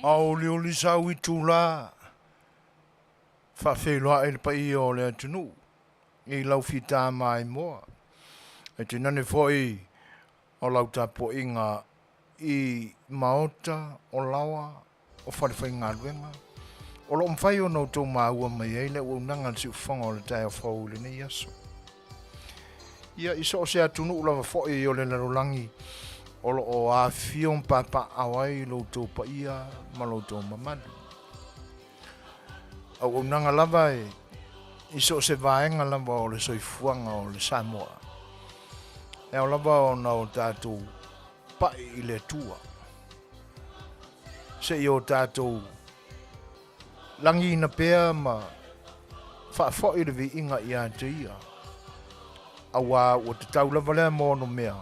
Auliuli sau itula faafeiloai le paia o le atunuu i lau fita maimoa, ae tainane foi o lau tapuaiga i maota o laoa o falefaigaluega o lo o mafai ona outou maua mai ai le auaunaga a le Siufofoga o le taeao fou i lenei aso. Ia, i so o se atunuu lava foi o le lalolagi o lo o afifio ma papaaao ai lo outou paia ma lo outou mamalu. Auaunaga lava e i so o se vaega lava o le soifuaga o le Samoa, e ao lava ona o tatou pai i le Atua, se i o tatou lagiina pea ma faafoi le viiga ia te Ia, auā ua tatau lava lea ma onomea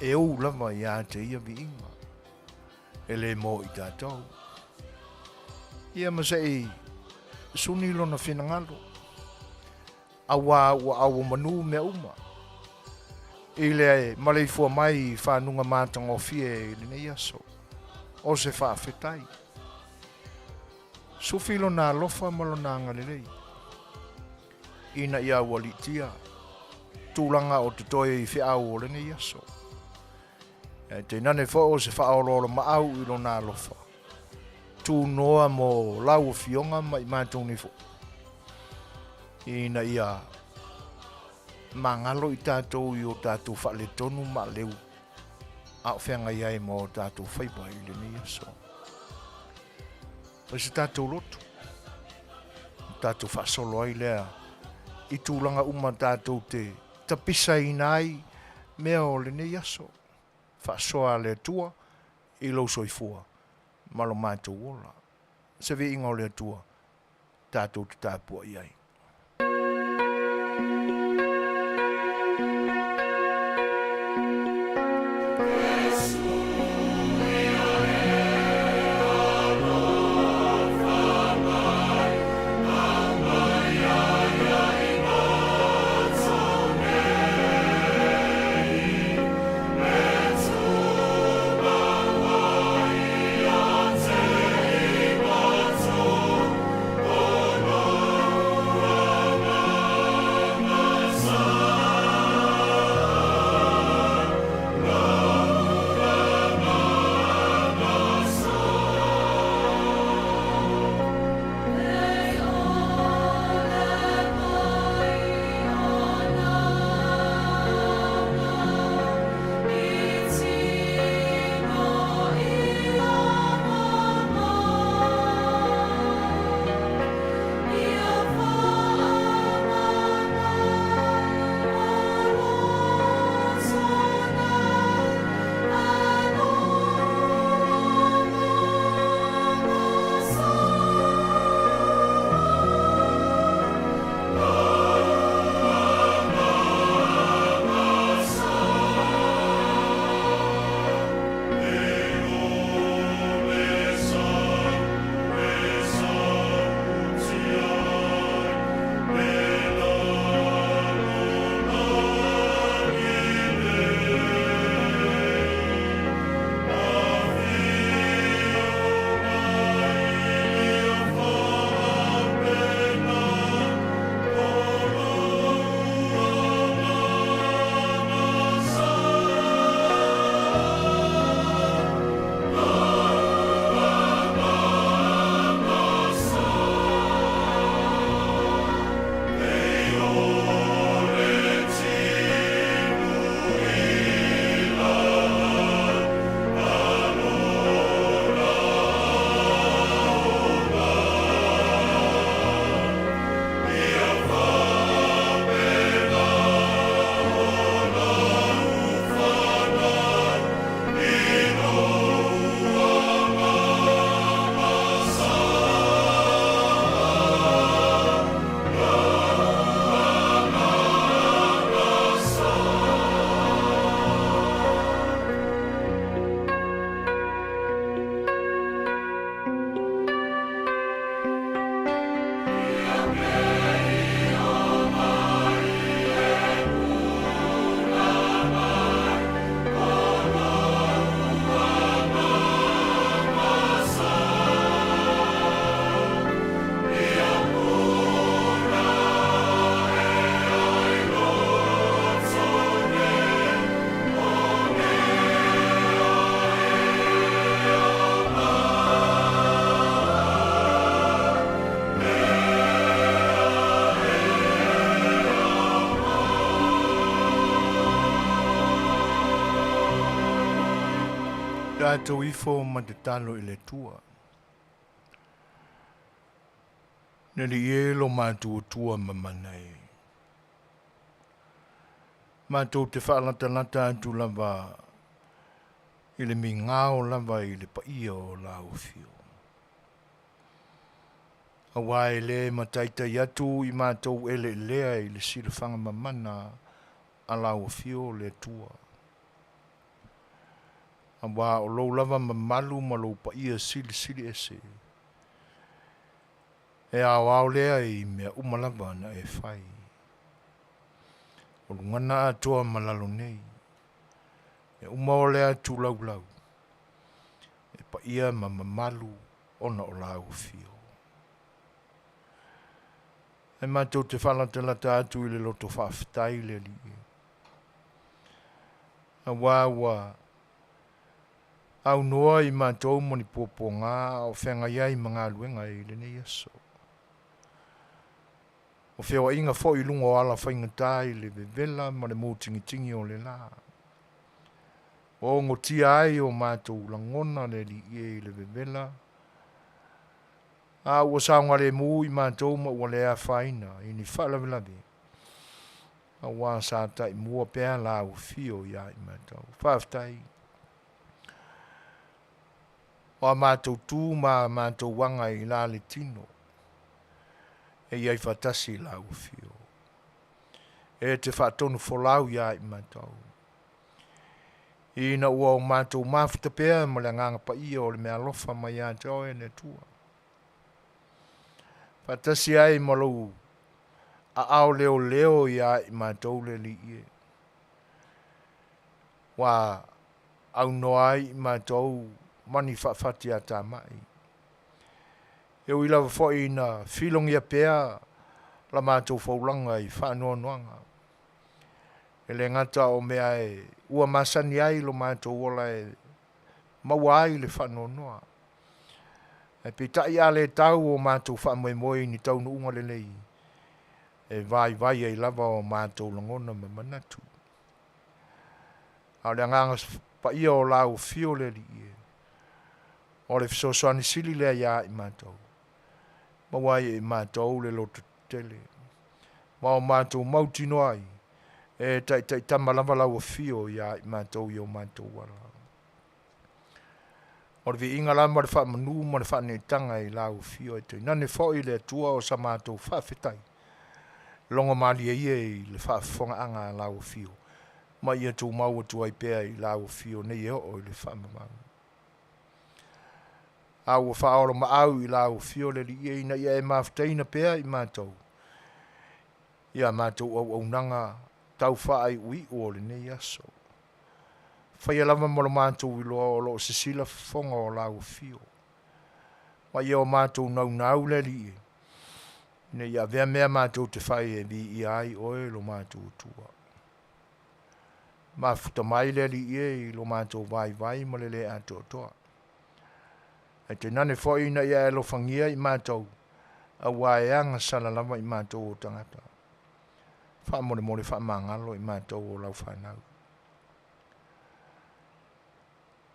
e ou lava ia te Ia viiga, e le mo i tatou. Ia ma se i suni lona finagalo, auā ua auomanu mea uma i le maleifua mai i fanuga matagofie i lenei aso. O se faafetai. Sufi lona alofa ma lona agalelei ina ia aualiitia tulaga o totoe i feau o lenei aso. Ae tainane foi o se faaoloolomaau i lona alofa tunoa mo lau afioga ma i matou nei foi, ina ia magalo i tatou i o tatou faaletonu ma aleu a o feagai ai ma o tatou faiva i lenei aso. Fai se tatou lotu, tatou faasolo ai lea i tulaga uma tatou te tapisaina ai mea o lenei aso. Faasoa a le Atua i lou soifua ma lo matou ola. Se viiga o le Atua tatou te tapuai ai. Matou ifo ma tatalo i le Atua. Le Alii e lo matou Atua mamana e. Matou te faalatalata atu lava i le migao lava i le paia o lau afio. Aua e le mataitai atu i matou eleelea i le silafaga mamana a lau afio le Atua. Aua o lou lava mamalu ma lou paia silisili ese, e aoao lea i mea uma lava na e fai. O luga atoa ma lalo nei, e uma o le atu laulau, e paia ma mamalu ona o lau afio. E matou te faalatalata atu i le loto faafetai le Alii, aua ua aunoa i matou ma ni puapuaga a o feagai ai ma galuega i lenei aso. O feoaiga foi i luga o ala faigata i le vevela ma le mutigitigi o le la. Ua ogotia ai o matou lagona le Alii e i le vevela, a ua saogalemu i matou ma ua le afaina i ni faalavelave, aua sa taimua pea lau afio ia i matou. Faafetai. O a matou tu ma a matou aga i la le tino, e i ai faatasi lau afio. E te faatonu folau ia i matou. Ina ua o matou mafuta pea ma le agaga paia o le meaalofa mai ia te oe le Atua. Faatasi ai ma lou aao leoleo ia i matou le Alii e. Ua aunoa ai i matou ma ni faafatiatamai. E ui lava foi ina filogia pea la matou faulaga i faanoanoaga. E le gata o mea e ua masani ai lo matou ola e maua ai le faanoanoa. Ae peitai a le tau o matou faamoemoe i ni taunuuga lelei, e vaivai ai lava o matou lagona ma manatu. A o le agaga paia o lau afio le Alii e, o le fesoasoani sili lea ia i matou, maua ai e i matou le loto tetele, ma o matou mautinoa ai, e taitaitama lava lau afio ia i matou i o matou ala. O le viiga la ma le faamanu ma le faaneetaga i lau afio, ae tainane foi le Atua o sa matou faafetai. Logo malie ia i le faafofogaaga a lau afio, ma ia tumau atu ai pea i lau afio nei e oo i le faavavau. A ua faaolomaau i lau afio le Alii e, ina ia e mafutaina pea i matou i a matou auaunaga tau faaiuiu o lenei aso. Faia lava ma lo matou iloa o lo o sisila fofoga o lau afio. Ma ia o matou naunau le Alii e, ina ia avea mea matou te fai e viia ai oe lo matou Atua. Mafuta mai le Alii e i lo matou vaivai ma le le atoatoa. Ae tainane foi ina ia e alofagia i matou, aua e agasala lava i matou o tagata. Faamolemole faamagalo i matou o lau fanau.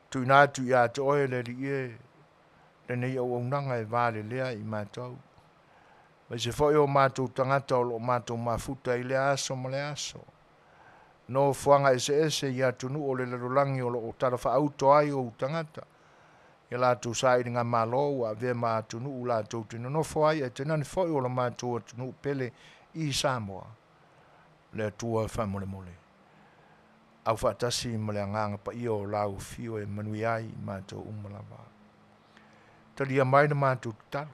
Tuuina atu ia te oe le Alii e lenei auaunaga e valelea i matou. Aemaise foi o matou tagata o lo o matou mafuta i lea aso ma lea aso. Nofoaga eseese i atunuu o le lalolagi o lo o talafaauto ai ou tagata. Ia latou sailigamalo ua avea ma atunuu latou te nonofo ai, ae tainane foi o le matou atunuu pele i Samoa. Le Atua faamolemole. Aufaatasi ma le agaga paia o lau afio e manuia ai i matou uma lava. Talia mai le matou tatalo.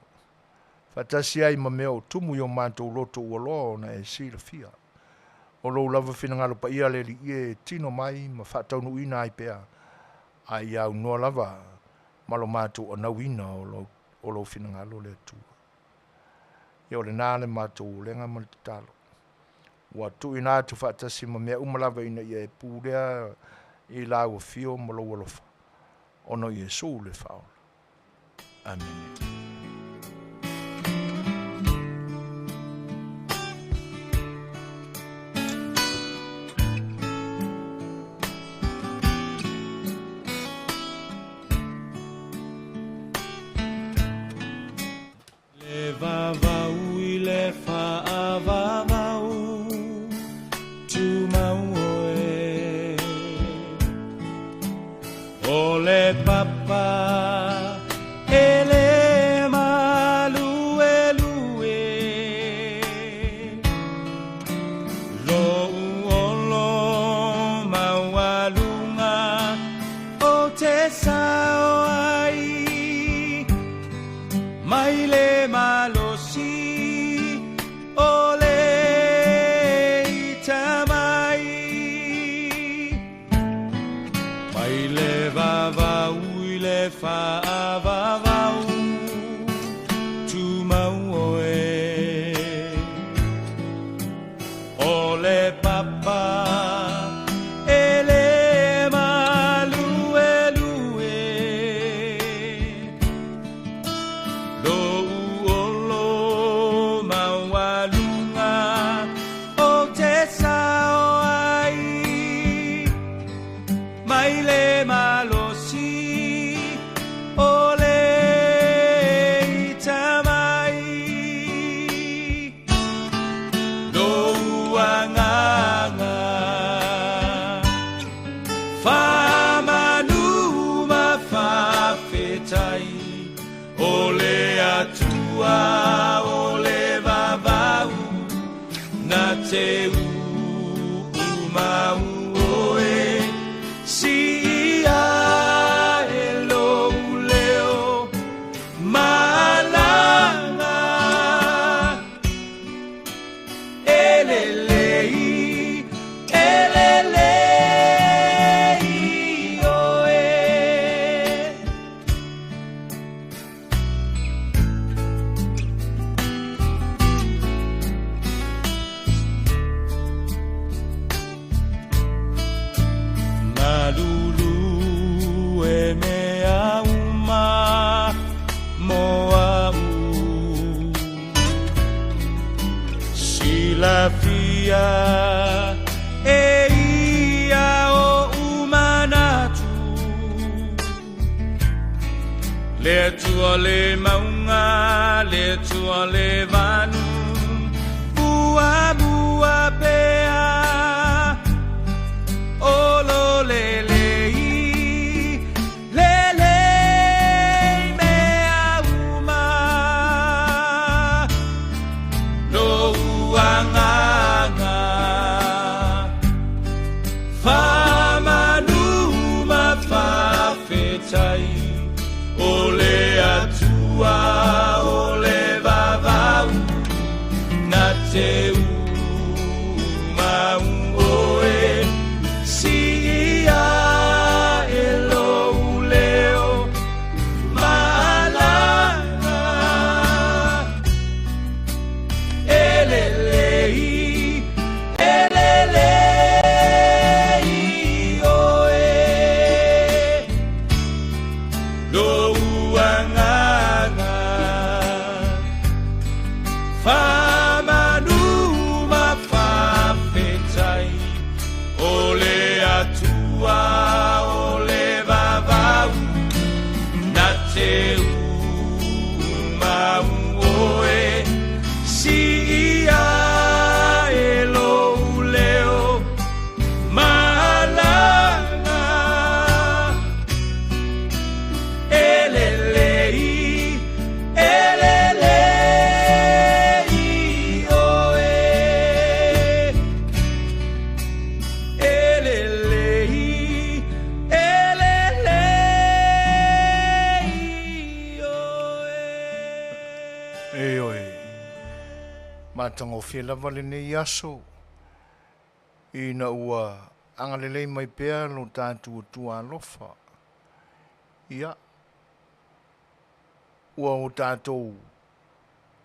Faatasi ai ma mea o tumu i o matou loto ua loa ona e silafia. O lou lava finagalo paia le Alii e tino mai ma faataunuuina ai pea, a ia aunoa lava ma lo matou anauina o lou finagalo le Atua. Ia o lena le matou olega ma le tatalo. Ua tuuina atu faatasi ma mea uma lava ina ia e pulea i lau afio ma lou alofa, ona o Iesu le Faaola. Amene. Mai le malosi o le ita mai, mai le vavau i le faavavau, tumau oe. O le papa e le maluelue, lou olo maualuga o te sao ai, mai le malosi o le ita mai, lou agaga faamanu ma faafetai, o le Atua o le vavau na te uumau oe, siia e lou leo malaga, e lelei, e lelei oe. Malulu e mea uma mo au, silafia e ia oʻu manatu, le Atua le mauga, le Atua le vanu, muamua pea, olo lelei, lelei mea uma, lou agaga faamanu ma faafetai, o le Atua o le vavau na te uumau oe, siia e lou leo malaga, e lelei, e lelei oe, lou agaga faamanu ma faafetai, o le Atua o le vavau na te uumau oe, siia e lou leo malaga, e lelei, e lelei oe, e lelei, e lelei oe. E oe, matagofie lava lenei aso, ina ua agalelei mai pea lo tatou Atua alofa. Ia, ua o tatou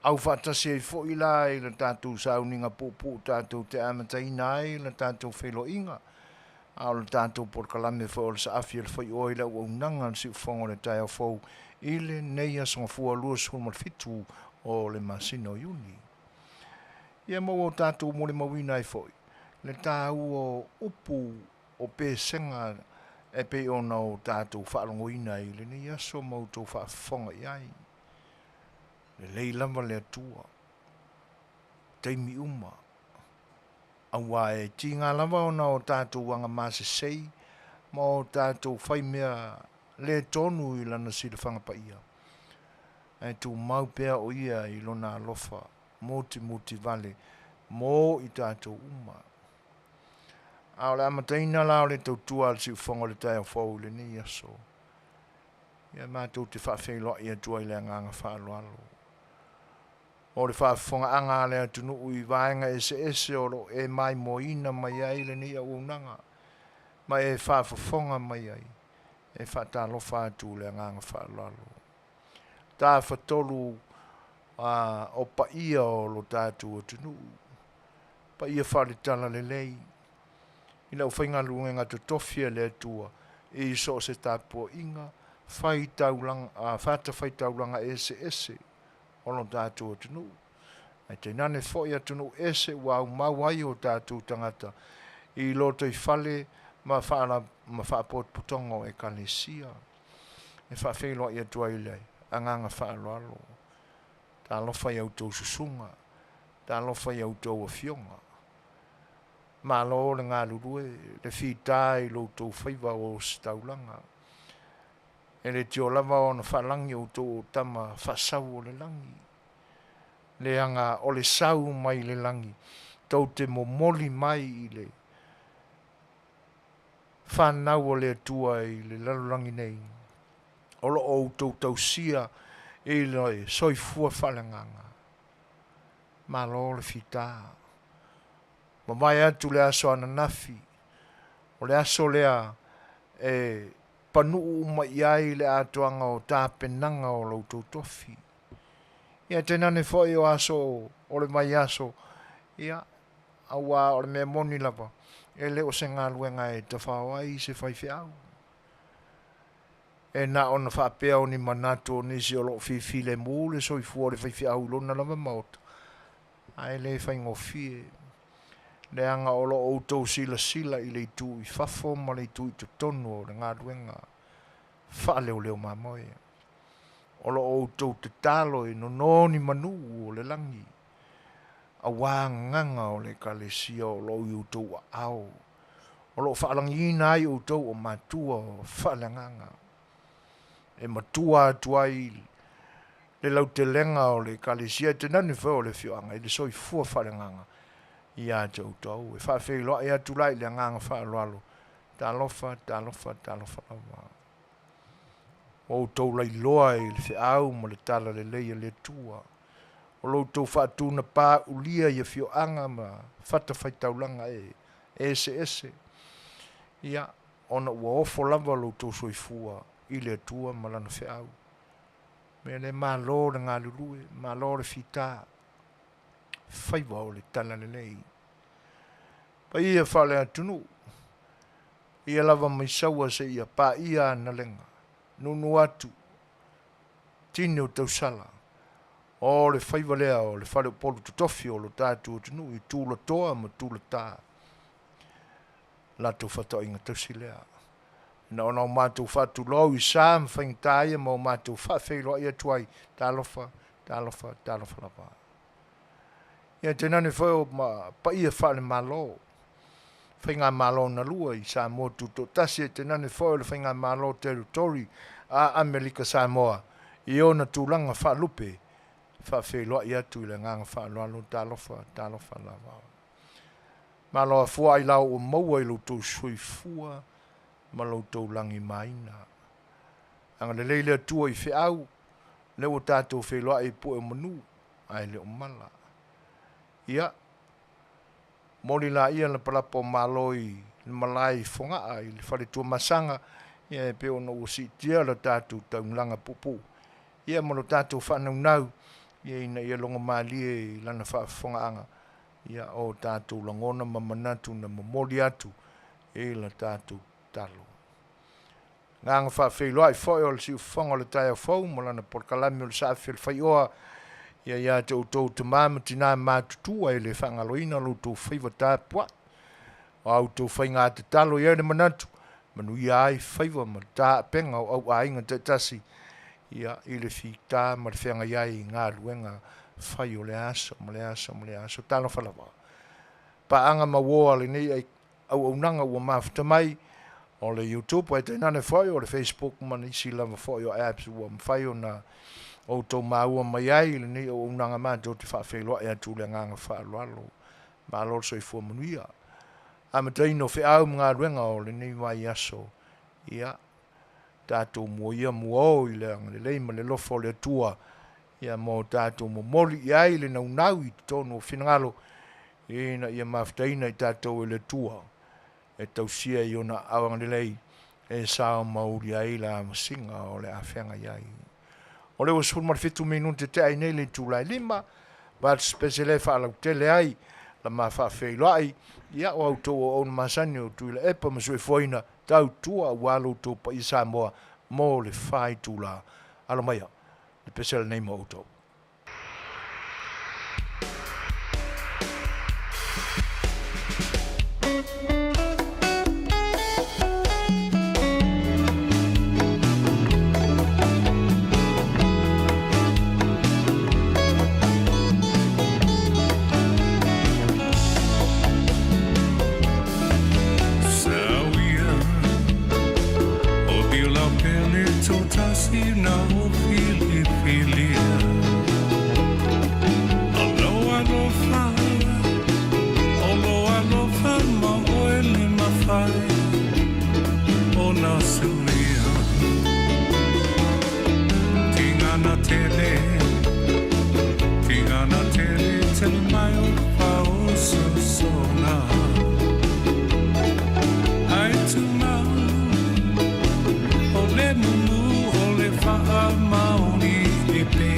au faatasi ai foi la i le tatou sauniga puupuu tatou te amataina ai le tatou feiloaiga, a o le tatou polokalame foi o le saafi o le faioa i le auaunaga a le siufofoga o le taeao fou i lenei aso Gafua 27 o le masina o Iuni. Ia ma ua o tatou molimauina ai foi le taua o upu o pesega e pei ona o tatou faalogoina ai i lenei aso ma outou faafofoga i ai. Lelei lava le Atua, taimi uma, auā e tiga lava ona o tatou agamasesei ma o tatou faimea le tonu i lana silafaga paia, ae tumau pea o ia i lona alofa mutimuli vale mo i tatou uma. A o le amataina la o le tautua a le siufofoga o le taeao fou i lenei aso. Ia matou te faafeiloai atu ai i le agaga faaaloalo. O le faafofogaaga a le atunuu i vaega eseese o lo o e maimoaina mai ai lenei auaunaga ma e faafofoga mai ai, e faatalofa atu i le agaga faaaloalo. Tafatolu o paia o lo tatou atunuu, paia faale-talalelei i le aufaigaluega totofi a le Atua i so o se tapuaiga faitaulaga, fatafaitaulaga eseese o lo tatou atunuu, ae tainane foi atunuu ese ua aumau ai o tatou tagata i lotoifale ma faapotopotoga o Ekalesia. E faafeiloai atu ai i le agaga faaaloalo. Talofa i a outou susuga, talofa i a outou afioga. Malo le galulue, le fita i lo outou faiva o ositaulaga. E le tio lava ona faalagi outou o tama faasau o le lagi, leaga o le sau mai le lagi tou te momoli mai i le fanau a le Atua i le lalolagi nei, o lo o outou tausia i le soifua faaleagaga. Malo le fita. Mavae atu le aso ananafi, o le aso lea e panuu uma i ai le atoaga o tapenaga o lo outou tofi. Ia tainane foi o aso o le vaiaso, ia, aua o le mea moni lava, e le o se galuega e tafao ai se faifeau. E na ona faapea o ni manatu o nisi o lo o fifilemu le soifua o le faifeau i lona lava maota, ae le faigofie, leaga o lo o outou silasila i le itu i fafo ma le itu i totonu o le galuega faaleoleo mamoe. O lo o outou tatalo e nono ni manu o le lagi, aua agaga o le Ekalesia o lo o i outou aao, o lo o faalagiina ai outou o matua o faaleagaga, e matua atu ai le lautelega o le Ekalesia, e tainane foi o le afioaga i le soifua faaleagaga ia te outou. E faafeiloai atu la i le agaga faaaloalo, talofa, talofa, talofa lava. Ua outou lailoa i le feau ma le talalelei a le Atua, o lo outou faatunapaulia i afioaga ma fatafaitaulaga e eseese, ia, ona ua ofo lava lo outou soifua i le Atua ma Lana feau. Mea lea, malo le galulue, malo le fita, faiva o le talalelei. Paia faale-atunuu, ia lava mai Saua seia paia Analega, nuunuu atu, tini o tausala, o le faiva lea o le faleupolu totofi o lo tatou atunuu i tulatoa ma tulata, latou fataoiga tausi lea. Na ona o matou faatulou i sa ma faigata ia ma o matou faafeiloai atu ai, talofa, talofa, talofa lava. Ia tainane foi o ma paia faale-Malo, Faigamalo na lua i Samoa Tutoatasi, e tainane foi o le Faigamalo Territory a Amerika Samoa i ona tulaga faalupe, faafeiloai atu i le agaga faaaloalo, talofa, talofa lava. Malo afua ailao ua maua i lo outou soifua ma lo outou lagimaina. Agalelei le Atua i feau, lea ua tatou feiloai i pue o manu, ae le o mala. Ia, momoli laia lapalapa o malo i le malae i Fogaa i le fale Tuamasaga, ia e pei ona ua siitia le tatou taulaga puupuu, ia ma lo tatou faanaunau, ia ina ia logomalie i lana faafofogaaga, ia o tatou lagona ma manatu na momoli atu i la tatou tatalo. Agaga faafeiloai foi o le siufofoga o le taeao fou ma lana polokalame o le Saafi o le Faioa, ia ia te outou tama ma tina matutua e le faagaloina lo outou faiva tapuai, o a outou faiga tatalo i ai le manatu, manuia ai faiva ma tapega o auaiga taitasi, ia i le fita ma le feagai ai i galuega fai o le aso ma le aso ma le aso. Talofa lava. Paaga ma uo a lenei auaunaga ua mafuta mai, o le YouTube ae tainane foi o le Facebook ma nisi lava foi o apps ua mafai ona outou maua mai ai i lenei auaunaga matou te faafeiloai atu i le agaga faaaloalo. Malo le soifua manuia. Amataina o feau ma galuega o lenei vaiaso, ia, tatou muaia muao i le agalelei ma le alofa o le Atua, ia ma o tatou momoli i ai le naunau i totonu o finagalo, ina ia mafutaina i tatou e le Atua e tausia i ona aao agalelei e sao ma uli ai le amasiga o le a feagai ai. O lea ua 17 minute tea ai nei le itula e 5, vatusepese lea e faalautele ai la ma faafeiloai, ia o a outou auauna masani o Tuilaepa ma Suefuaina tautua aua lo outou paia Samoa mo le 4 itula. Alo maia le pese lenei mo outou. Sauia o Tiulapele totasi na o filifilia Alo alofa Olo alofa ma oe le mafai o na suia Tingana tele Tingana tele tele mai o pao sosona Ai tumau O le mumu o le faa maoni e pe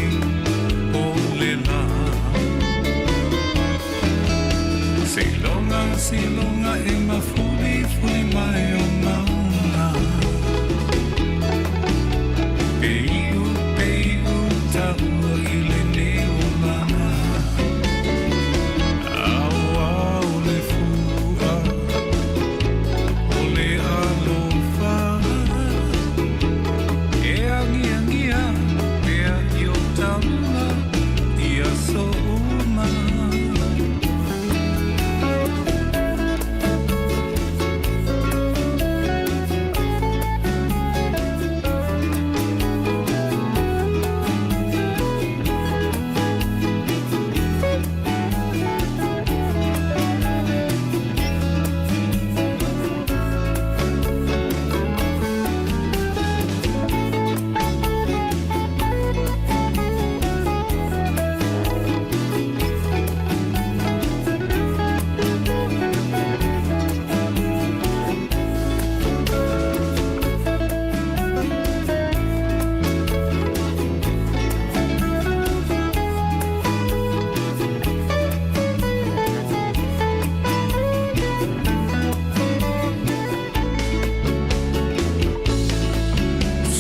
o le la Silonga, silonga e mafuli fuli mai o mauna Pe iu, pe iu, taua i le neo lana Au au le fua, o le alofa E angiangia, pea i o taula, ia souma.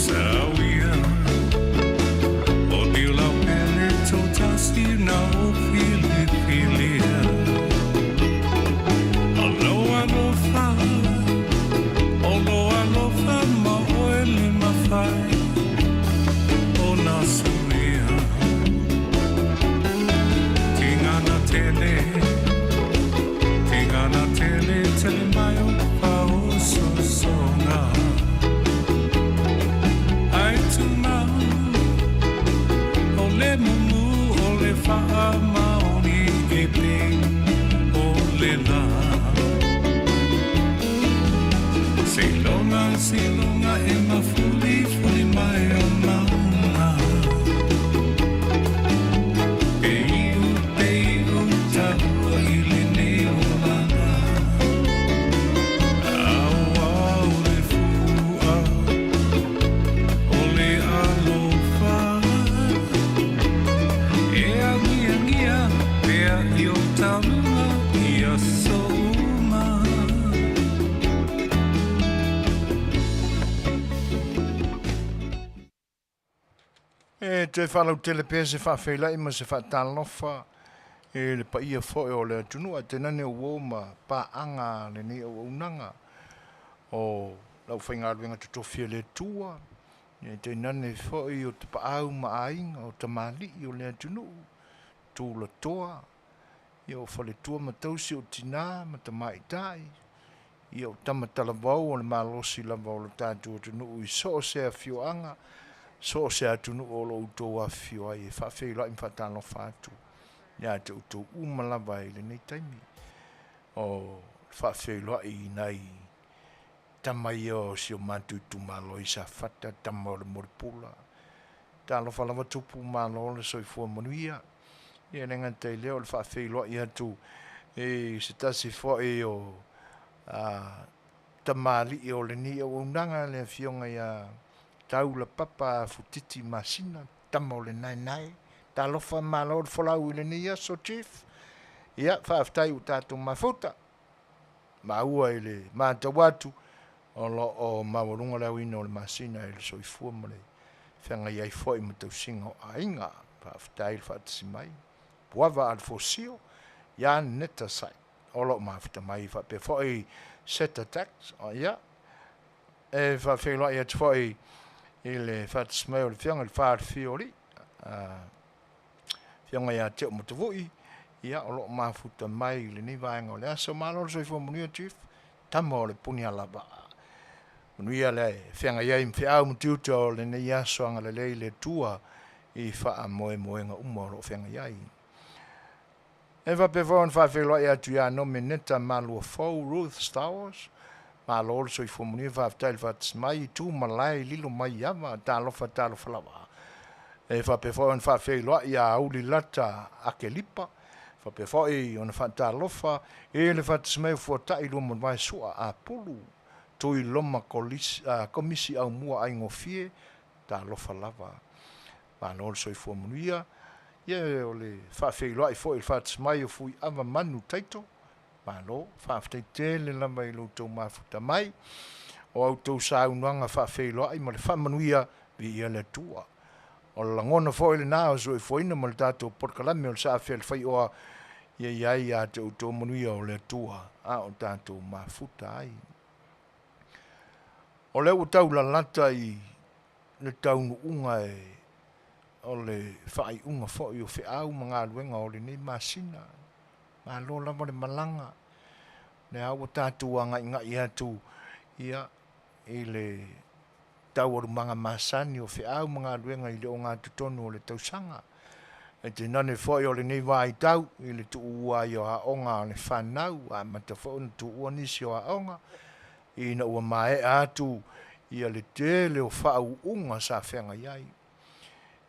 Sauia o Tiulapele totasi na o filifilia Alo alofa, olo alofa ma oe le mafai o na suia Tingana tele, tingana tele tele mai o pao sosona Ai tumau, o le mumu o le faa maoni e pe o le la Silonga, silonga e mafuli fuli mai o mauna Pe iu, pe iu, taua i le neo lana Au au le fua, o le alofa E angiangia, pea i o taulua, ia souma. E toe faalautele pea se faafeiloai ma se faatalofa i le paia foi o le atunuu, ae tainane uo ma paaga a lenei auaunaga o le aufaigaluega totofi a le Atua, ia tainane foi o tapaau ma aiga, o tamalii o le atunuu, tulatoa, ia o faletua ma tausi, o tina ma tamaitai, ia o tama talavou o le malosi lava o le tatou atunuu i so o se afioaga, so o se atunuu o lo o outou afifio ai, e faafeiloai ma faatalofa atu ia te outou uma lava i lenei taimi o le faafeiloai i nai Tama ia o si o matou itumalo i Safata, tama o le Mulipola. Talofa lava Tupu, malo le soifua manuia. Ia e le gata i lea o le faafeiloai atu i se tasi foi o tamalii o lenei auaunaga le Afioga ia Taulapapa Futiti Masina, tama o le Naenae. Talofa malo le folau i lenei aso Chief. Ia, faafetai ua tatou mafuta. Maua i le matau atu o lo o maualuga le aoina o le masina i le soifua ma le feagai ai foi ma tausiga o aiga. Faafetai le faatasi mai. Puava Alefosio, ia Neta Sai o lo o mafuta mai faapea foi Seta Tax. O ia, e faafeiloai atu foi i le faatasi mai o le Afioga i le Faalefia o Alii, Afioga ia Teomatavui, ia o lo o mafuta mai i lenei vaega o le aso. Malo le soifua manuia Chief, tama o le Punialavaa. Manuia le feagai ai ma feau ma tiute o lenei aso, agalelei le Atua i faamoemoega uma o lo o feagai ai. E faapea foi ona faafeiloai atu ia Nomeneta Maluafou Ruth Stowers, malo le soifua manuia, faafetai le faatasi mai, tu malae i lilo mai ava, talofa talofa lava. E faapea foi ona faafeiloai ia Auli Lata Akelipa, faapea foi ona faatalofa i le faatasi mai o Fuatai Luamanuvae Sua Apulu, Tuiloma Komisi Aumua Aigofie, talofa lava, malo le soifua manuia. Ia o le faafeiloai foi i le faatasi mai o Fuiava Manu Taito, malo, faafetai tele lava i lo outou mafuta mai, o a outou saunoaga faafeiloai ma le faamanuia, viia le Atua. O le lagona foi lena o soifuaina ma le tatou polokalame o le Saafi a le Faioa, ia i ai ia te outou manuia o le Atua a o tatou mafuta ai. O lea ua taulalata i le taunuuga e o le faaiuga foi o feau ma galuega o lenei masina. Malo lava le malaga, lea ua tatou agaigai atu ia i le taualumaga masani o feau ma galuega i le ogatotonu o le tausaga. E tainane foi o lenei vaitau i le tuua ai o aoga a le fanau, ua amata foi ona tuua nisi o aoga ina ua maea atu ia le tele o faauuga sa feagai ai.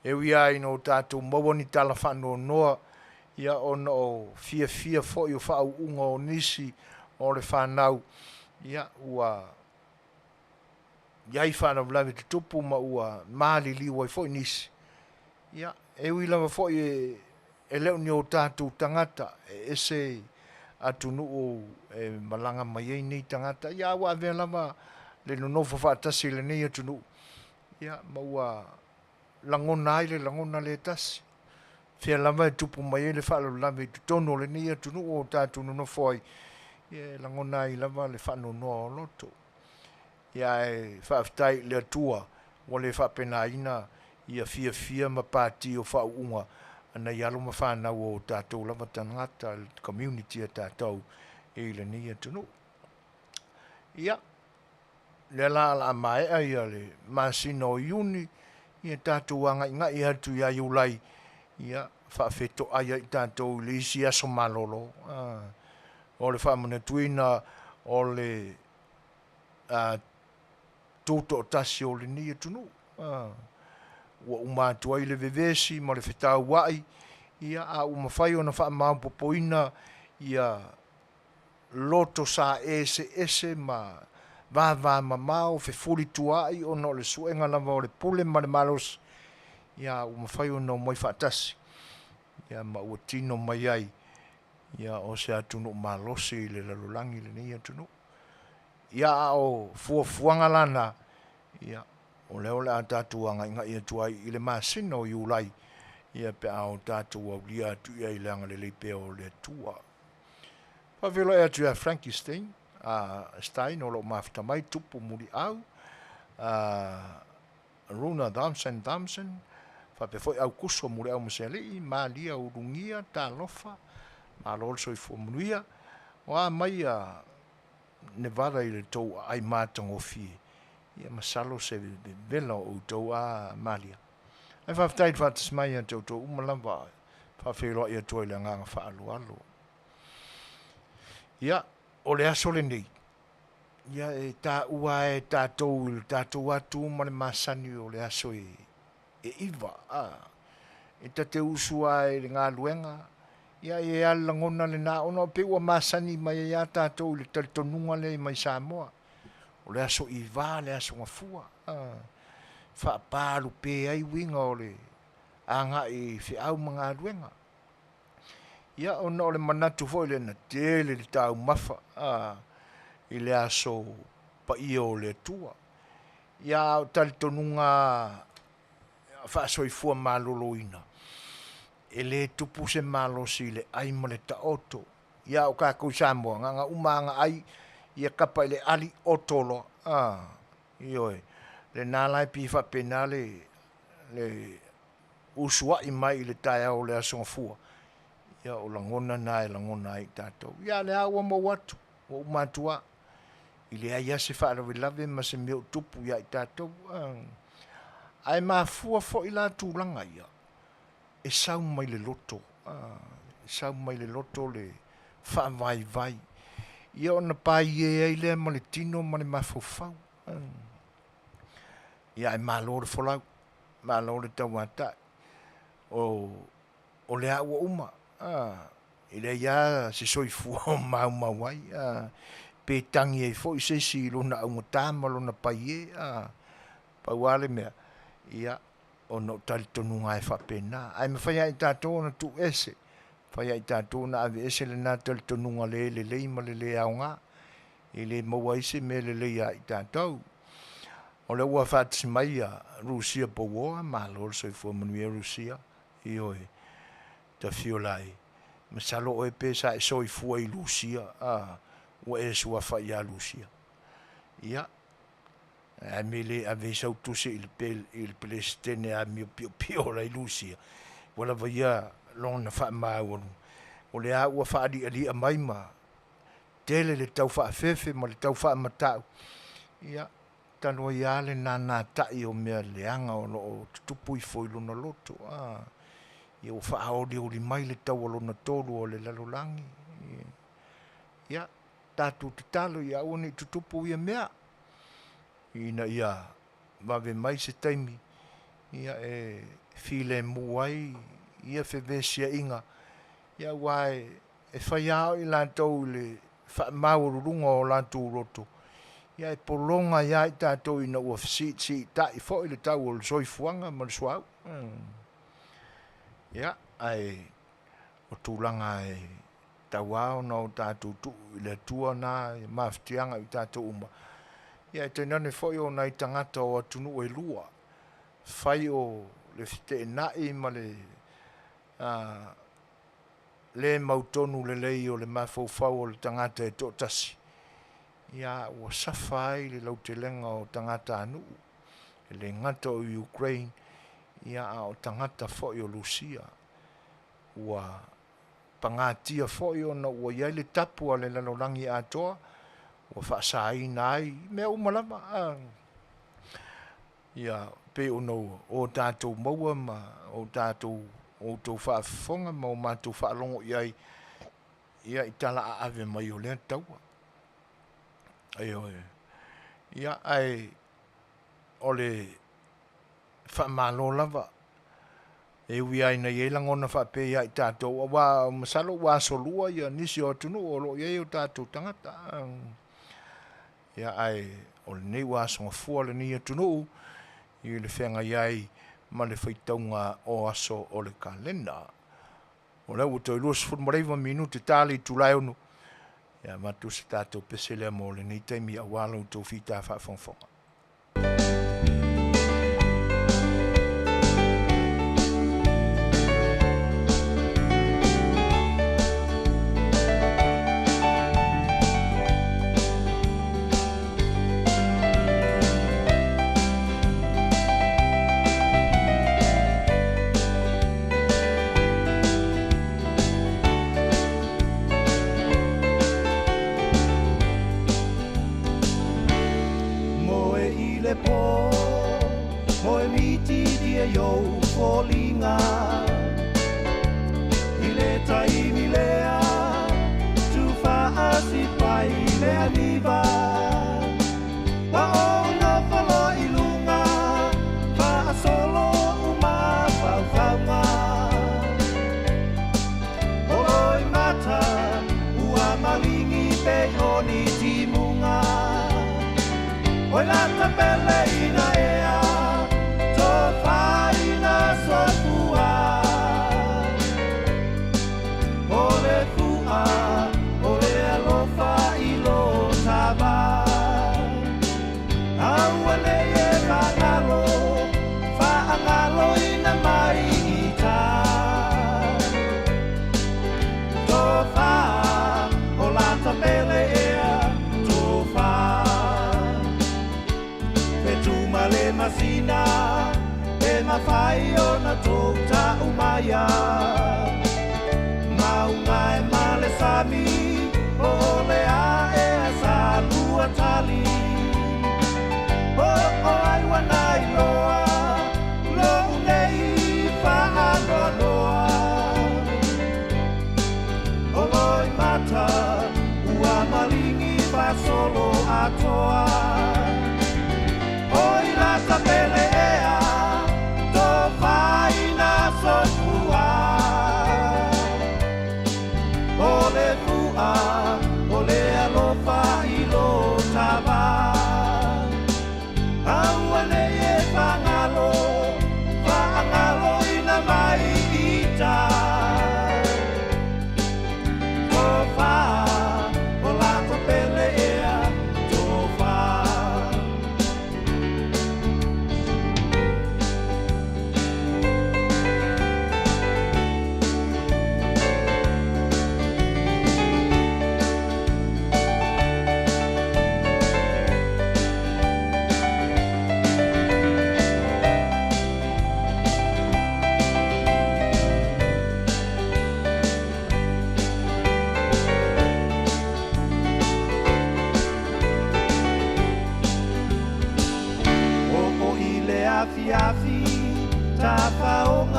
E ui lava ina o tatou maua ni tala faanoanoa ia ona o fiafia foi o faauuga o nisi o le fanau, ia ua i ai faalavelave tutupu ma ua maliliu ai foi nisi, ia e ui lava foi e le o ni o tatou tagata, e ese atunuu e malaga mai ai nei tagata, ia a ua avea lava le nonofo faatasi i lenei atunuu, ia ma ua lagona ai le lagona lea e tasi. Fea lava e tupu mai ai le faalavelave i totonu o lenei atunuu o tatou nonofo ai, ia e lagona ai lava le faanoanoa o loto. Ia ae faafetai i le Atua ua le faapenaina ia fiafia ma pati o faauuga a nai alo ma fanau o tatou lava tagata, le community a tatou i lenei atunuu. Ia, lea la o le a maea ia le masina o Iuni, ia tatou agaigai atu ia Iulai, ia faafetoai ai tatou i le isi aso malolo o le faamanatuina o le tutoatasi o lenei atunuu. Ua uma atu ai le vevesi ma le fetauai, ia a ua mafai ona faamaopoopoina ia loto sa eseese ma vavamamao fefulituaai ona o le suega lava o le pule ma le malosi, ia ua mafai ona omai faatasi, ia ma ua tino mai ai ia o se atunuu malosi i le lalolagi lenei atunuu. Ia a o fuafuaga la na, ia o lea o le a tatou agaigai atu ai i le masina o Iulai, ia pe a o tatou aulia atu i ai i le agalelei pea o le Atua. Faafeiloai atu ia Frankie Stein, Stein o lo o mafuta mai, Tupu Muliau, Runa Thompson Thompson, faapea foi Aukuso Muliau ma Sealii, Malia Ulugia, talofa, malo le soifua manuia. O a mai a Nevada i le tou aai matagofie, ia masalo se vevela o outou a Malia. Ae faafetai i le faatasi mai ia te outou uma lava, faafeiloai atu ai i le agaga faaaloalo. Ia, o le aso lenei, Ia, e taua lava e tatou i le tatou atu ma le masani o le aso e 9, a. E ta te usu lava i le galuega, ia e i ai lava le lagona lena ona e pei ua masani mai ai lava tatou i le talitonuga lea mai Samoa, o le aso 9 le aso Gafua, a, faapalupe ai uiga o le agai i feau ma galuega. Ia ona o le manatu foi lea na tele le taumafa a i le aso paia o le Atua. Ia a o talitonuga faasoifua maloloina, e le tupu se malosi i le ai ma le taoto. Ia a o tatou i Samoa, na ona uma lava ona ai, ia tapa i le ali oto loa, a, ioe. O lena la e pei e faapena le usuai mai i le taeao o le Aso Gafua, ia o lagona na e lagona ai e tatou. Ia a o lea lava ua mou atu, ua uma atu lava, e leai lava se faalavelave ma se mea o tupu ia i tatou. Ae mafua foi la tulaga ia, e sau mai le loto, e sau mai le loto le faavaivai, ia ona paie ai lea ma le tino ma le mafaufau. Ia ae malo le folau, malo le tauatai, o lea ua uma, a, e leai lava se soifua o maumau ai, a, pe tagi ai foi se isi i lona augata ma lona paie, a, pau lava le mea, ia, ona o talitonuga e faapena. Ae mafai lava e tatou ona tuuese, mafai lava e tatou ona aveese lena talitonuga le lelei ma le le aoga, e le maua ai se mea lelei ia i tatou. O lea ua faatasi mai ia Rusia Pouoa, malo le soifua manuia Rusia, ioe, Tafio Lai, masalo oe pe sa e soifua i Rusia, a, ua e suafa ia Rusia. Ia, ae mea le ave ai sau tusi i le Peresetene Amio Piopio la e i Rusia, ua lava ia lona faamaualuga, o lea ua faali'ali'a mai ma tele le tau faafefe ma le tau faamata'u, ia talu ai lava le nanatai o mea leaga o lo o tutupu ifo i lona loto, a, ia ua faaolioli mai le taua lona tolu o le lalolagi. Ia, tatou tatalo ia aua ne i tutupu ia mea, ina ia vave mai se taimi ia e filemu ai ia fevesiaiga, ia aua e fai lava o i latou i le faamaualuluga o latou loto, ia e pologa ai lava i tatou ina ua fesiisiita'i foi le tau o le soifuaga ma le suauu. Ia, ae o tulaga e tatau lava ona o tatou tuu i le Atua na mafatiaga i tatou uma, ia ae tainane foi o nai tagata o atunuu e lua, fai o le feteenai ma le le mautonu lelei o le mafaufau o le tagata e toatasi, ia ua safa ai le lautelega o tagatanuu, e le gata o Ukraine, ia a o tagata foi o Rusia. Ua pagatia foi ona ua i ai le tapu a le lalolagi atoa ua faasaina ai mea uma lava, ia pei ona o tatou maua ma o tatou outou faafofoga ma o matou faalogo i ai ia i tala aave mai o lea taua. Ioe. Ia ae o le faamalo lava e ui lava ina i ai lagona faapea ia i tatou, aua masalo ua asolua ia nisi o atunuu o lo o i ai o tatou tagata. Ia ae o lenei ua aso Gafua lenei atunuu i le feagai ai ma le faitauga o aso o le kalena. O lea ua toe 29 minute ta le itula e 6, e avatu se tatou pese lea mo lenei taimi aua lo outou fita faafogafoga. Moe i le pō, moe mititia i ou foliga. I le taimi lea, tufaasi pai le aniva.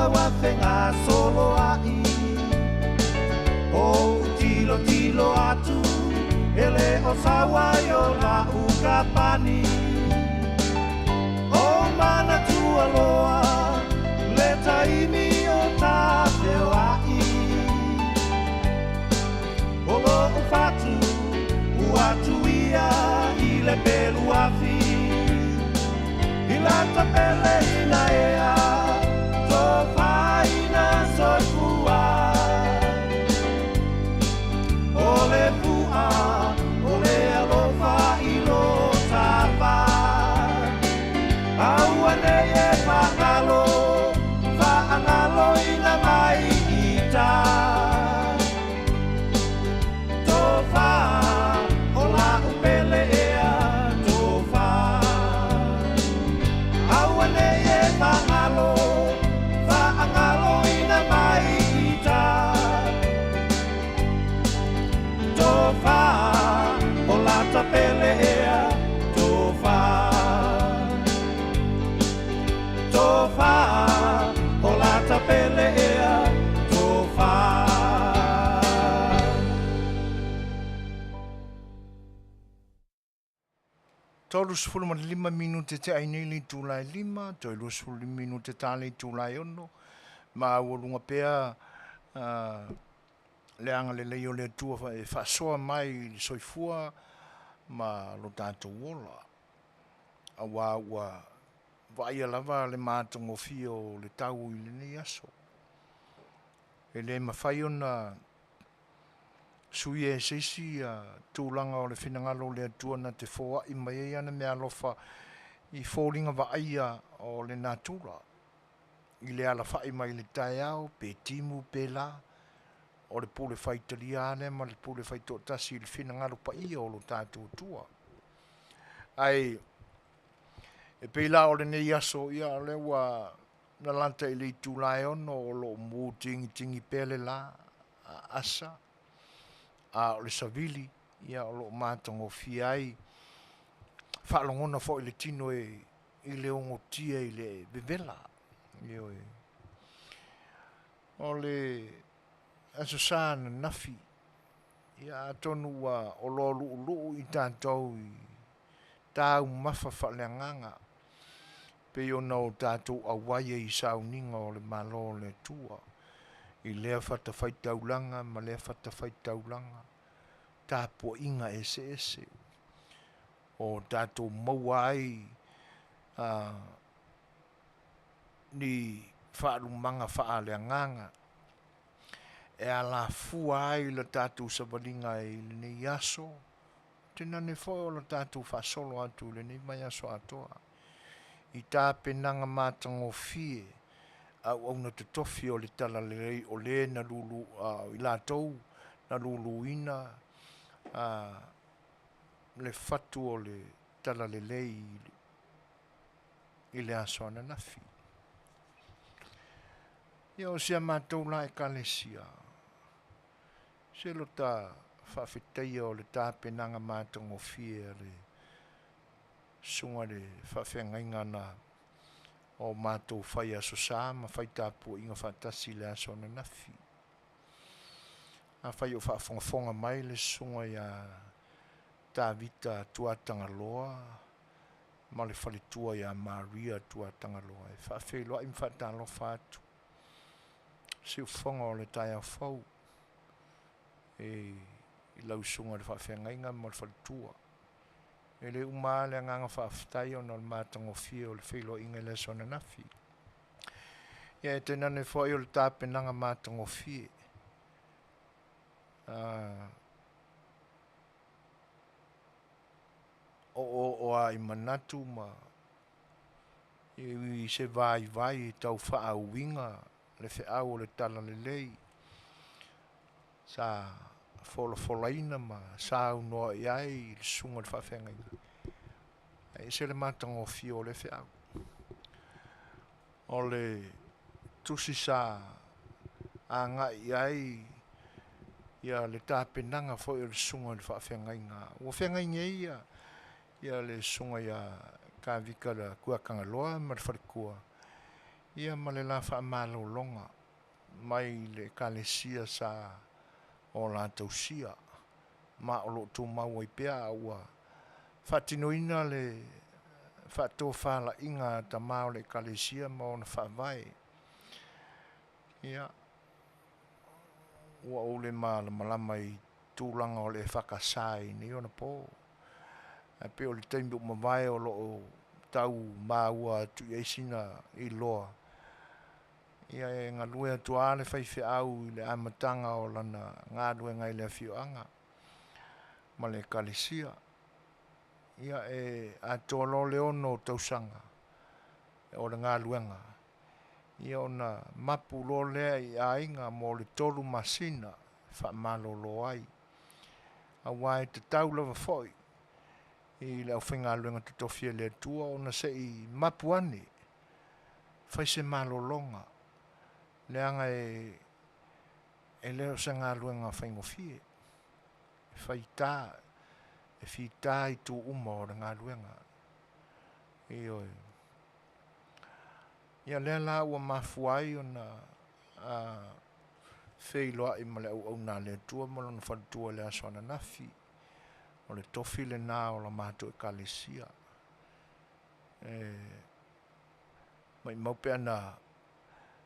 ua fegasoloai. Ou tilotilo atu e le o sau ai o la'u kapani. O manatua loa le taimi o ta feoa'i. O lo'u fatu ua tuia i le pelu afi. I lata pele ina ea tofaina soifua. O le pu'a o le alofa i lo tafa. Aua nei e fa'agalo, fa'agaloina mai ita. Tofa o la'u pele ea tofa. Aua nei e fa'agalo, fa'agaloina mai ita. Tofa o lata pele ea tofa. Tofa o lata pele ea tofa. 35 minute te ai nei le itula e 5, toe 25 minute ta le itula e 6, ma ua luga pea le agalelei o le Atua e faasoa mai i le soifua ma lo tatou ola. Aua ua vaaia lava le matagofie o le tau i lenei aso. E le mafai ona suia e se isi tulaga o le finagalo o le Atua na te foai mai ai ana meaalofa i foliga vaaia o le natura i le alafai mai le taeao pe timu pe la o le pule faitalia lea ma le pule faitoatasi i le finagalo paia o lo tatou Atua. Ae e pei la o lenei aso, ia o lea ua lalata i le itula e 6 o loo mu tingitingi pea le la asa, a o le savili ia o loo matagofie ai faalogona foi le tino e i le ogotia i le vevela. Ioe. O le aso sa ananafi, ia atonu ua oloa lu'ulu'u i tatou i taumafa faaleagaga pei ona o tatou auai ai i sauniga o le Malo o le Atua i lea fatafaitaulaga ma lea fatafaitaulaga tapua'iga eseese o tatou maua ai ni faalumaga faaleagaga e alafua ai la tatou savaliga i lenei aso tenane foi o la tatou faasolo atu i lenei vaiaso atoa i tapenaga matagofie auauna totofi o le talalelei o le na lulu i latou na luluina le fatu o le talalelei i le aso ananafi. Ia o si a matou la ekalesia, se lo ta faafetaia o le tapenaga matagofie a le susuga i le faafeagaiga na o matou fai aso sa ma fai tapuaiga faatasi i le aso ananafi. Afai o faafogafoga mai le susuga ia Tavita Tuatagaloa ma le faletua ia Maria Tuatagaloa, e faafeiloai ma faatalofa atu siufofoga o le taeao fou i lau susuga i le faafeagaiga ma le faletua. E le uma lava le agaga faafetai ona o le matagofie o le feiloaiga i le aso ananafi. Ia e tainane foi o le tapenaga matagofie o i manatu ma i se vaivai tau faauiga le feau o le talalelei sa folafolaina ma saunoa i ai le susuga i le faafeagaiga. E ese le matagofie o le feau. O le tusi sa agai i ai ia le tapenaga foi o le susuga i le faafeagaiga. Ua feagai nei ia le susuga ia Kavika le Kuakagaloa ma le faletua. Ia ma le la faamalologa mai le Ekalesia sa o la tausia ma o lo o tumau ai pea a ua faatinoina le faatofalaiga a tama o le Ekalesia ma ona faavae. Ia, ua ou le malamalama i tulaga o le EFKS i nei ona po, ae pei o le taimi ua mavae o lo o tau maua atu i ai sina iloa, ia e galue atu lava le faifeau i le amataga o lana galuega i le afioaga ma le ekalesia. Ia e atoa loa le 6 tausaga o le galuega, ia ona mapu loa lea i aiga mo le 3 masina e faamalolo ai, aua e tatau lava foi i le aufaigaluega totofi a le Atua ona se i mapu ane, fai se malologa, leaga e le o se galuega faigofie, e faita, e fita itu uma o le galuega. Ioe. Ia lea la ua mafua ai ona feiloai ma le auauna a le Atua ma lona faletua i le aso ananafi. O le tofi lena o la matou ekalesia. E maumau pe ana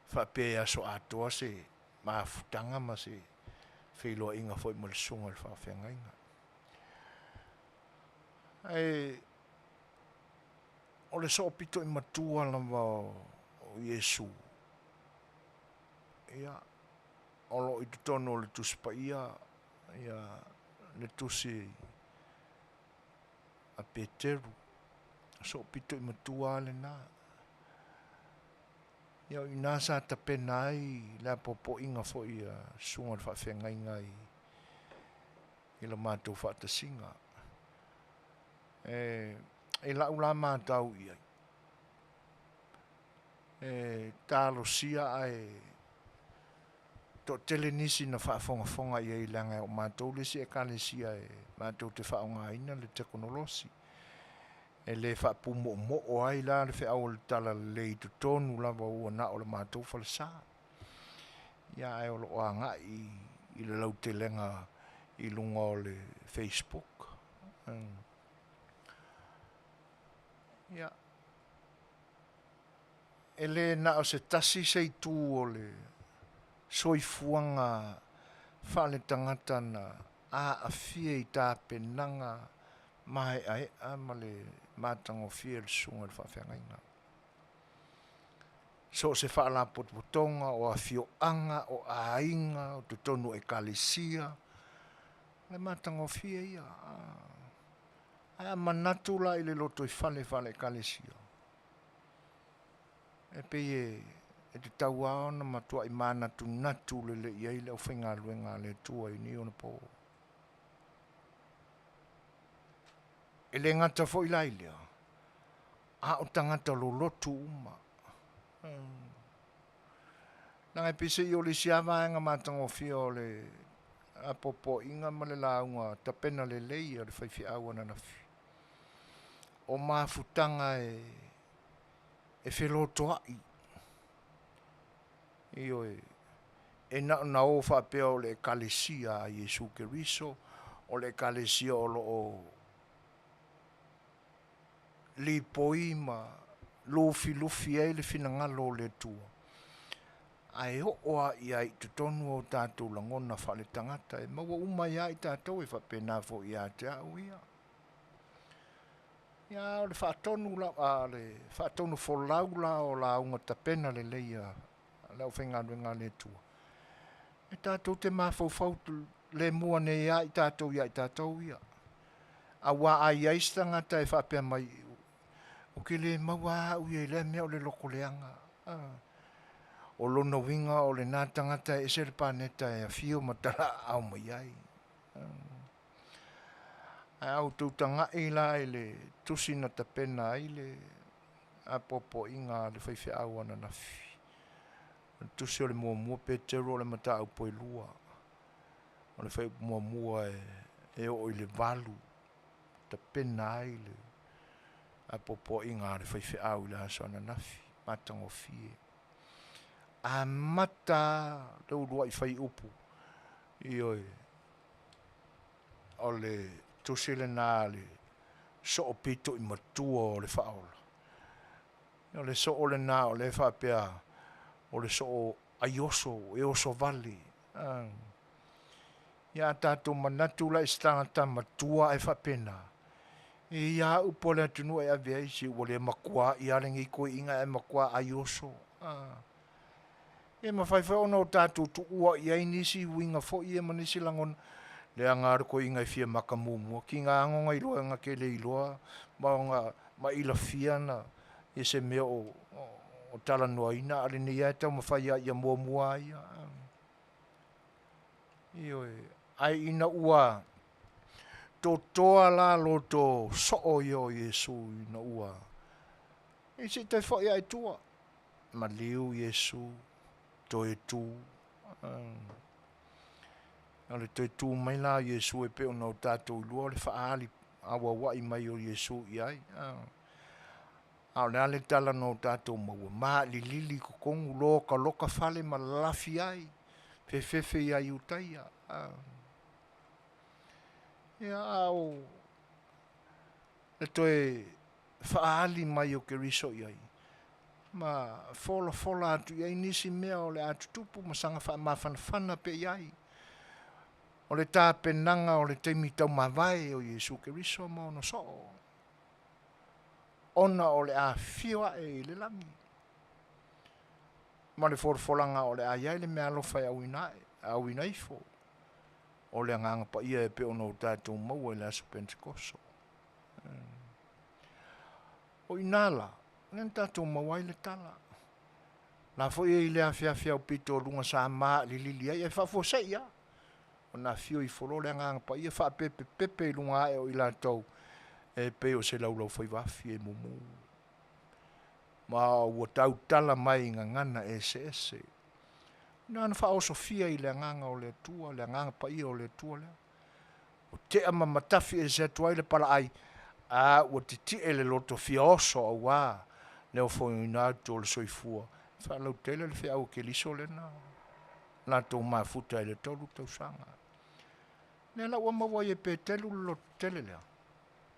faapea e aso atoa se mafutaga ma se feiloaiga foi ma le susuga i le faafeagaiga. Ae o le soopito i matua lava o Iesu, ia, o lo o i totonu o le Tusi Paia, ia, le tusi a Peteru, soopito i matua lava lena. Ia o i ina sa tapena ai le apoapoaiga foi a susuga i le faafeagaiga i i le matou faatasiga. E, i lau la matau i ai, e talosia ae toatele nisi na faafogafoga i ai leaga o matou le isi ekalesia e matou te faaaogaina le tekonolosi. E le faapumoomoo ai la le feau o le talalelei i totonu lava ua na o le matou falesa. Ia ae o lo o agai i le lautelega i luga o le Facebook. Ia, e le na o se tasi se itu o le soifuaga faaletagata na aafia i tapenaga maeaea ma le matagofie a le Susuga i le Faafeagaiga. So o se faalapotopotoga, o afioaga, o aiga, o totonu o ekalesia, o le matagofie ia. Ae a manatu la i le lotoifale faale-ekalesia, e pei e tatau lava ona matuai manatunatu lelei i ai le aufaigaluega a le Atua i nei ona po. E le gata foi la i lea, a o tagata lolotu uma. Leaga e peiseai o le isi lava vaega matagofie o le apoapoaiga ma le lauga tapena lelei a le faifeau ananafi, o mafutaga e felotoa'i, ioe, e na ona o faapea o le Ekalesia a Iesu Keriso, o le Ekalesia o lo o lipoi ma lufilufi ai le finagalo o le Atua, ae oo lava i ai i totonu o tatou lagona faaletagata e maua uma ai lava i tatou, e faapena foi ia te au ia. Ia, o le faatonu la, a le faatonu folau la o lauga tapena lelei a le aufaigaluega a le Atua, e tatou te mafaufau lemu ane ai i tatou ia i tatou ia. Aua a i ai se tagata e faapea mai, ou te le maua lava au ia i lea mea o le lotoleaga. O lona uiga o lena tagata e ese le paneta e afio ma talaaao mai ai. Ae a outou tagai la i le tusi na tapena ai le apoapoaiga a le faifeau ananafi, o le tusi o le muamua Petero o le mataupu e 2, o le fuaiupu muamua e oo i le 8, tapena ai le apoapoaiga a le faifeau i le aso ananafi, matagofie. Amata le uluai faiupu, ioe, o le tusi lena a le soo pito i matua o le Faaola. O le soo lena o lea e faapea o le soo aioso e oso vale. Ia a tatou manatu la i se tagata matua ae faapena, e i ai lava upu a le atunuu e ave ai, se ua le matua ai lava lenei toeaina ae matua aioso. E mafai foi ona tatou tuua i ai nisi uiga foi ia ma nisi lagona, leaga lava le toeaina e fia maka muamua. Tiga lava ona iloa na te le iloa ma ilafia se mea o talanoaina, a o lenei lava e taumafai lava ia muamua lava ia. Ioe. Ae ina ua totoa la loto soo ia o Iesu ina ua, se i toe foi lava i tua, maliu Iesu, toe tu. O le toe tu mai la o Iesu e pei ona tatou iloa le faaali auauai mai o Iesu i ai, a o le a le tala na o tatou maua? Malilili i totonu, lokaloka fale ma lalafi ai, fefefe ia Iutaia. Ia, a o le toe faaali mai o Keriso i ai, ma folafola atu i ai nisi mea o le a tutupu ma saga faamafanafana pea i ai, o le tapenaga o le taimi taumavae o Iesu Keriso ma ona soo, ona o le afifio ae i le lagi, ma le folafolaga o le a i ai le meaalofa e auina ae, auina ifo o le Agaga Paia e pei ona o tatou maua i le aso Penetekoso. O i ina la, lea na tatou maua ai le tala. O la foi e i le afiafi aupito i luga sa malilili ai, ae faafuasei lava, ona afio ifo loa le Agaga Paia faapepepepe i luga ae o i latou e pei o se laulaufaiva afi e mumu, ma ua tautala mai i gagana eseese. Na ona faaosofia i le Agaga o le Atua, le Agaga Paia o le Atua lea. Ua tea ma matafi ese atu ai le palaai, a ua titie le loto fia oso aua le ofoina atu o le soifua e faalautele le feau a Keriso lea na latou mafuta ai i le 3 tausaga. Lea la ua maua ai e Peteru le lototele lea,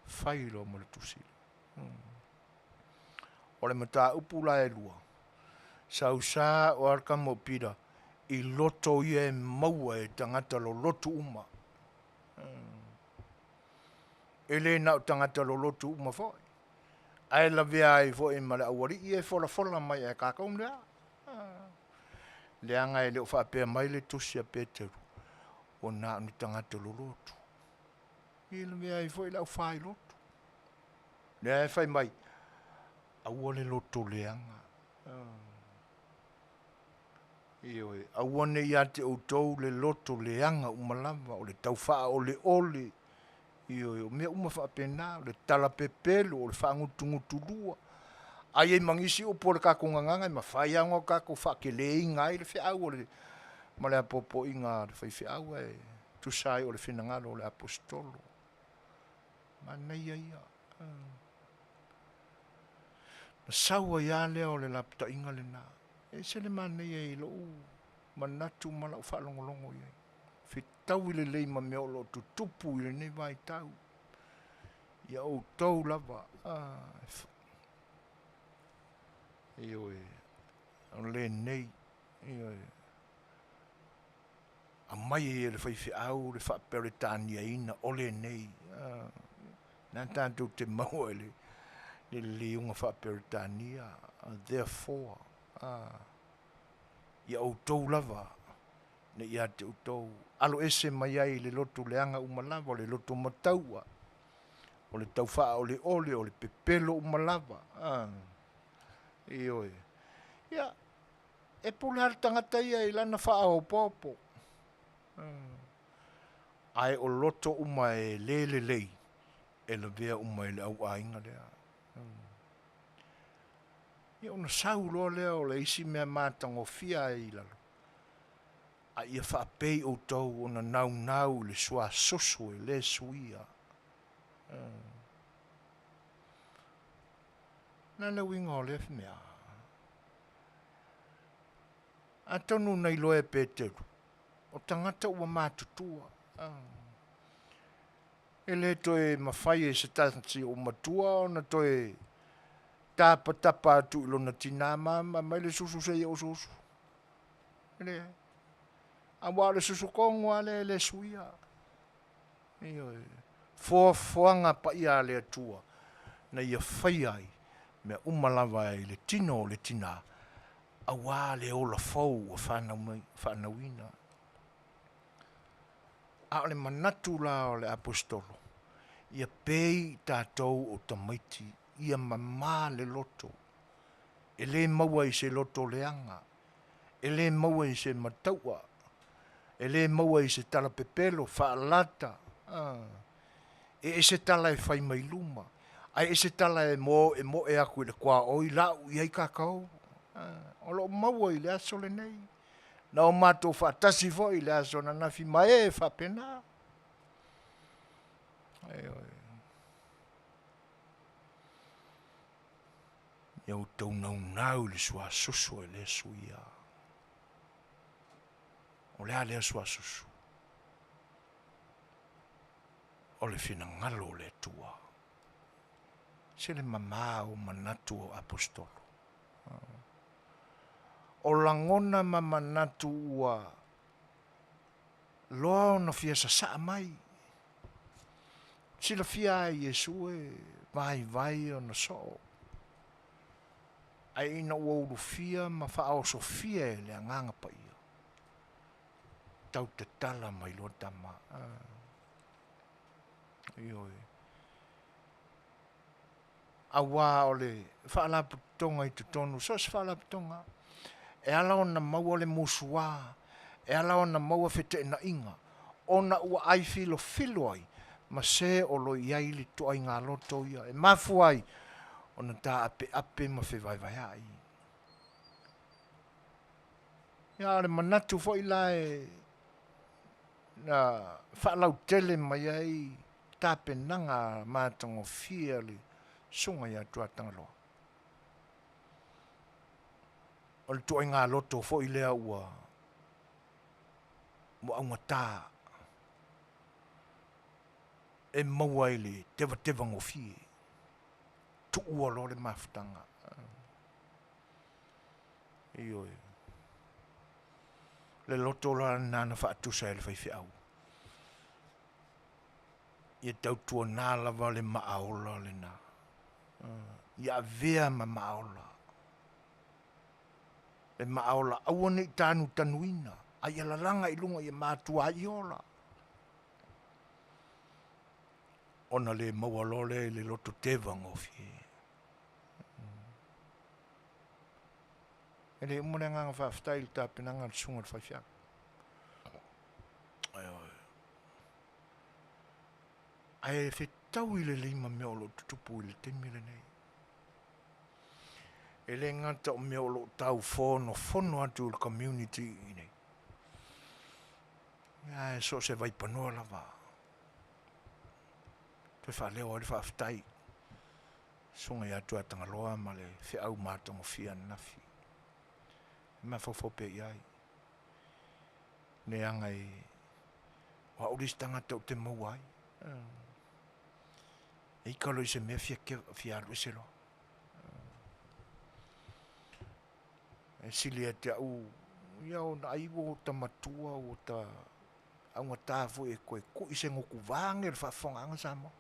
fai loa ma le tusi. O le mataupu la e 2, sausau lava le tama o Pita i loto ia e maua e tagata lolotu uma. E le na o tagata lolotu uma foi, ae lavea ai foi ma le aualii ia e folafola mai a tatou lea. Leaga e le o faapea mai le tusi a Peteru, ua na o ni tagata lolotu. E lavea ai foi le au failotu. Lea e fai mai, aua le loto leaga. Ioe, aua ne i ia te outou le loto leaga uma lava, o le tau faaoleole, ioe, o mea uma faapena, o le tala pepelo, o le faagutugutulua. A i ai ma nisi upu o le tatou gagana e mafai lava ona tatou faateleina ai le feau ma le apoapoaiga a le faifeau ae tusa ai o le finagalo o le Aposetolo. Manaia ia. Ona sau ai lava lea o le lapataiga lena. E ese le manaia i lou manatu ma lau faalogologo i ai, fetaui lelei ma mea o lo o tutupu i lenei vaitau, ia outou lava, ioe, o lenei, ioe, aumai ai e le faifeau le faa-Peretaniaina o lenei. Na tatou te maua i le liliuga faa-Peretania, therefore, ia outou lava, ne i ia te outou, aloese mai ai i le loto leaga uma lava, o le loto mataua, o le tau faaoleole, o le pepelo uma lava. Ioe. Ia, e pule lava le tagata ia i lana faaopoopo. Ae o loto uma e le lelei, e lavea uma i le auaiga lea. Ia ona sau loa lea o le isi mea matagofie ai i lalo, a ia faapei outou ona naunau i le suasoso e le suia. O le a le uiga o lea mea? Atonu na iloa e Peteru, o tagata ua matutua. E le toe mafai e se tasi o matua ona toe tapatapa atu i lona tina ma mai le susu seia usuusu. E leai. Aua o le susu tonu lava lea e le suia. Ioe. Foafoaga paia a le Atua na ia faia ai mea uma lava i le tino o le tina, aua le ola fou ua fanau mai, fanauina. A o le manatu la o le Aposetolo, ia pei i tatou o tamaiti, ia mamā le loto, e le maua i se loto leaga, e le maua i se mataua, e le maua i se tala pepelo, faalata, e ese tala e fai mai luma, ae ese tala e moe atu i le tuaoi lau i ai tatou. O lo o maua i le aso lenei. Na o matou faatasi foi i le aso ananafi ma e faapena. Ioe. Ia outou naunau i le suasusu e le suia. O le a lea suasusu? O le finagalo o le Atua. Se le mamā o manatu o Aposetolo. O lagona ma manatu ua loa ona fia sasaa mai. Silafia e Iesu e vaivai ona soo, ae ina ua ulufia ma faaosofia e le Agaga Paia, tau tatala mai loa tama. Ioe. Aua o le faalapotopotoga i totonu, so o se faalapotopotoga, e ala ona maua le musua, e ala ona maua feteenaiga, ona ua ai filofilo ai ma se o lo o i ai le ituaiga loto ia, e mafua ai ona taapeape ma fevaevaea'i. Ia a o le manatu foi la e na faalautele mai ai tapenaga matagofie a le Susuga ia Tuatagaloa, o le ituaiga loto foi lea ua augata e maua i le tevatevagofie, tuua loa le mafutaga. Ioe. Le loto la lena na faatusa e le faifeau, ia tautuana lava le maaola lena, ia avea ma maaola. Le maaola aua ne i tanutanuina, a ia lalaga i luga ia matuai ola. Ona le maua loa lea i le loto tevagofie. E le uma le agaga faafetai i le tapenaga a le susuga i le faifeau. Ae fetaui lelei ma mea o lo o tutupu i le taimi lenei. E le gata o mea o lo o tau fonofono atu i le community i inei, ae so o se vaipanoa lava. Toe faaleo ai le faafetai susuga ia Tuatagaloa ma le feau matagofie ananafi. E mafaufau pea i ai, leaga e o au le isi tagata ou te maua ai. E ika loa i se mea fia, fia alu ese loa. E sili ia te au, ia ona ai ua ta matua, ua ta augata foi e toe kui se gutu vaeane le faafofogaaga Samoa.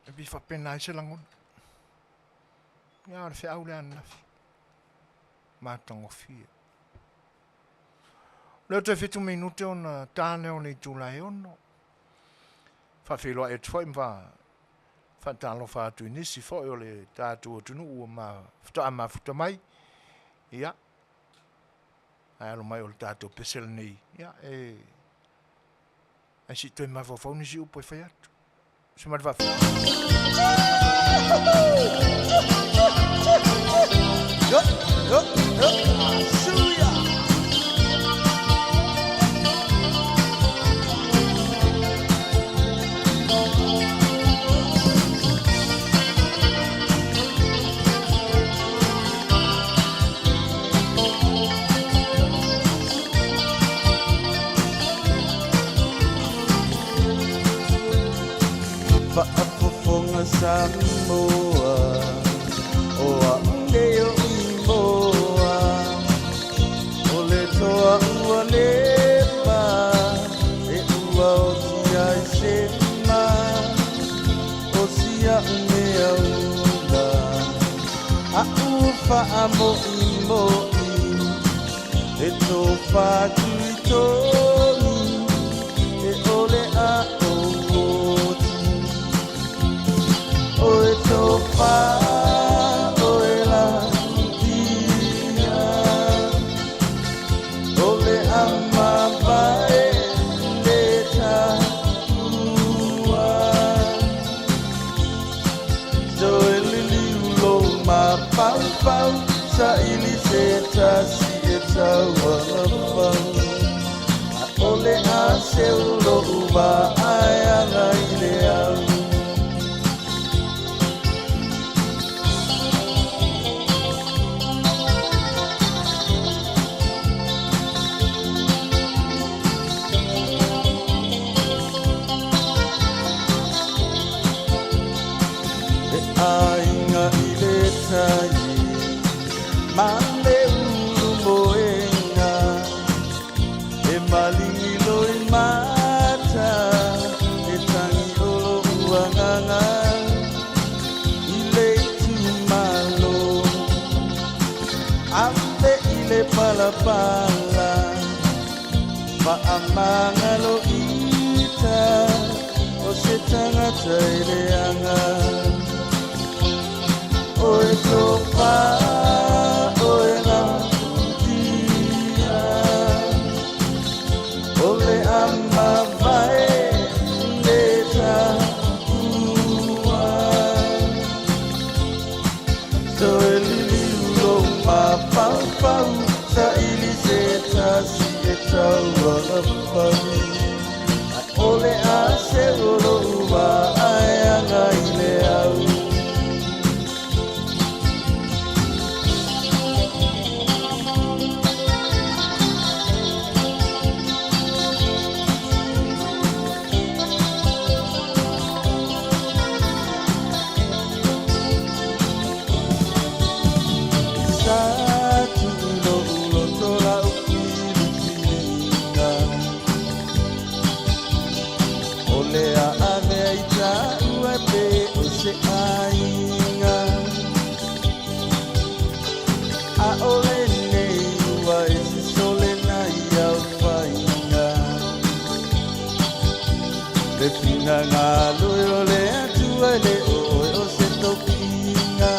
E pei faapena ai se lagona. Ia, o le feau lea ananafi. Matagofie. O lea toe fitu minute ona ta lea o le itula e 6. Faafeiloai atu foi ma faatalofa atu i nisi foi o le tatou atunuu ua ma faatoa mafuta mai. Ia, ae alo mai o le tatou pese lenei, ia, e ae se i toe mafaufau nisi upu e fai atu. Se ma le Yo, yo, yo, Suya. faamoʻimoʻi E tofa tuitogi E ʻole a oti ʻOe tofa ʻoe la tia O le a mavae le taua Toe liliu lou mafaufau Saili se tasi e tauagafau ʻAʻole a seu loʻu wā e aga i le au. E aiga i le tai ma le ulu moenga E maligi loi mata E tangi o loʻu agaga I le itumalo A me i le palapala Faamagalo ita O se tagata e leaga Oe tofa oe lautia O le a mavae le taua Toe liliu lou mafaufau Saili se tasi e tauagafau ʻAʻole a seu loʻu wā e aga i le au. Sa tuu i loʻu loto lau filifiliga O le a avea i taua e pei o se aiga ʻAʻole nei ua ese sole na ia faiga Le finagalo e o le Atua e le o oe o se tofiga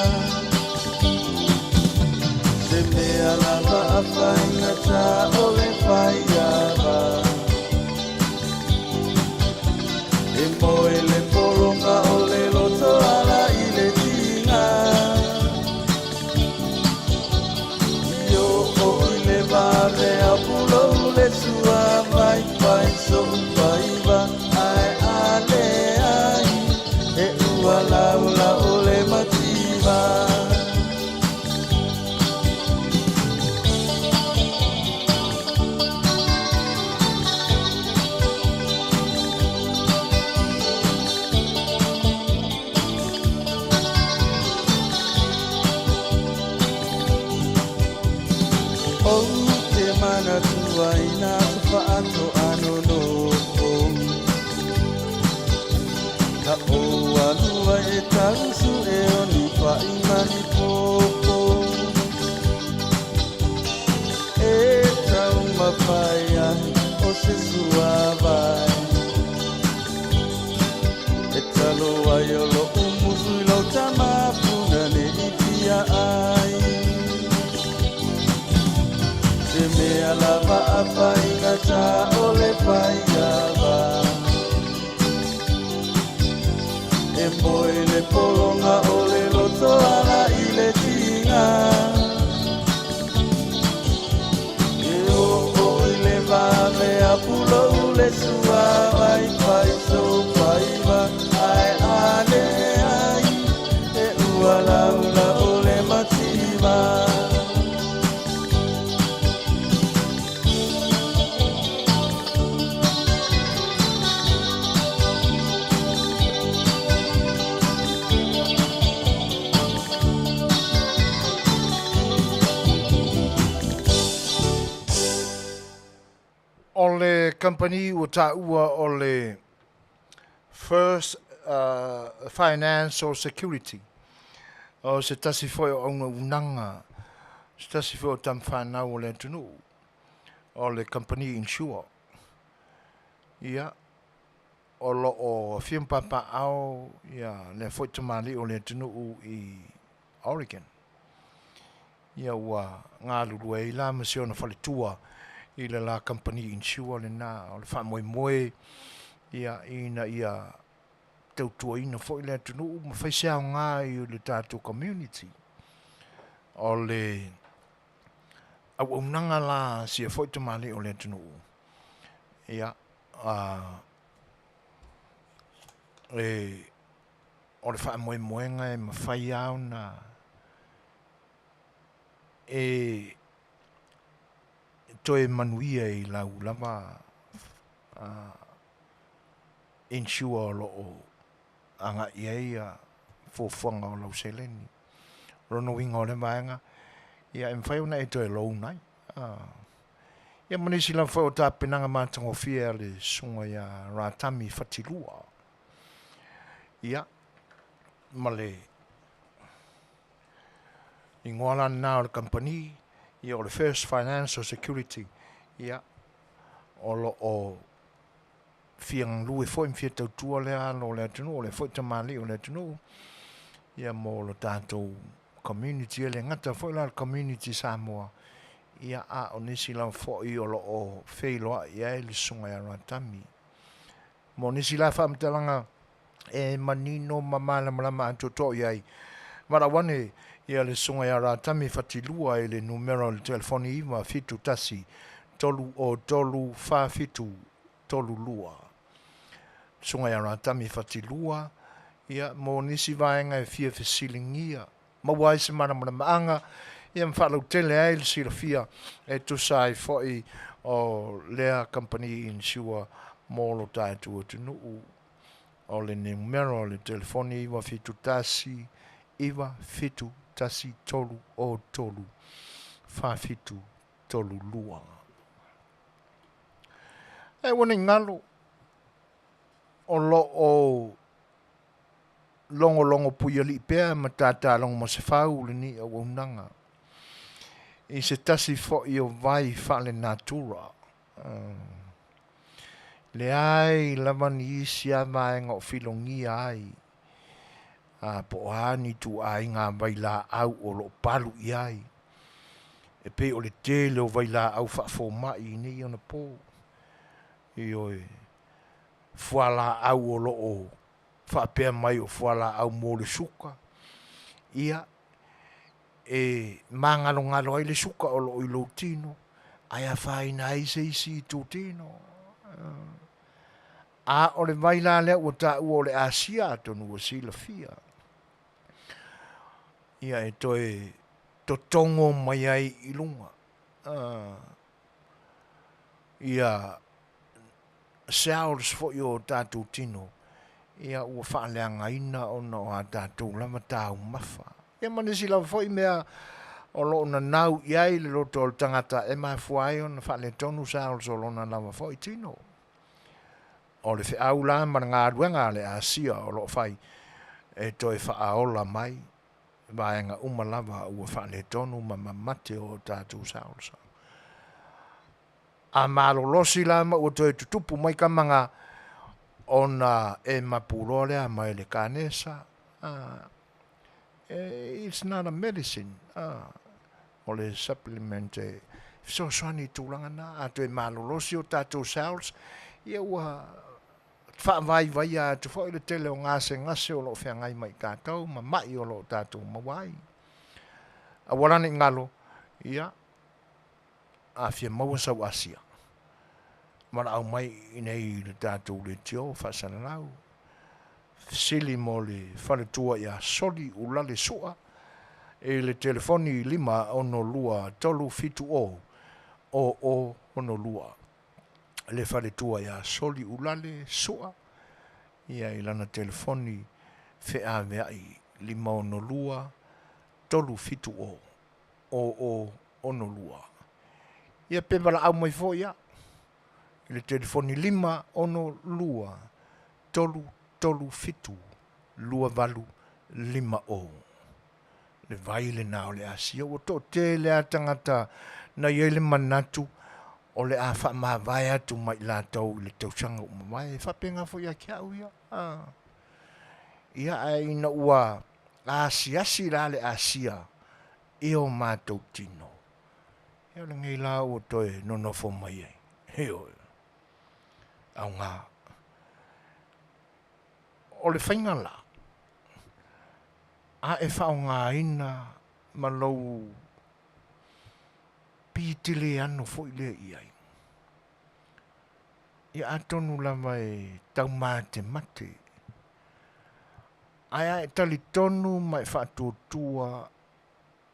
Se mea lava a faigata o le faiava E moe le pologa o le loto ala i le tiga I oo i le vave a pulou le sua vai fai soʻu faiva ae a leai e ua laula o le mativa. Ou te manatua i nā aso faatoa nonofo Ka ou alu ai e talusu e o ni paʻi ma ni pōpō E taumafai ai o se suāwai E talo ai o loʻu musu i lou tama puna ne i fia ai Se mea lava a faigata o le faiava E moe le pologa o le loto ala i le tiga E oo i le vave a pulou le sua vai fai sou faiva ae a leai e ua laula o le mativa. O le kamupani ua taua o le First Financial Security. O se tasi foi o auaunaga, se tasi foi o tama fanau o le atunuu, o le kamupani insure. Ia, o lo o afio ma papaaao ia lea foi tamalii o le atunuu i Oregon. Ia ua galulue ai la ma si ona faletua i le la kamupani insure lena. O le faamoemoe ia ina ia tautuaina foi le atunuu ma fai se aoga i le tatou community. O le auaunaga la a sia foi tamalii o le atunuu, ia, e, o le faamoemoega e mafai lava ona e toe manuia i lau lava insure o lo o agai i ai fuafuaga o lau seleni. O lona uiga o lea vaega, ia e mafai ona e toe loan ai. Ia ma nisi lava foi o tapenaga matagofie a le susuga ia Ratami Fatilua. Ia, ma le igoa la lena o le kamupani, ia o le First Financial Security, ia, o lo o fia galue foi ma fia tautua lea alo o le atunuu, o lea foi tamalii o le atunuu, ia mo lo tatou community, e le gata foi la le community Samoa, ia a o nisi lava foi o lo o feiloai i ai le susuga ia Ratami. Mo nisi la faamatalaga e manino ma malamalama atoatoa i ai, valaau ane ia le susuga ia Ratami Fatilua i le numera o le telefoni 971 303 4732. Susuga ia Ratami Fatilua, ia mo nisi vaega e fia fesiligia, maua ai se malamalamaaga, ia ma faalautele ai le silafia e tusa ai foi o lea kamupani insure mo lo tatou atunuu. O le numera o le telefoni 971 971 303 4732. Ae ua ne i galo, o lo o logologo puialii pea ma tātā logomasefau lenei auaunaga i se tasi foi o vai faalenatura. Leai lava ni isi a vaega o filogia ai, a po o a ni ituaiga vailaau o lo o palu i ai, e pei o le tele o vailaau faafomai i nei ona po. Ioe, fualaau o lo o faapea mai o fualaau mo le suka, ia, e magalogalo ai le suka o lo o i lou tino, ae afaina ai se isi itu tino. A o le vai la lea ua taua o le Asia, atonu ua silafia, ia e toe totogo mai ai i luga ia cells foi o tatou tino, ia ua faaleagaina ona o a tatou lava taumafa. Ia ma nisi lava foi mea o lo o nanau i ai le loto o le tagata e mafua ai ona faaletonu cells o lona lava foi tino. O le feau la ma le galuega a le Asia o lo o fai e toe faaola mai vaega uma lava ua faaletonu ma mamate o tatou cells. A malolosi la ma ua toe tutupu mai kamaga, ona e mapu loa lea mai le kanesa. It's not a medicine. O le supplement e fesoasoani i tulaga na. A toe malolosi o tatou cells, ia ua faavaivaia atu foi le tele o gasegase o lo o feagai ma i tatou ma mai o lo o tatou maua ai. Aua la ne i galo, ia, a fia maua sau Asia, valaau mai i inei i le tatou leitio faasalalau, fesili mo le faletua ia Soli Ulale Sua i le telefoni 5 6 3 7 0 0 0 6 2. Le faletua ia Soli Ulale Sua, ia i lana telefoni feaveai 5 6 3 7 0 0 0 6 2. Ia pe valaau mai foi ia i le telefoni 5 6 2 3 3 7 2 8 5 0. Le vai lena o le asia. Ua toatele lava tagata na i ai le manatu o le a faamavae atu ma i latou i le tausaga ua mavae. E faapena foi ia te au ia. Ia, ae ina ua asiasi la le asia i o matou tino, ia o lenei la ua toe nonofo mai ai. Ioe. Aoga. O le faiga la, a e faaaogaina ma lou piteleano foi lea i ai, ia atonu lava e taumatemate, ae a e talitonu ma e faatuatua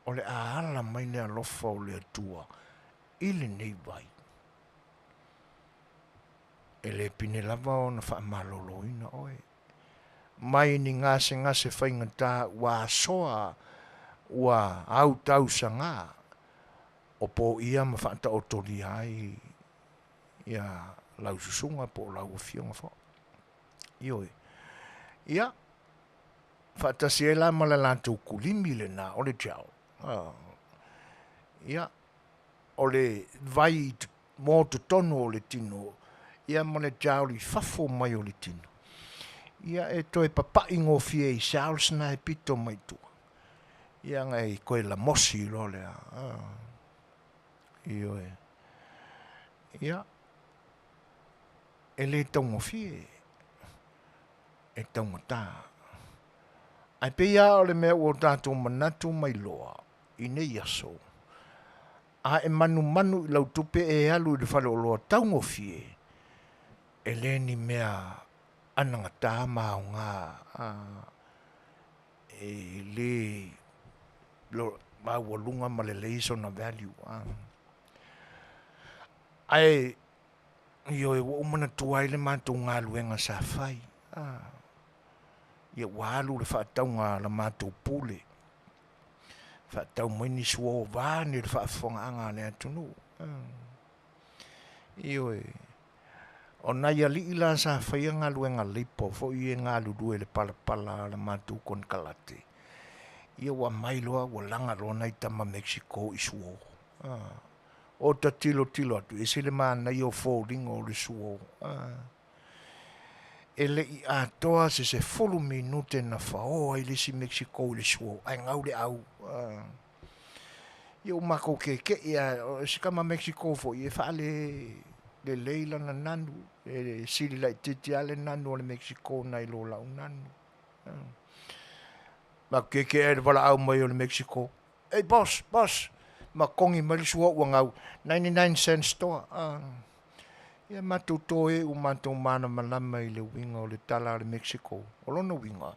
o le a ala mai le alofa o le Atua i lenei vai, e le pine lava ona faamaloloina oe mai ni gasegase faigata ua asoa ua autausaga o poia ma faataotolia ai ia lau susuga po o lau afioga foi. Ioe. Ia, faatasi ai la ma le latou kulimi lena o le gel. Ia, o le vai mo totonu o le tino, ia ma le gel i fafo mai o le tino. Ia e toe papai gofie i cells na e pito mai tua. Ia na e toe lamosi loa lea. Ioe. Ia, e le taugofie, e taugata. Ae pei lava o le mea ua tatou manatu ma iloa i nei aso, a e manumanu i lau tupe e alu i le faleoloa taugofie, e le ni mea anagata ma aoga, e le maualuga ma lelei sona value. Ae ioe, ua ou manatua ai le matou galuega sa fai. Ia ua alu le faatauga a la matou pule, faatau mai ni suo vaeane le faafofogaaga a le atunuu. Ioe, o nai alii la sa faia galuega leipa foi ia e galulue i le palapala a le matou konekarate, ia ua aumai loa ua laga loa nai tama Mexico i suo. Ota tilotilo atu, e ese le manaia o foliga o le suo. E le i atoa se 10 minute na fao ai le isi Mexico i le suo, ae gau le au. Ia ua matou keke'i lava, o si tama Mexico foi e faale lelei lana nanu, e sili laitiiti lava le nanu a le Mexico nai lo lau nanu. Matou keke'i lava i le valaau mai o le Mexico, Hey boss, boss, ma togi mai le suo ua gau, 99 cents store. Ia matou toe ua matou malamalama i le uiga o le tala a le Mexico. O lona uiga,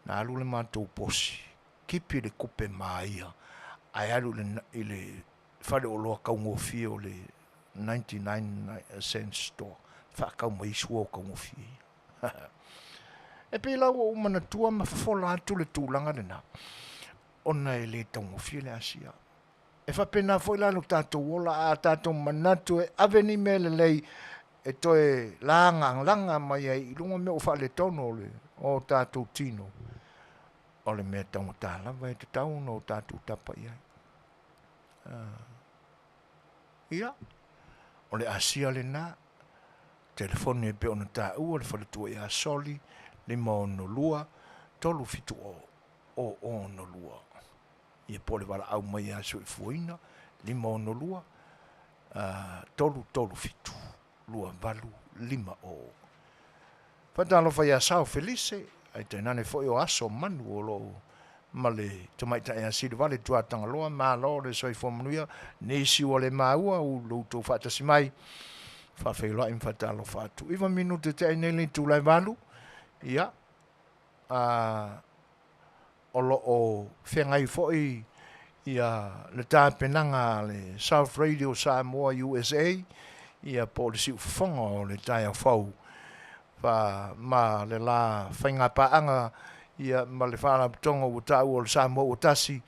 na alu le matou posi, kipi le tupe ma ia, ae alu i le faleoloa taugofie o le 99 cents store, faatau mai ai suo taugofie ia. E pei la ua ou manatua ma fofola atu le tulaga lena, ona e le taugofie le Asia. E faapena foi la lo tatou ola, a tatou manatu e ave ni mea lelei e toe lagalaga mai ai i luga mea ua faaletonu o le o tatou tino, o le mea taugata lava e tatau ona o tatou tapa i ai. Ia, o le Asia lena, telefoni e pei ona taua le faletua ia Soli, 562 370 062. Ia po o le valaau mai ia Soifuaina, 562 337 2850. Faatalofa ia Sao Felise, ae tainane foi o aso manu o lo o ma le tamaitai ia Silivale Tuatagaloa, malo le soifua manuia, nisi ua le maua u lo outou faatasi mai, faafeiloai ma faatalofa atu. 9 minute tea ai nei le itula e 8, ia, o lo o feagai foi ia le tapenaga a le South Radio Samoa USA, ia po o le siufofoga o le taeao fou fa ma le la faigapaaga ia ma le faalapotopotoga ua taua o le Samoa ua tasi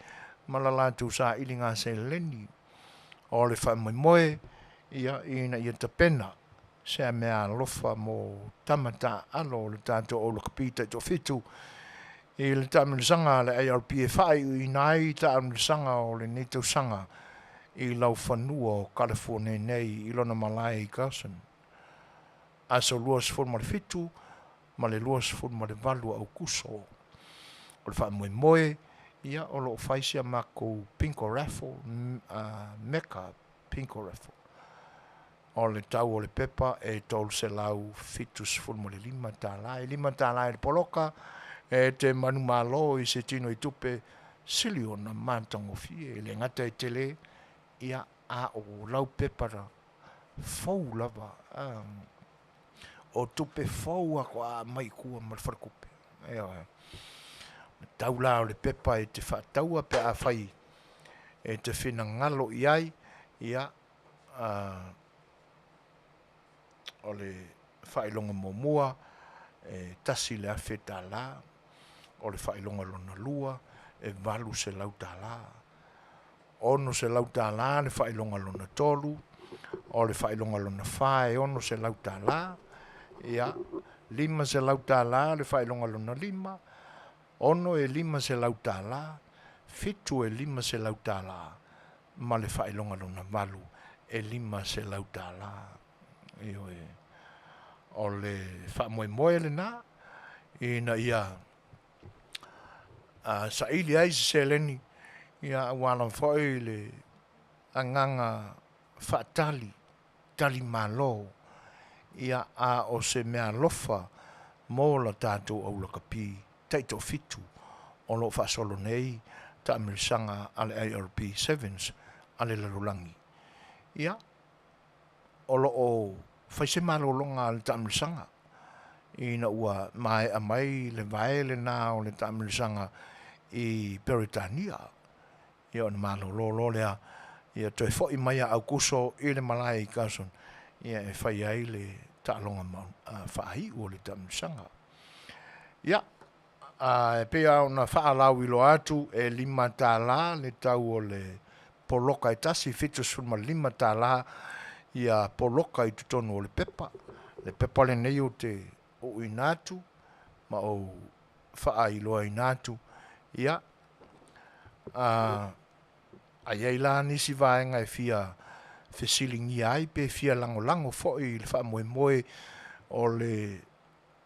ma la latou sailiga seleni o le faamoemoe ia ina ia tapena se meaalofa mo tama taaalo o le tatou aulakapi taitoafitu. i le taamilosaga a le IRP e faaiuina ai taamilosaga o lenei tausaga i laufanua o Kalafuanei nei i lona malae i Carson, aso 27 ma le 28 o Aukuso. O le faamoemoe, ia, o lo o fai si a makou bingo raffle, mega bingo raffle. O le tau o le pepa e $375, e $5 i le poloka, e te manumalo i se tino i tupe sili ona matagofie, e le gata e tele, ia, a o lau pepa fou lava, o tupe fou a koa mai i tua ma le faletupe. Ioe. O le tau la o le pepa e te faataua pe afai e te finagalo i ai, ia, o le faailoga muamua e $1,000, o le faailoga lona lua e $800, $600 le faailoga lona tolu, o le faailoga lona fa e $600, ia, $500 le faailoga lona lima, 6 e $500, 7 e $500, ma le faailoga lona valu e $500. Ioe. O le faamoemoe lena ina ia saili ai se seleni, ia aua lava foi le agaga faatali, tali malo, ia a o se meaalofa mo la tatou aulakapi taitoafitu o lo o faasolo nei taamilosaga a le IRP Sevens a le lalolagi. Ia, o lo o fai se malologa a le taamilosaga ina ua maea mai le vae lena o le taamilosaga i Peretania. Ia ona malolo loa lea, ia toe foi mai ia Aukuso i le malae i Carson, ia e fai ai le taaloga faaiu o le taamilosaga. Ia, e pei lava ona faalauiloa atu, e $5 le tau o le poloka e tasi, $75 ia poloka i totonu o le pepa. Le pepa lenei ou te uuina atu ma ou faailoaina atu, ia, a i ai la nisi vaega e fia fesiligia ai pe fia lagolago foi i le faamoemoe o le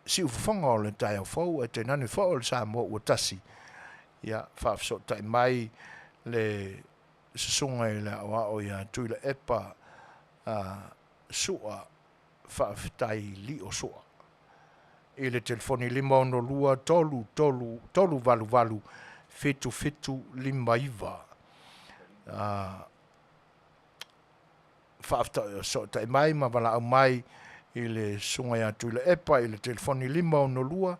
siufofoga o le taeao fou, ae tainane foi o le Samoa ua tasi, ia faafesootai mai le susuga i le aoao ia Tuilaepa Sua Faafetai Lio Sua i le telefoni 562 33 388 7759. Faafesootai mai ma valaau mai i le Susuga ia Tuilaepa i le telefoni 562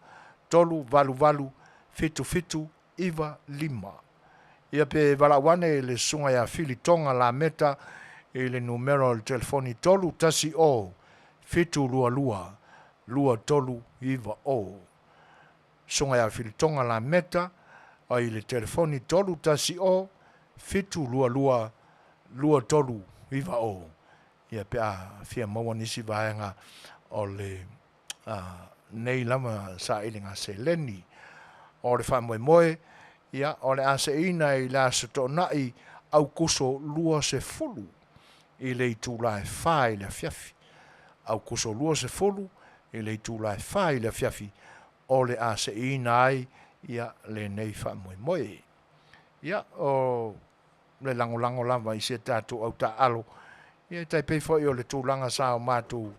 388 7795. Ia pe valaau ane i le Susuga ia Filitoga Lameta i le numera o le telefoni 310 722 2390. Susuga ia Filitoga Lameta i le telefoni 310 722 2390. Ia pe a fia maua nisi vaega o le nei lava sailiga seleni. O le faamoemoe, ia, o le a seina i le Aso Toonai, Aukuso 20 i le itula e 4 i le afiafi. Aukuso 20 i le itula e 4 i le afiafi o le a seina ai ia lenei faamoemoe. Ia, o le lagolago lava i si a tatou au taaalo, ia e tai pei foi o le tulaga sa o matou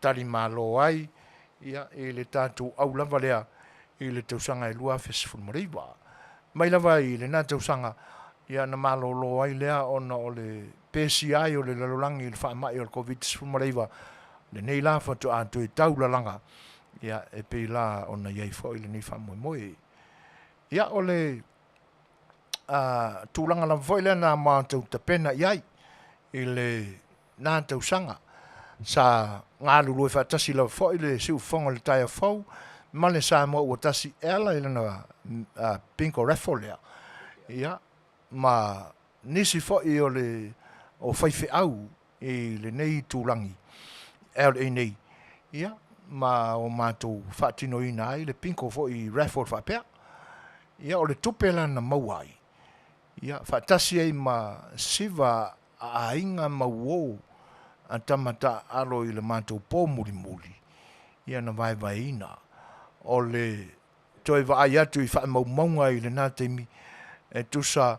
talimalo ai ia i le tatou au lava lea i le tausaga e 2019. Mai lava i lena tausaga, ia na malolo ai lea ona o le pesia ai o le lalolagi i le faamai o le Koviti-19, lenei la faatoa toe taulalaga, ia e pei la ona i ai foi lenei faamoemoe. Ia o le tulaga lava foi lea na matou tapena i ai i lena tausaga, sa galulue faatasi lava foi le siufofoga o le taeao fou ma le Samoa ua tasi e ala i lana bingo raffle lea, ia, ma nisi foi o le o faifeau i lenei itulagi LA nei, ia, ma o matou faatinoina ai le bingo foi i raffle faapea. Ia o le tupe la na maua ai, ia faatasi ai ma siva a aiga ma uo a tama taaalo i le matou po mulimuli, ia na vaevaeina. O le toe vaai atu i faamaumauga i lena taimi, e tusa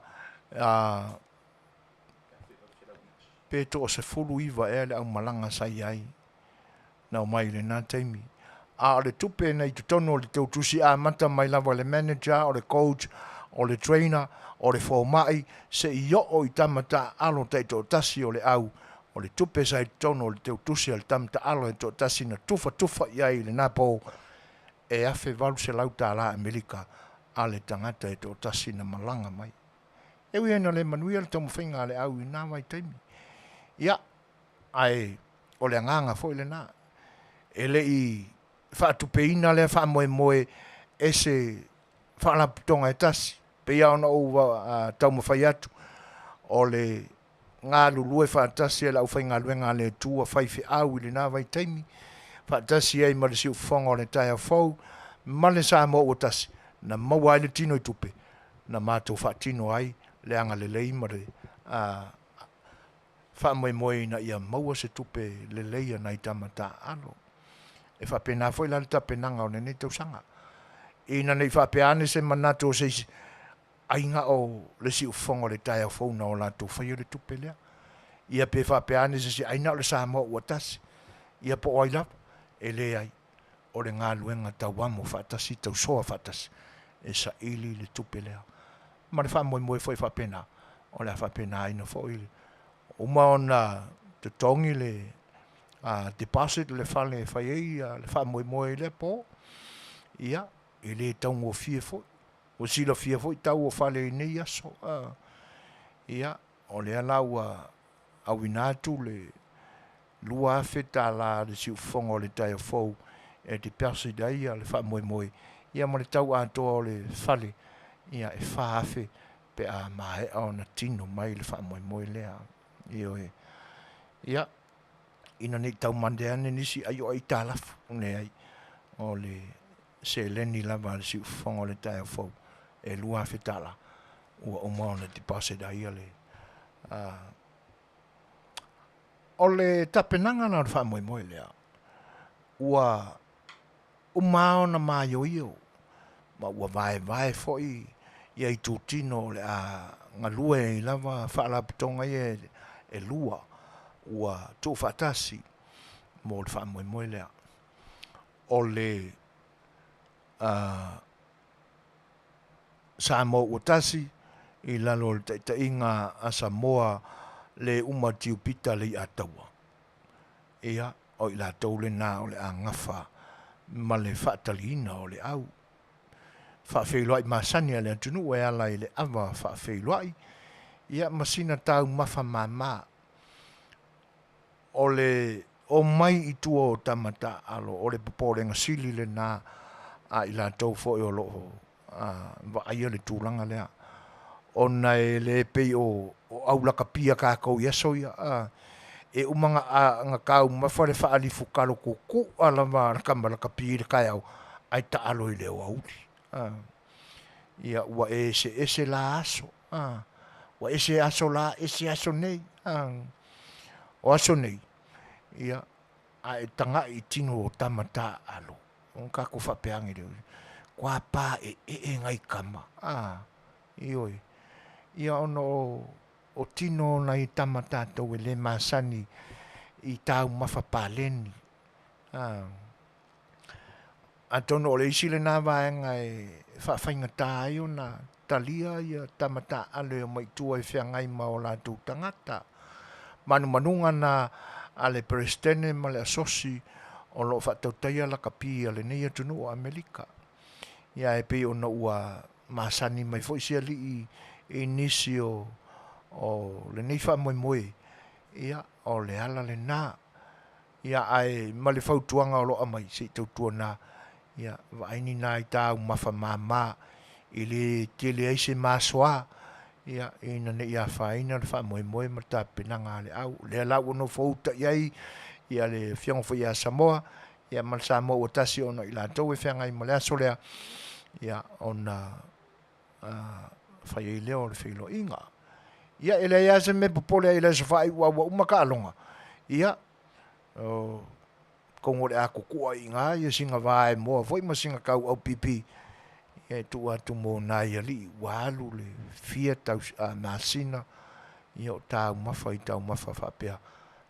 pe 19 ea le aumalaga sa i ai na omai i lena taimi. A o le tupe na i totonu o le teutusi amata mai lava i le manager, o le coach, o le trainer, o le fomai, seia oo i tama taaalo taitoatasi o le au, o le tupe sa i totonu o le teutusi a le tama taaalo e toatasi na tufatufa i ai i lena po, e $1,800 Amerika a le tagata e toatasi na malaga mai. E ui ina le manuia le taumafaiga a le au i na vaitaimi, ia, ae o le agaga foi lena. E le i faatupeina lea faamoemoe e se faalapotopotoga e tasi. E pei lava ona ou taumafai atu, o le galulue faatasi a le aufaigaluega a le Atua faifeau i lena vaitaimi, faatasi ai ma le siufofoga o le taeao fou ma le Samoa ua tasi, na maua ai le tino i tupe na matou faatino ai le agalelei ma le faamoemoe ina ia maua se tupe lelei a nai tama taaalo. E faapena foi la le tapenaga o lenei tausaga, ina ne i faapea ane se manatu o se isi, ai na o le siufofoga o le taeao fou na o latou faia le tupe lea. Ia pe faapea ane se isi, ai na o le Samoa ua tasi. Ia po o ai lava, e leai. O le galuega tauamo faatasi, tausoa faatasi e saili le tupe lea. Ma le faamoemoe foi faapena, o le a faapenaina foi uma ona totogi le deposit le fale e fai ai le faamoemoe i lea po. Ia, e le taugofie foi. Ua silafia foi tau o fale i nei aso. Ia, o lea la ua auina atu le $2,000 a le siufofoga o le taeao fou e deposit ai le faamoemoe, ia ma le tau atoa o le fale, ia e $4,000 pe a maea ona tino mai le faamoemoe lea. Ioe. Ia, ina ne i taumate ane nisi ai o aitalafu, leai, o le seleni lava a le siufofoga o le taeao fou e $2,000 ua uma ona deposit ai le O le tapenaga la o le faamoemoe lea, ua uma lava ona maioio ma ua vaevae foi ia itutino o le a galue ai lava faalapotopotoga ia e lua ua tuufaatasi mo le faamoemoe lea. O le Samoa ua tasi i lalo o le taitaiga a Samoa le uma Tiupita Leiataua. Ia, o i latou lena o le a gafa ma le faataliina o le au faafeiloai masani a le atunuu e ala i le ava faafeiloai, ia ma sina taumafa mama o le omai i tua o tama taaalo, o le popolega sili lena a i latou foi o lo o vaaia le tulaga lea, ona e le pei o au lakapi a tatou i aso ia, e uma ona taumafa le faalifu talo tutu'a lava a le tama lakapi i le taeao ae taalo i le aoauli. Ia ua eseese la aso, ua ese aso la ese aso nei. O aso nei, ia, a e taga'i i tino o tama taaalo, ona tatou faapea ane lea, kua paeee nai tama, a, ioe, ia ona o tino o nai tama tatou e le masani i taumafa paleni. A, atonu o le isi lena vaega e faafaigata ai ona talia ia tama taaalo e omai i tua e feagai ma o latou tagata. Manumanuga na a le Peresetene ma le Asosi o lo o faatautaia lakapi a lenei atunuu o Amerika. Ia e pei ona ua masani mai foi si alii i nisi o lenei faamoemoe, ia o le ala lena. Ia ae ma le fautuaga o lo o aumai, se i tautuana, ia vaai ni nai taumafa mama e le tele ai se masoa, ia ina ne i afaina le faamoemoe ma le tapenaga a le au. O lea la ua nofouta i ai ia le afioga foi ia Samoa, ia ma le Samoa ua tasi ona o i latou e feagai ma le aso lea, ia ona fai ai lea o le feiloaiga. Ia e leai lava se mea e popole ai i le aso faaiu a ua uma taaloga, ia o atonu o le a tutua i ina ia sina vaemoa foi ma sina tauaupipi ia e tuu atu mo nai alii ua alu le fia masina ia o taumafa i taumafa faapea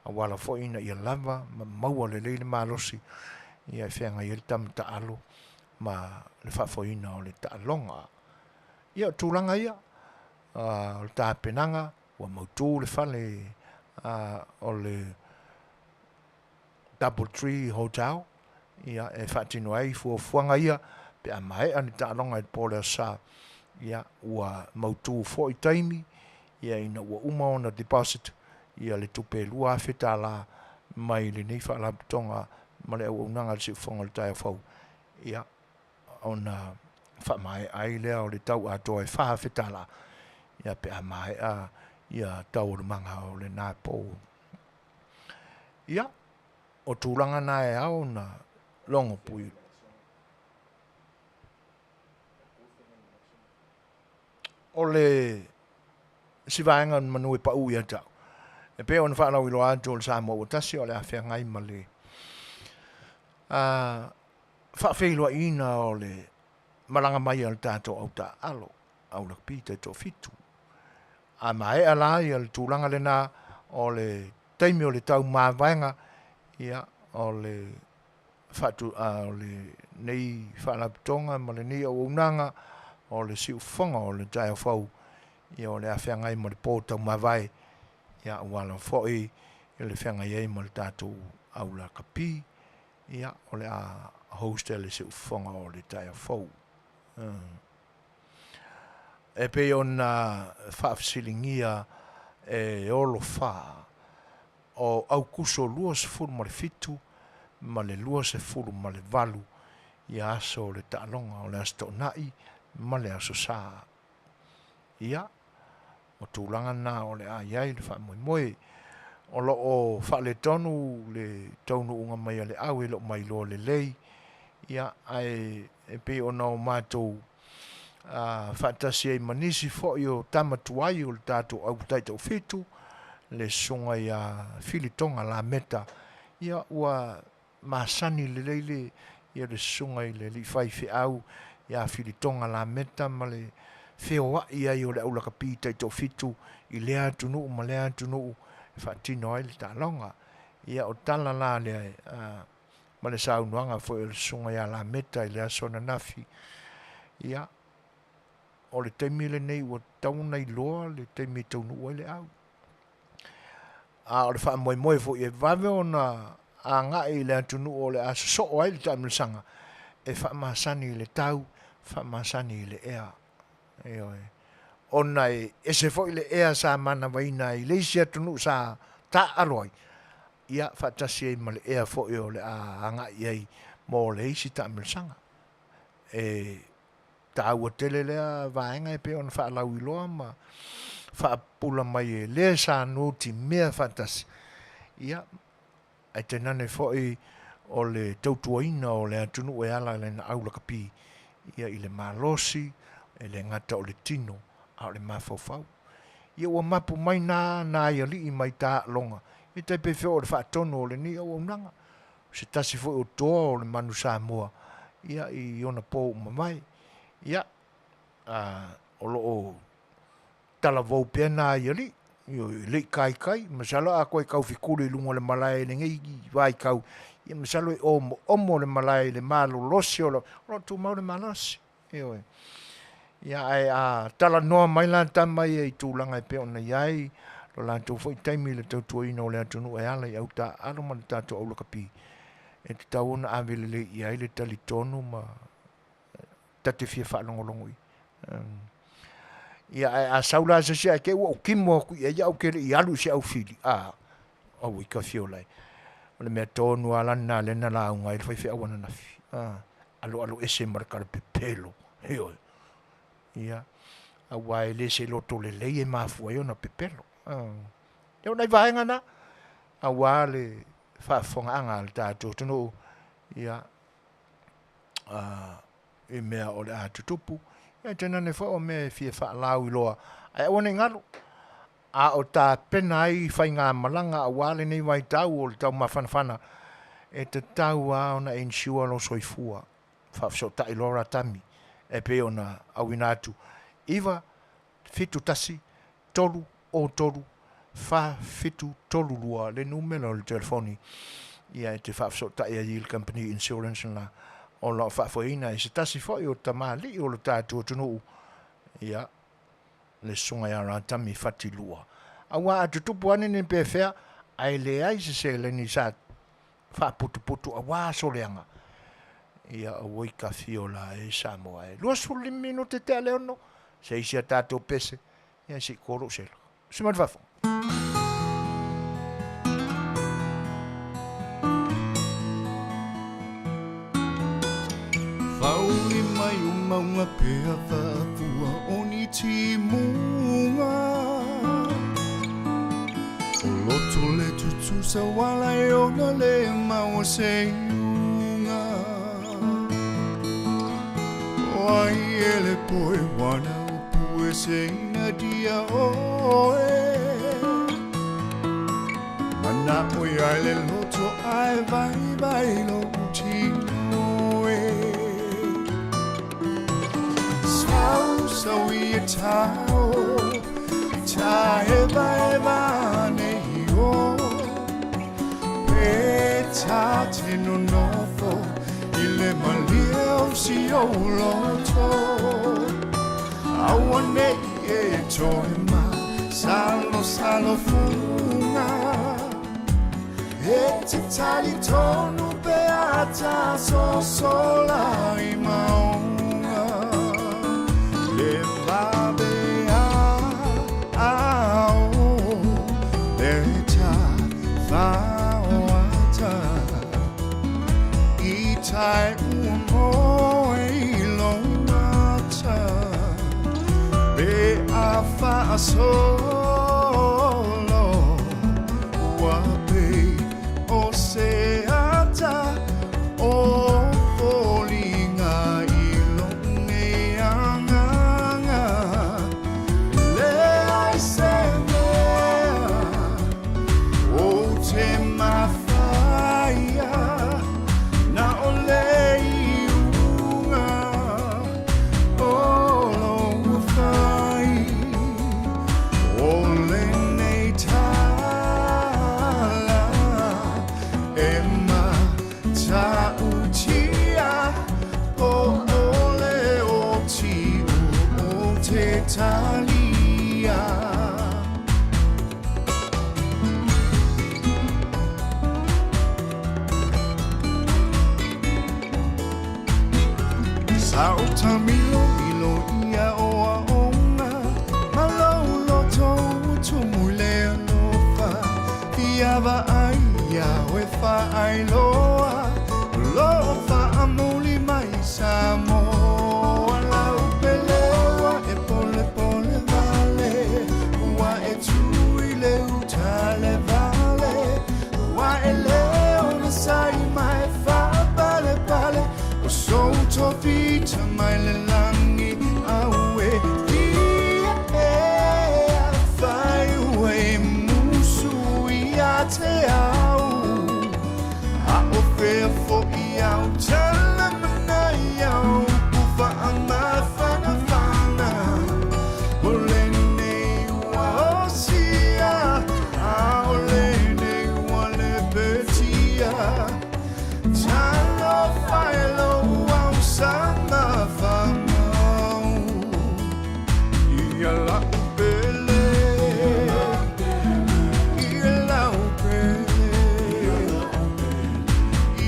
auala foi ina ia lava ma maua lelei le malosi ia e feagai ai le tama taalo ma le faafoeina o le taaloga. Ia o tulaga ia o le tapenaga ua mautu le fale o le Double Tree Hotel ia e faatino ai fuafuaga ia pe a maea le taaloga i le po o le Aso Sa, ia ua mautu foi taimi ia ina ua uma ona deposit ia le tupe $2,000 mai lenei faalapotopotoga ma le auaunaga a le Siufofoga o le Taeao Fou, ia ona faamaea ai lea o le tau atoa e $4,000 ia pe a maea ia taualumaga o lena po. Ia, o tulaga na e ao ona logo pui. O le si vaega o manu e pau ia te au, e pei ona faalauiloa atu o le Samoa ua tasi o le a feagai ma le faafeiloaiina o le malaga mai a le tatou au taaalo, au lakapi taitoafitu. A maea la ia le tulaga lena o le taimi o le taumavaega, ia, o le faatu, o lenei faalapotopotoga ma lenei auaunaga o le siufofoga o le taeao fou, ia o le a feagai ma le po taumavae, ia aua lava foi le feagai ai ma le tatou au lakapi, ia o le a host e le siufofoga o le taeao fou. E pei ona faafesiligia e Olo Fa o Aukuso 27 ma le 28 ia aso o le taaloga o le Aso Toonai ma le Aso Sa. Ia, o tulaga na o le a i ai le faamoemoe. O lo o faaletonu le taunuuga mai a le au e le o mailoa lelei, ia, ae e pei ona o matou faatasi ai ma nisi foi o tama tuai o le tatou au taitaufitu, le susuga ia Filitoga Lameta, ia ua masani lelei le ia le susuga i le alii faifeau ia Filitoga Lameta ma le feoai ai o le au lakapi taitoafitu i lea atunuu ma lea atunuu e faatino ai le taaloga. Ia o tala la lea ma le saunoaga foi a le susuga ia Lameta i le aso ananafi, ia, o le taimi lenei ua tatau ona iloa le taimi e taunuu ai le au. A o le faamoemoe foi e vave ona agai i le atunuu o le a sosoo ai le taamilosaga, e faamasani i le tau, faamasani i le ea. Ioe. Ona e ese foi le ea sa manavaina ai i le isi atunuu sa taaalo ai, ia faatasi ai ma le ea foi o le a agai i ai mo le isi taamilosaga. E taua tele lea vaega e pei ona faalauiloa ma faapupula mai e le sa nutimea faatasi, ia, ae tainane foi o le tautuaina o le atunuu e ala i lana aulakapi, ia i le malosi, e le gata o le tino, a o le mafaufau. Ia ua mapu mai na nai alii mai taaloga, e tai pei foi o le faatonu o lenei auaunaga, o se tasi foi o toa o le Manu Samoa, ia i ona po ua mavae. Ia, o lo o talavou pea nai alii, ioe, e le i taitai, masalo a toe taufetuli i luga o le malae i lenei vaitau, ia masalo e omoomo le malae i le malolosi o lo o tumau le malosi. Ioe. Ia, ae a talanoa mai la tama ia i tulaga e pei ona i ai lo latou foi taimi i le tautuaina o le atunuu e ala i au taaalo ma le tatou au lakapi, e tatau ona ave lelei i ai le talitonu ma ta te fia faalogologo i Ia, ae a sau la se isi ae te i ua ou kimo atu i ai ae ou te le i alu i se aufili, a, aua i ka fiola e. O le mea tonu lava la lena lea na lauga ai le faifeau ananafi, a, aloalo ese ma le talapepelo, ioe. Ia, aua e le se loto lelei e mafua ai ona pepelo. Ia, o nai vaega na, aua le faafofogaaga a le tatou atunuu. Ia, i mea o le a tutupu, ia tainane foi o mea e fia faalauiloa, ae aua ne i galo, a o tapena ai faigamalaga aua lenei vaitau o le taumafanafana, e tatau lava ona e insure lou soifua, faafesootai loa Ratami e pei ona auina atu, 9 7 1 3 o 3 4 7 3 2 le numera o le telefoni ia e te faafesootai ai i le company insurance lena o lo o faafoeina e se tasi foi o tamalii o le tatou atunuu ia le susuga ia Ratami Fatilua. Aua a tutupu ane ni pefea ae leai se seleni sa faaputuputu aua aso leaga, ia oi ka fiola e Samoa e. 25 minute tea le 6, se isi a tatou pese, ia se i ko lou sela. Usi mai le faafofoga. Whauli mai o maunga pea whaafua o ni timunga O loto le tutusa wala e ona le maua se iunga O ai e le poe wana o pue se ina dia oe Mana o ia le loto ai vai vai lo tino e Sau sau i e tau Ta eva eva ne i o Pe ta te nonofo I le malie o si o loto Aua nei e toe ma Salo salo funga E te tali tonu pe ata sosola i maunga Le vabe a a o Le ta whaoata I tai ua moe i lo mata Pe a whaasolo Ua pei o se ata o foliga i lou nei agaga Leai se mea ou te mafaia Na o le iuga o lou fai O lenei tala e matautia Po o le oti ou te talia. Sa ou taamilomilo i aoaoga ma lou loto ua tumu i le alofa Fia vaai iā oe faailoa o lo o faamuli mai Samoa Lau pele ua e polepole wale Ua e tū i le uta le vale Ua e le onosai mai faapalepale O sou tofi mai le lagi aue Ia e afai ua e musu ia te au A o fea foi au tala mana i au Upu faamafanafana O lenei ua osia A o lenei ua lepetia Talofa e lou ausama faamau Ia lau pele Ia lau pele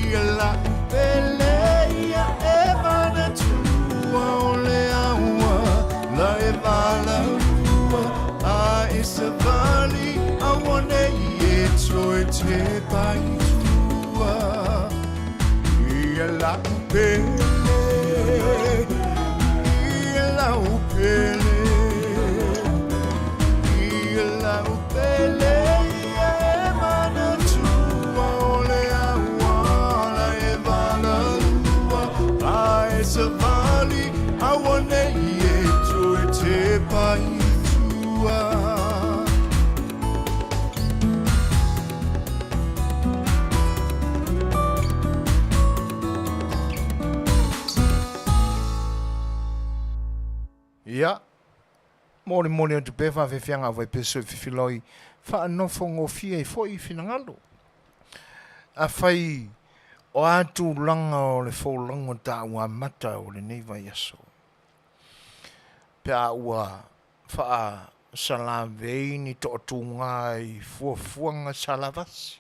Ia lau pele Ia e manatua o le aua La e valaua A e savali Auanei e toe tepa i tua Ia lau pele Ia lau pele Ia lau pele Ia e manatua o le aua La e valaua. Molimoli atu pea faafeafeaga a Vaipeso i Fifiloi, faanofogofie ai foi finagalo. Afai o a tulaga o le folauga taua amata o lenei vaiaso, pe a ua faasalavei ni toatuga i fuafuaga salavasi,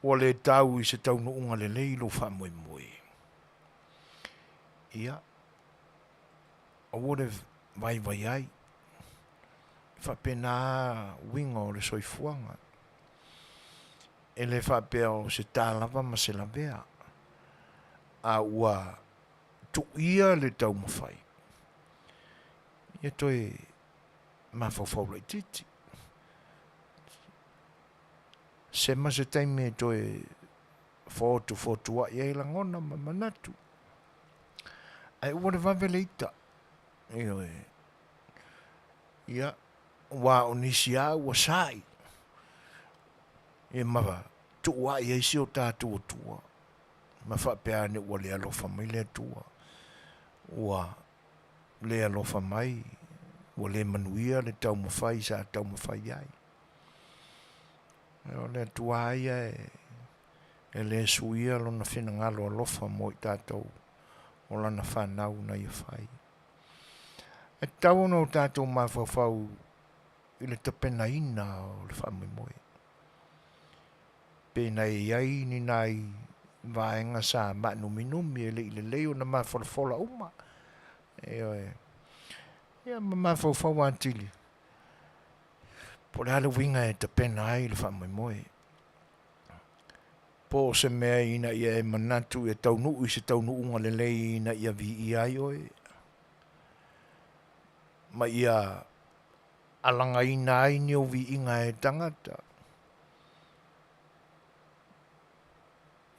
ua le tau i se taunuuga lelei lou faamoemoe. Ia, aua le vaivai ai. E faapena uiga o le soifuaga. E le faapea o se ta lava ma se lavea, a ua tuia le taumafai, ia toe mafaufau laitiiti. Sema se taimi e toe fotufotuai ai lagona ma manatu. Ae ua le vave le ita. Ioe. Ia, aua o nisi lava ua sai, ia ma tuuai ai si o tatou Atua, ma faapea ane ua le alofa mai le Atua, ua le alofa mai, ua le manuia le taumafai sa taumafai ai. O le Atua lava ia e le suia lona finagalo alofa mo i tatou o lana fanau na ia fai. E tatau ona o tatou mafaufau i le tapenaina o le faamoemoe. Pe na i ai ni nai vaega sa maanuminumi e le i lelei ona mafolafola uma. Ioe. Ia ma mafaufau atili po o le a le uiga e tapena ai le faamoemoe. Po o se mea ina ia e manatu ia taunuu i se taunuuga lelei ina ia viia ai oe, ma ia alagaina ai ni ou viiga e tagata.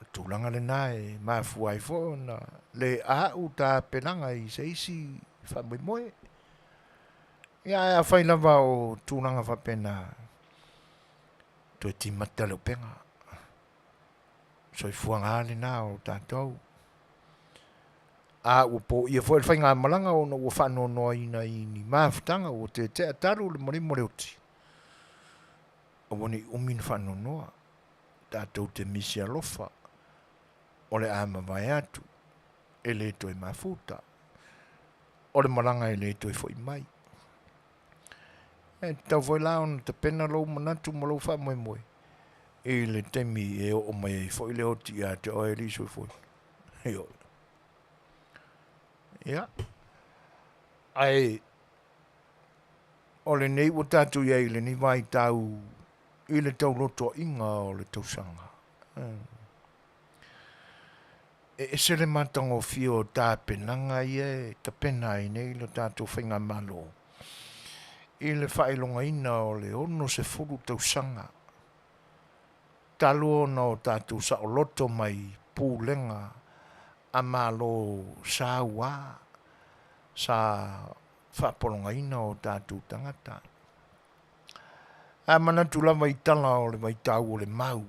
O le tulaga lena e mafua ai foi ona le a'u tapenaga i se isi faamoemoe. Ia ae afai lava o tulaga faapena, toe timata le upega. Soifuaga lava lena o tatou. A ua poia foi le faigamalaga ona ua faanoanoaina i ni mafutaga ua tetea talu le malimu o le oti, aua ne i umi na faanoanoa. Tatou te misi alofa, o le a mavae atu, e le toe mafuta. O le malaga e le toe foi mai. E tatau foi la ona tapena lou manatu ma lou faamoemoe i le taimi e oo mai ai foi le oti ia te oe alii soifua. Ioe. Ia. Ae o lenei ua tatou i ai i lenei vaitau i le taulotoaiga o le tausaga. E ese le matagofie o tapenaga ia e tapena ai nei le tatou Faigamalo i le faailogaina o le 60 tausaga talu ona o tatou saoloto mai pulega a Malo saua sa faapologaina o tatou tagata. A manatu lava i tala o le vaitau o le mau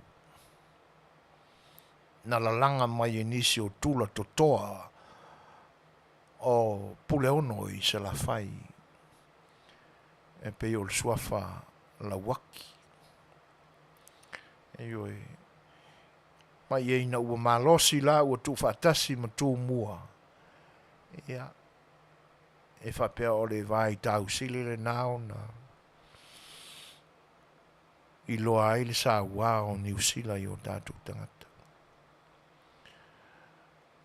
na lalaga mai e nisi o tula totoa o Puleono i Salafai e pei o le suafa Lauaki. Ioe. Ma ia ina ua malosi la ua tuufaatasi ma Tumua, ia, e faapea o le vaitau sili lena ona iloa ai le saua o Niu Sila i o tatou tagata.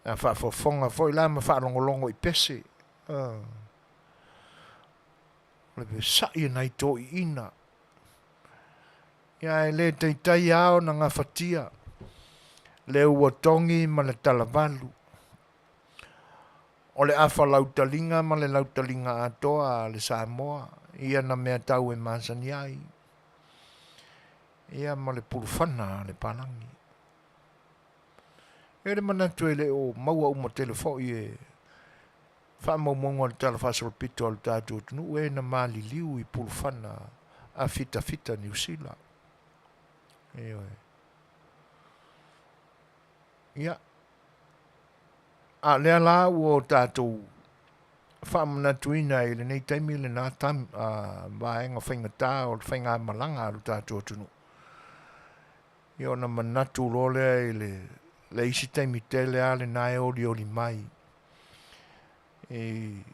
A faafofoga foi la ma faalogologo i pese, o le fesa'i e nai toeaiina, ia e le taitai lava ona gafatia le ua togi ma le talavalu, o le afa lautaliga ma le lautaliga atoa a le Samoa i ana meatau e masani ai, ia ma le pulufana a le palagi. E i ai le manatu e le o maua uma tele foi e faamaumauga o le Tala Faasolopito a lo tatou atunuu e na maliliu i pulufana a fitafita Niu Sila. Ioe. Ia, a o lea la ua o tatou. faamanatuina i lenei taimi lena vaega faigata o le faigamalaga a lo tatou atunuu. Ia ona manatu loa lea i le, le isi taimi tele lava lena e olioli mai i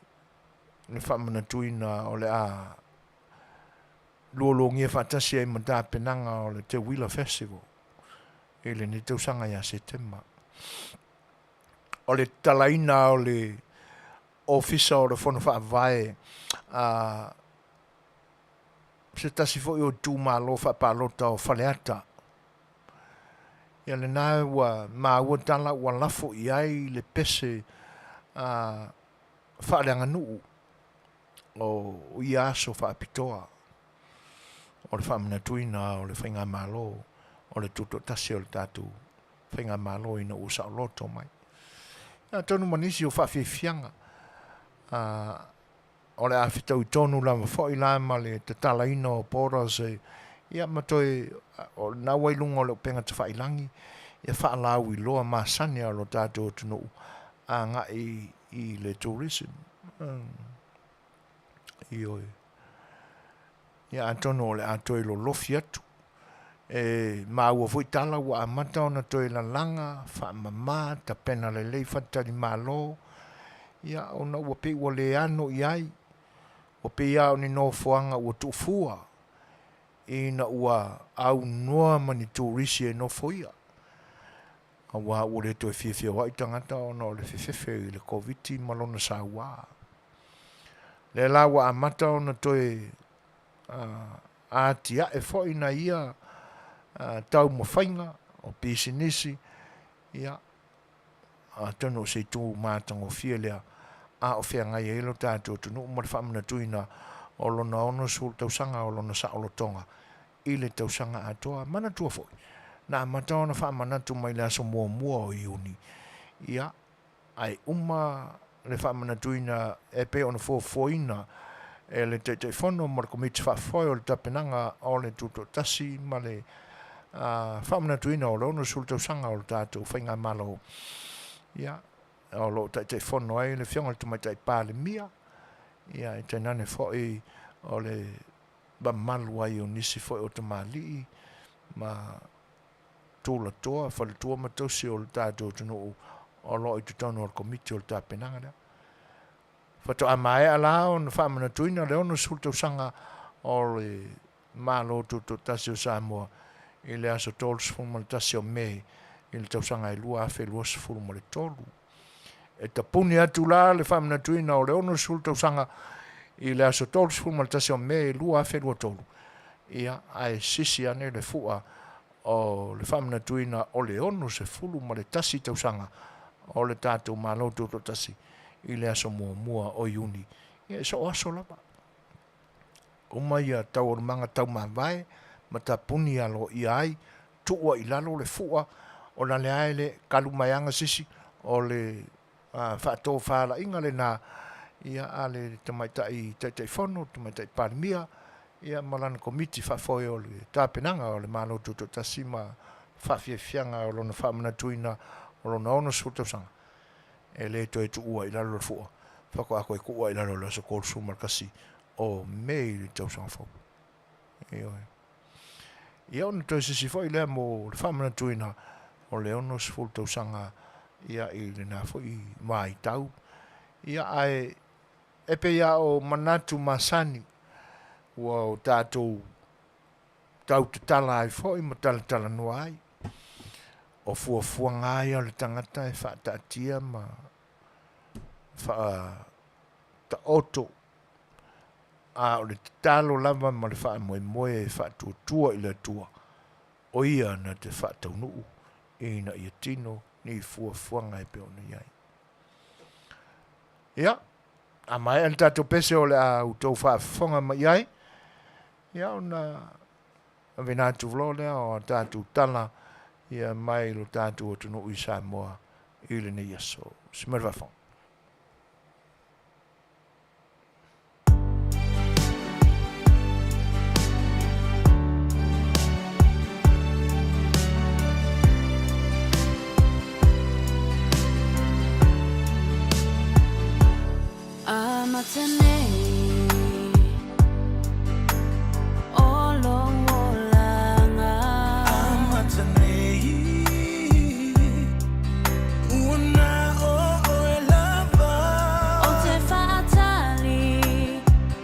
le faamanatuina o le a lualuagia faatasi ai ma tapenaga o le Teuila Festival i lenei tausaga ia Setema. O le tatalaina o le Ofisa o le Fono Faavae a se tasi foi o itumalo faapalota o Faleata. Ia lena ua maua tala ua lafo i ai le pese a faaleaganuu o ia aso faapitoa o le faamanatuina o le faigamalo o le tutoatasi o le tatou faigamalo ina ua saoloto mai. Atonu ma nisi o faafiafiaga o le a fetaui tonu lava foi la ma le tatalaina o borders e, ia ma toe o lena ua i luga o le upega tafailagi ia faalauiloa masani a lo tatou atunuu agai i le tourism. Ioe. Ia atonu o le a toe lolofi atu. E maua foi tala ua amata ona toe lalaga, faamama, tapena lelei faletalimalo, ia ona ua pei ua le ano i ai, ua pei lava o ni nofoaga ua tuufua ina ua aunoa ma ni turisi e nofoia, aua ua le toe fia feoai tagata ona o le fefefe i le Koviti ma lona saua. Lea la ua amata ona toe atiae foi nai ia taumafaiga o pisinisi, ia, atonu o se itu matagofie lea a o feagai ai lo tatou atunuu ma le faamanatuina o lona 60 tausaga o lona saolotoga i le tausaga atoa. Manatua foi, na amata ona faamanatu mai le aso muamua o Iuni, ia, ae uma le faamanatuina e pei ona fuafuaina e le Taitaifono ma le Komiti Faafoe o le Tapenaga o le Tutoatasi ma le faamanatuina o le 60 tausaga o le tatou Faigamalo, ia, o lo o Taitaifono ai le Afioga i le Tamaitai Palemia, ia, e tainane foi o le mamalu ai o nisi foi o tamalii ma tulatoa, faletua ma tausi o le tatou atunuu o lo o i totonu o le Komiti o le Tapenaga lea. Faatoa maea la ona faamanatuina le 60 tausaga o le Malo Tutoatasi o Samoa i le aso 31 o Me i le tausaga e 2023. E tapuni atu la le faamanatuina o le 60 tausaga i le aso 31 o Me 2023, ia, ae sisi ane le fua o le faamanatuina o le 61 tausaga o le tatou Malo Tutoatasi i le aso muamua o Iuni. Ia, e soo aso lava. Uma ia taualumaga taumavae ma tapuni aloaia ai, tuua i lalo le fua ona lea e le kalu maeaga sisi o le faatofalaiga lena ia a le tamaitai Taitaifono, tamaitai Palemia ia ma lana Komiti Faafoe o le Tapenaga o le Malo Tutoatasi ma faafiafiaga o lona faamanatuina o lona 60 tausaga. E le toe tuua i lalo le fua, faatoa toe tuua i lalo i le aso 31 o Me i le tausaga fou. Ioe. Ia ona toe sisi foi lea mo le faamanatuina o le 60 tausaga ia i lena foi vaitau. Ia ae e pei lava o manatu masani ua o tatou tau tatala ai foi ma talatalanoa ai. O fuafuaga lava ia o le tagata e faataatia ma faataoto, a o le tatalo lava ma le faamoemoe e faatuatua i le Atua, o Ia na te faataunuu ina ia tino ni fuafuaga e pei ona i ai. Ia, a maea le tatou pese o le a outou faafofoga mai i ai, ia ona avena atu loa lea o a tatou tala ia mai lo tatou atunuu i Samoa i lenei aso. Simai le faafofoga. Amata nei o lou olaga. Amata nei ua na o oe lava. Ou te faatali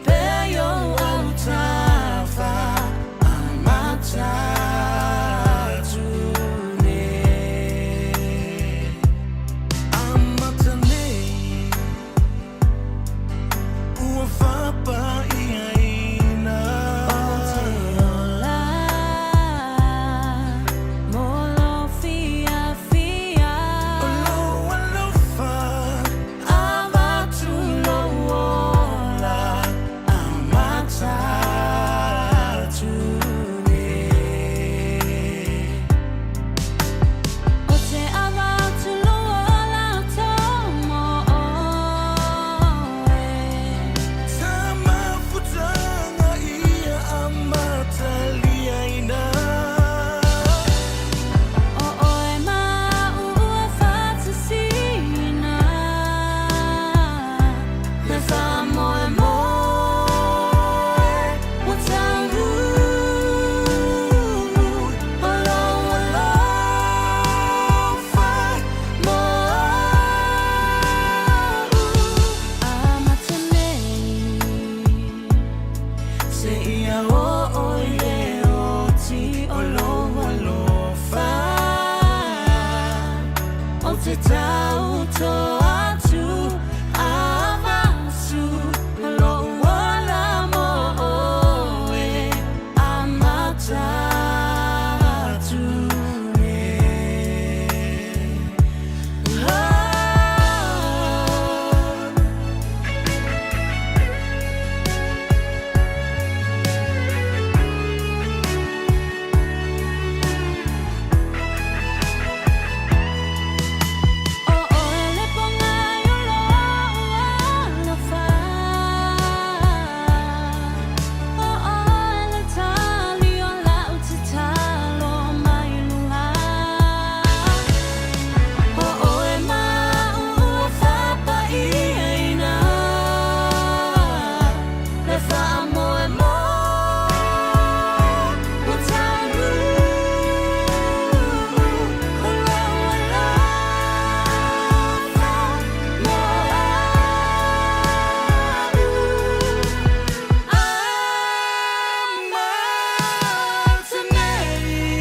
pea i ou autafa. Amata atu nei. Amata nei ua faapaia-ina. Ou te ola mo lou fiafia. O lou alofa avatu lou ola. Amata atu nei. Ou te avatu lou ola mo oe. Tamafutaga ia amataliaina. O oe ma a'u ua faatasina. Le faamoemoe ua taunuu. O lou alofa mo a'u. Amata nei seia oo i le oti o lou alofa. Ou te tauto atu avatu lou ola mo oe. Amata atu nei. Oh. O oe le pogai o lou alofa. O oe le tali o lau tatalo mai luga. O oe ma a'u ua faapaiaina. Le faamoemoe ua taunuu. O lou alofa mo a'u. Amata nei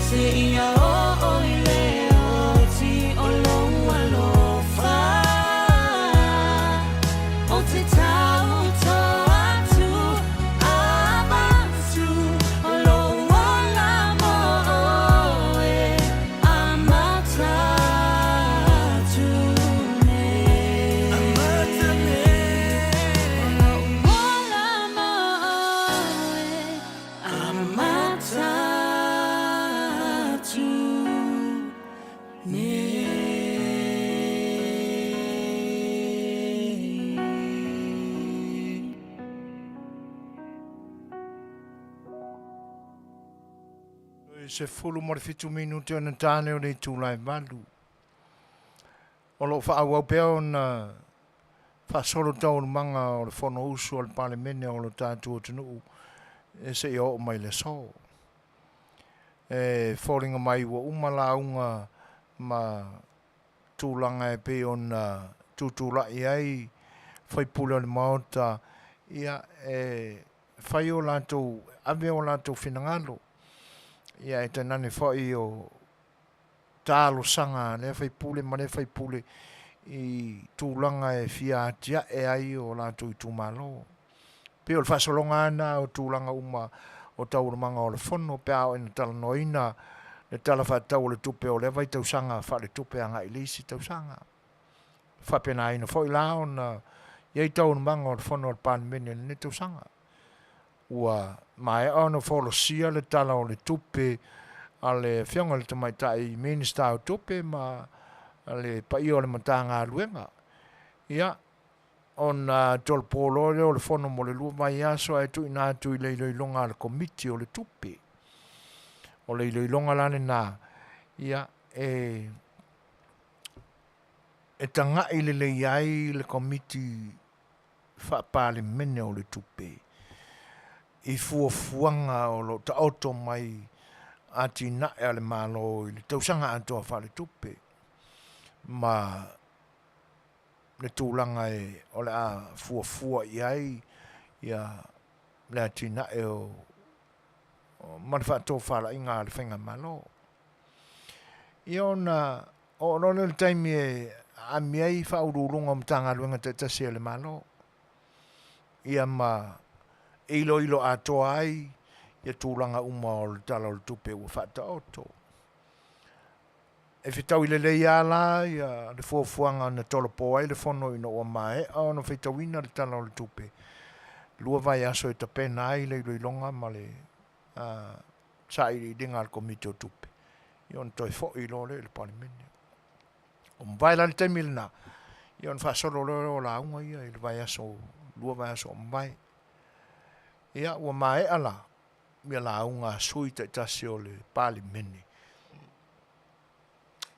seia oo i le oti o lou alofa. Ou te tauto atu avatu lou ola mo oe. Amata atu nei. Amata nei. Lou ola mo oe. Amata atu nei. Toe 17 minute ona tane o le itula e 8. O lo o faaauau pea ona faasolo taualumaga o le Fonousu a le Palemene o lo tatou atunuu e seia oo mai le aso. E foliga mai ua uma lauga ma tulaga e pei ona tutulai ai sui usufono o le Maota, ia, e fai o latou, ave o latou finagalo, ia e tainane foi o talosaga a lea sui usufono ma lea sui usufono i tulaga e fia atiae ai o latou itumalo. Pei o le faasologa lava lena o tulaga uma o taualumaga o le Fono pe a oo ina talanoaina le Tala Faatatau o le Tupe o lea vaitausaga faaletupe agai i le isi tausaga. E faapenaina foi la ona i ai taualumaga o le Fono a le Palemene i lenei tausaga. Ua maea ona folasia le Tala o le Tupe a le Afioga i le Tamaitai Minisita o Tupe ma le paia o le Matagaluega. Ia, ona tolopo loa lea o le Fono mo le 2 vaiaso ae tuuina atu i le iloiloga a le Komiti o le Tupe. O le iloiloga la lena, ia, e... E taga'i lelei ai le Komiti Faa-Palemene o le Tupe i fuafuaga o lo o taoto mai atinae a le Malo i le tausaga atoa faaletupe ma le tulaga e o le a fuafua i ai ia le atinae o ma le faatofalaiga a le Faigamalo. Ia ona oo loa lea i le taimi e aami ai Faauluuluga o Matagaluega taitasi a le Malo, ia ma iloilo atoa ai ia tulaga uma o le Tala o le Tupe ua faataoto. E fetaui lelei lava la ia le fuafuaga na tolopo ai le fono ina ua maea ona faitauina le Tala o le Tupe, 2 vaiaso e tapena ai le iloiloga ma le sailiiliga a le Komiti o Tupe, ia ona toe foi loa lea i le Palemene. Ua mavae la le taimi lena, ia ona faasolo loa lea o lauga ia i le vaiaso, 2 vaiaso o mavae. Ia ua maea la ia lauga a sui usufono taitasi o le Palemene.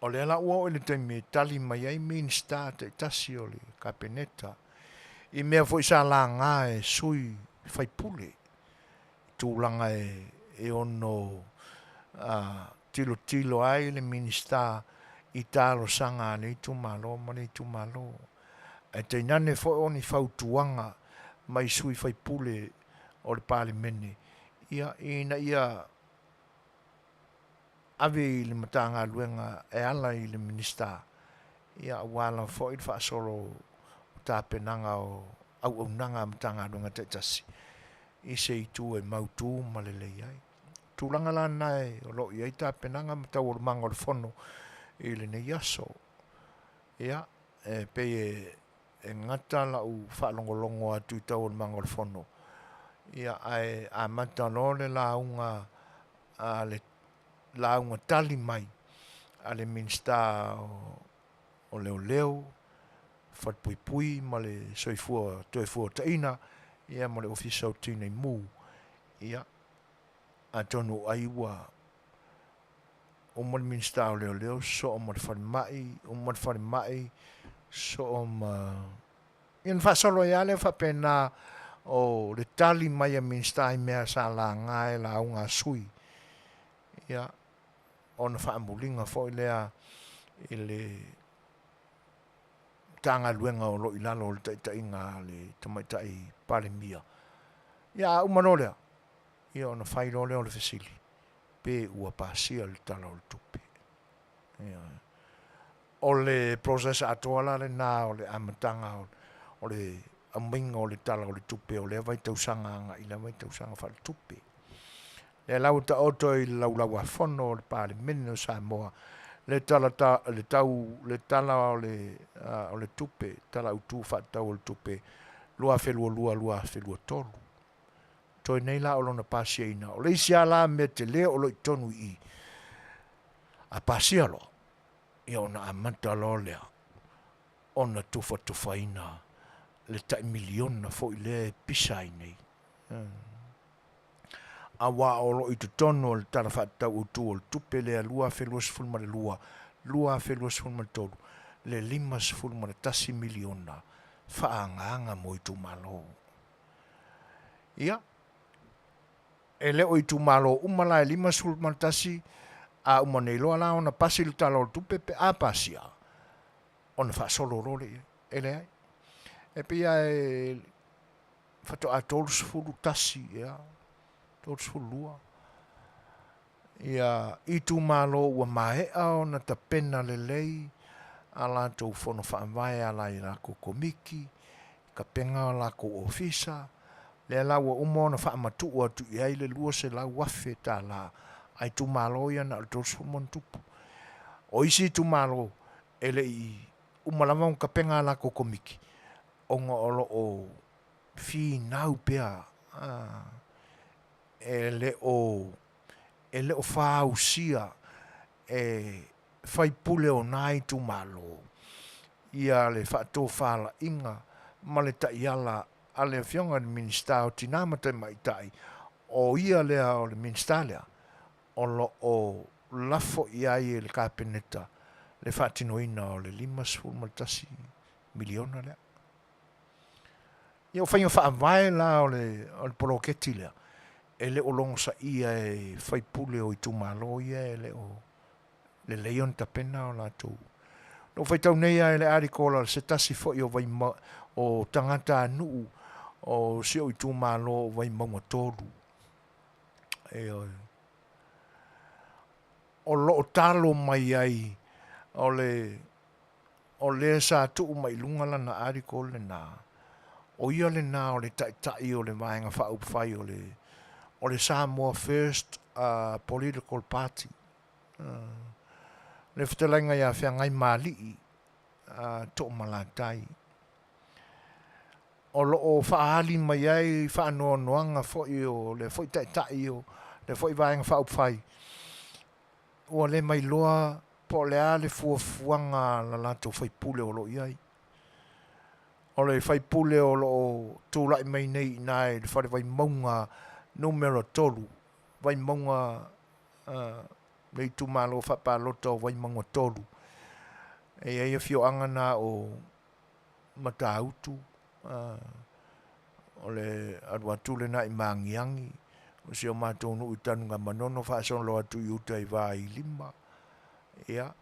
O lea la ua oo i le taimi e tali mai ai Minisita taitasi o le Kapeneta i mea foi sa laga e sui usufono i tulaga e ono tilotilo ai le Minisita i talosaga a lea itumalo ma lea itumalo. Ae tainane foi o ni fautuaga mai sui usufono o le Palemene ina ia ave i le Matagaluega e ala i le Minisita, aua lava foi le faasolo o tapenaga o auaunaga a Matagaluega taitasi i se itu e mautu ma lelei ai. O tulaga la na o lo o i ai tapenaga ma taualumaga o le Fono i lenei aso. Ia, e pei e gata lau faalogologo atu i taualumaga o le Fono, ia ae amata loa le lauga a le lauga tali mai a le Minisita o Leoleo, Falepuipui ma le Soifua Toefuataina, ia ma le Ofisa o Tinei Mu. Ia, atonu ai ua uma le Minisita o Leoleo sosoo ma le Falemai, uma le Falemai sosoo ma... Ia ona faasolo ai lava lea faapena o le tali mai a Minisita i mea sa laga e lauga a sui usufono. Ia, ona faamuliga foi lea i le Matagaluega o lo o i lalo o le taitaiga a le Tamaitai Palemia. Ia a uma loa lea, ia ona fai loa lea o le fesili, pe ua pasia le Tala o le Tupe. Ioe. O le process atoa la lena o le amataga o le aumaiga o le Tala o le Tupe o lea vaitausaga agai i lea vaitausaga faaletupe. Lea la ua taoto i le Laulau-a-Fono o le Palemene o Samoa le tala, ta, le tau, le tala o le, o le tupe, Tala Autu Faatatau o le Tupe 2022/2023. Toe nei la o lona pasiaina. O le isi lava la mea tele o lo o i totonu i i, a pasia loa, ia ona amata loa lea ona tufatufaina le tai miliona foi lea e pisa ai nei. Aua o lo o i totonu o le Tala Faatatau Autu o le Tupe lea 2022, 2023 le $51 miliona faaagaaga mo itumalo. Ia, e le o itumalo uma la e 51, a uma nei loa la ona pasi le Tala o le Tupe pe a pasia, ona faasolo loa lea i ai. E leai. E pei lava e faatoa 31 ea, 32 ia itumalo ua maea ona tapena lelei a latou fono faavae e ala i latou komiti, tapena o latou ofisa, lea la ua uma ona faamatuu atu i ai le $200,000 a itumalo ia na o le 30+. O isi itumalo e le i uma lava ona tapena a latou komiti ona o lo o finau pea e le o e le o faausia e faipule o na itumalo ia le faatofalaiga ma le taiala a le Afioga i le Minisita o Tina ma Tamaitai, o ia lea o le Minisita lea o lo o lafo i ai e le Kapeneta. Le faatinoina o le $51 miliona lea. Ia o faiga faavae la o le, o le poloketi lea, e le o logosaia e faipule o itumalo ia e le o lelei ona tapena o latou. Na ou faitau nei lava i le article a se tasi foi o Vaima, o tagatanuu o si ou itumalo o Vaimauga 3. Ioe. O lo o talo mai ai o le o lea sa tuu mai i luga lana article lena, o ia lena o le taitai o le Vaega Faaupufai o le o le Samoa First Political Party, le fetalaiga ia Feagaimaalii Toomalatai. O lo o faaali mai ai faanoanoaga foi o lea foi taitai o lea foi Vaega Faaupufai, ua le mailoa po o le a le fuafuaga a la latou faipule o lo o i ai. O le faipule o lo o tulai mai nei i ina i le Fale Vaimauga Numera 3, Vaimauga, le itumalo faapalota o Vaimauga 3, e i ai afioaga na o Matautu, o le alu atu lena i Magiagi, o si o matou nuu i Tanugamanono faasolo atu i uta i Vailima. Ia,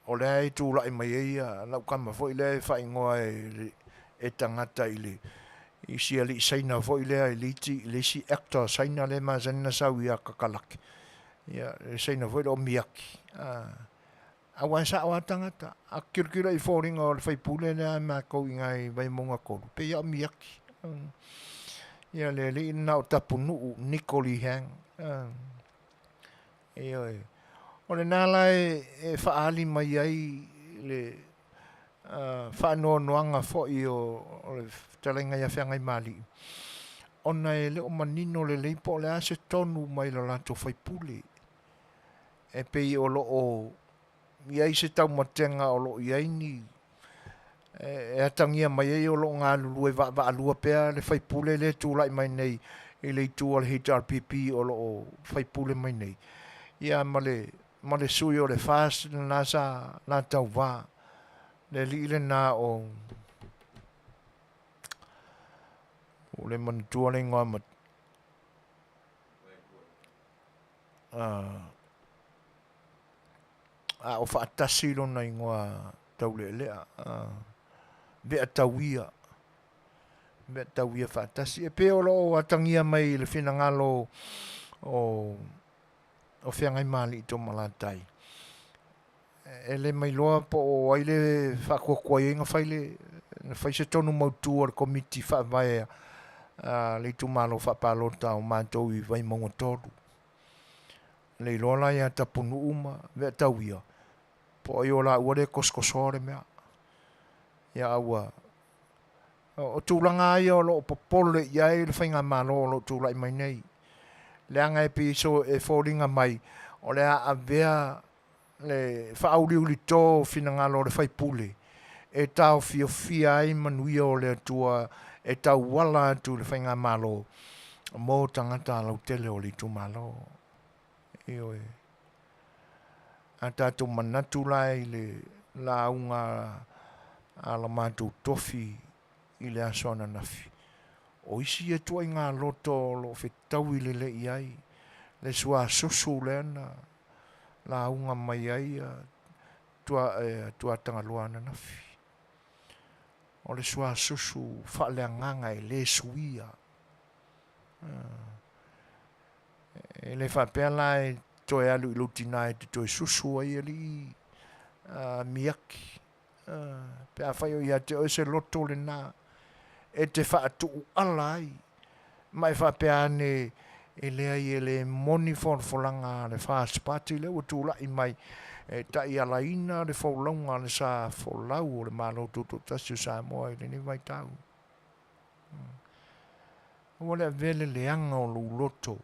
o lea e tulai mai ai lau tama foi lea e faaigoa e, e tagata i le i si alii Saina foi lea i le iti le isi actor Saina lea e masani ona sau ia Kakalaki. Ia, le Saina foi lea o Miyaki. Aua e sao lava tagata. A tilotilo i foliga o le faipule lea a matou i ina i Vaimauga 3, pei lava o Miyaki. Ia le alii lena o Tapunuu, Niko Lee Hang. Ioe. O lena la e faaali mai ai le faanoanoaga foi o le fetalaiga ia Feagaimaalii, ona e le o manino lelei po o le a se tonu mai le latou faipule. E pei o lo o i ai se taumatega o lo o i ai ni e atagia mai ai o lo o galulue vaavaalua pea le faipule lea e tulai mai nei i le itu a le HRPP o lo o faipule mai nei, ia ma le, ma le sui o le FAST lena sa la tauva, le alii lena o, ua le manatua le igoa ma, a o faatasi lona igoa taulealea, Veatauia, Veatauia faatasi. E pei o lo o atagia mai i le finagalo o o Feagaimaalii Toomalatai, e le mailoa po o ai le faatuatuai ai na fai le na fai se tonu mautu a le Komiti Faavae a le itumalo faapalota o matou i Vaimauga 3. Le iloa la ia Tapunuu ma Veatauia po o ai o laua lea e tosotosoa le mea. Ia a ua o tulaga lava ia o lo o popole i ai le faigamalo o lo o tulai mai nei. Leaga e pei e foliga mai o le a avea le faauliulito o finagalo o le faipule e taofiofia ai manuia o le Atua e tauala atu i le faigamalo mo tagata lautele o le itumalo. Ioe. A tatou manatu la i le lauga a la matou tofi i le aso ananafi, o isi ia ituaiga loto o lo o fetaui lelei ai le suasusu lea na lauga mai ai Tuatagaloa ananafi. O le suasusu faaleagaga e le suia. E le faapea la e toe alu i lou tina e te toe susu ai alii Miaki. Pe afai o ia te oe se loto lena e te faatuuala ai ma e faapea ane e leai e le moni folafolaga a le FAST Party lea ua tulai mai e taialaina le folauga a le sa folau o le Malo Tutoatasi o Samoa i lenei vaitau. Aua le avea le leaga o lou loto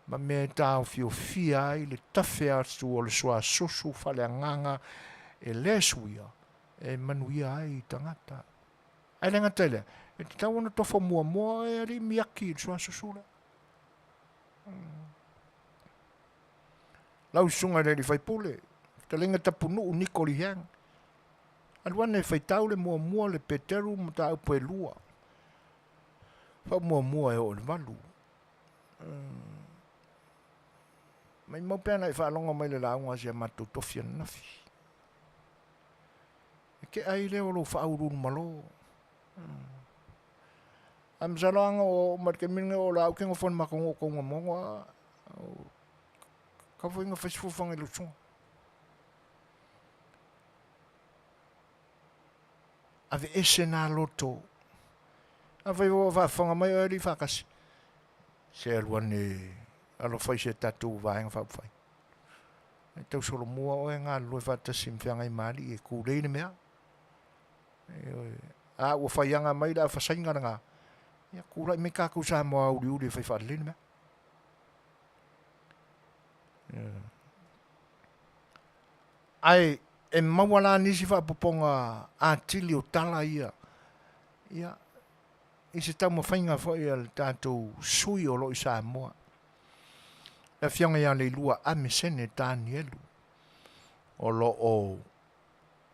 ma mea e taofiofia ai le tafe atu o le suasusu faaleagaga e le suia e manuia ai tagata. Ae le gata i lea, e tatau ona tofo muamua oe alii miaki i le suasusu lea. Lau susuga i le alii faipule, fetalaiga Tapunuu Niko Liheaga. Alu ane e faitau le muamua le Peteru mataupu e 2. Faamuamua e oo i le 8. Maimau pe ana e faalogo mai i le lauga a si a matou tofi ananafi. E tea ai lea o lou faauluulumalo. Ae masalo ana ua oo mai i le taimi lenei o la ou te nofo i le matou nuu o Tanugamanono a tau foi ina fai se fuafuaga i lau susuga. Aveese na loto. Afai foi ua faafofoga mai oe alii faatasi, se alu ane alofa i si a tatou Vaega Faaupufai. E tau solomua oe galulue faatasi ma feagai ma alii e tulei le mea. Ioe. A ua faiaga mai le afasaiga lena, ia tulai mai tatou Samoa auliuli e fai faalelei le mea. Ioe. Ae e maua la nisi faaopoopoga atili o tala ia, ia, i se taumafaiga foi a le tatou sui o lo o i Samoa, le Afioga ia Leilua Amesene Tanielu, o lo o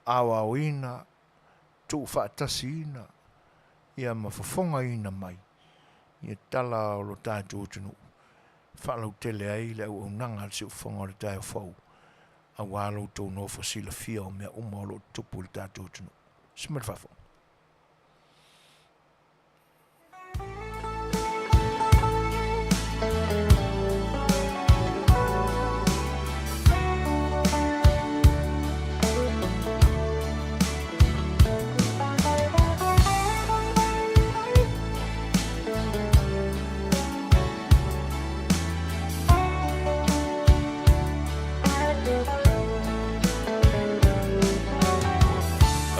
aoaoina, tuufaatasiina, ia ma fofogaina mai ia tala o lo tatou atunuu e faalautele ai le auaunaga a le Siufofoga o le Taeao Fou aua lo outou nofo silafia o mea uma o lo o tutupu i le tatou atunuu. Se mai le faafofoga.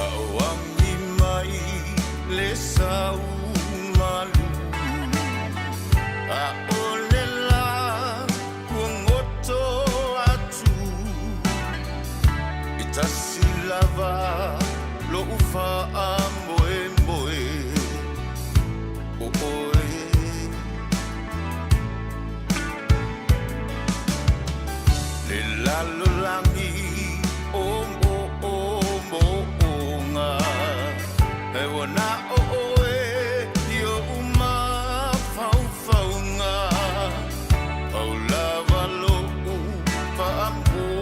Aoagi mai le sau malu ʻAʻole lā ua goto atu E tasi lava loʻu faamoemoe ʻO ʻoe. Le lalolagi o moʻomoʻoga E ua na ʻo ʻoe i oʻu mafaufauga Pau lava loʻu faamoemoe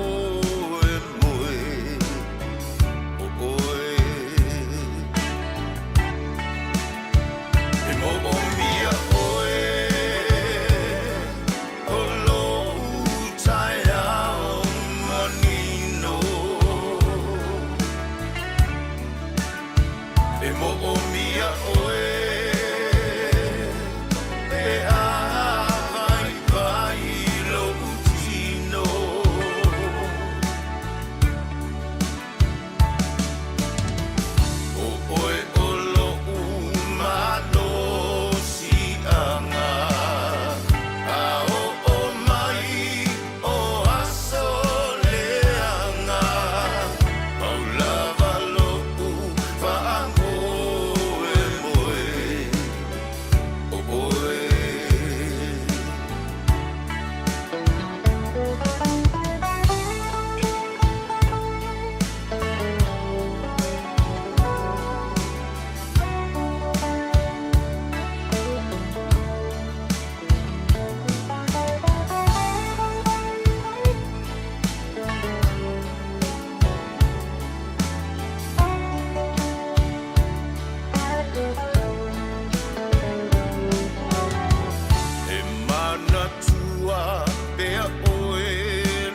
ʻO ʻoe. E moʻomia ʻoe o loʻu taeao manino. E moʻomia ʻoe e āwaiwai loʻu tino. ʻO ʻoe ʻo loʻu malosiaga, A oʻo mai o aso leaga, Pau lava loʻu faamoemoe ʻO ʻoe. E manatua pea ʻoe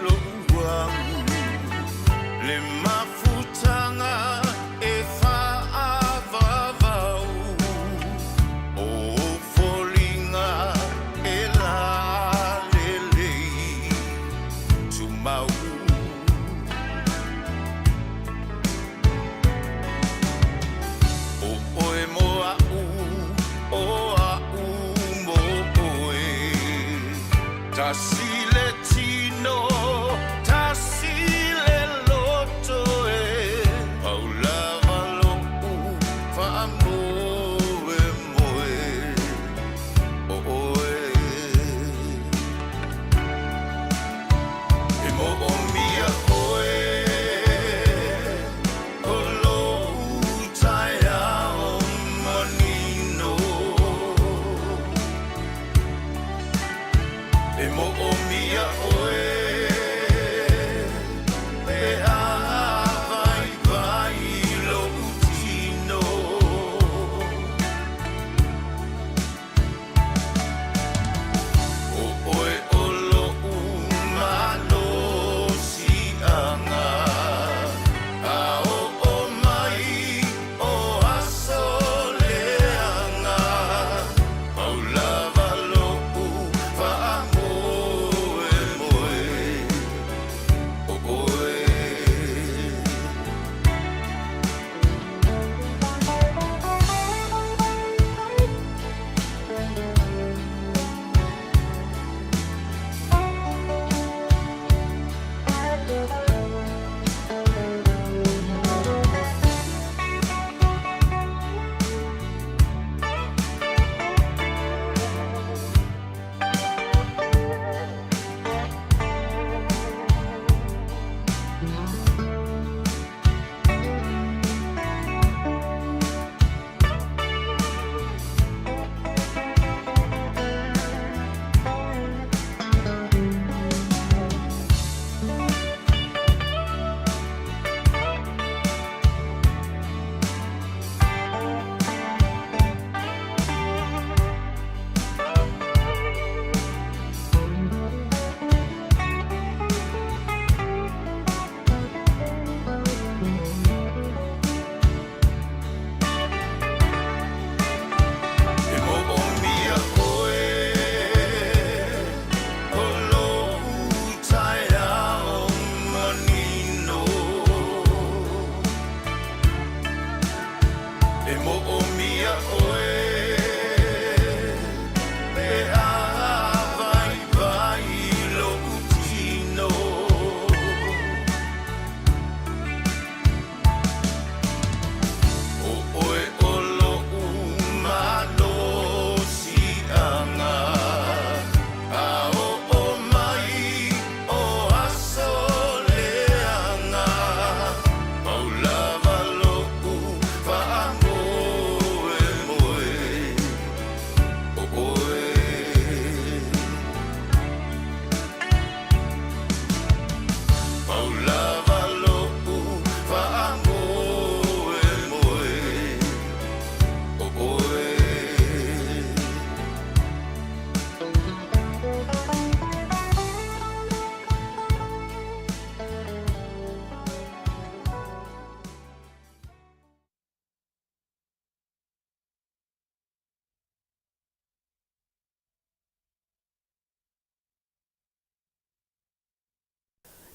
loʻu au. Le mafutaga e faaavavau, O ou foliga e lalelei tumau. O oe mo aʻu, o aʻu mo oe. Tasi le tino, tasi le loto e Pau lava loʻu faamoemoe O oe. E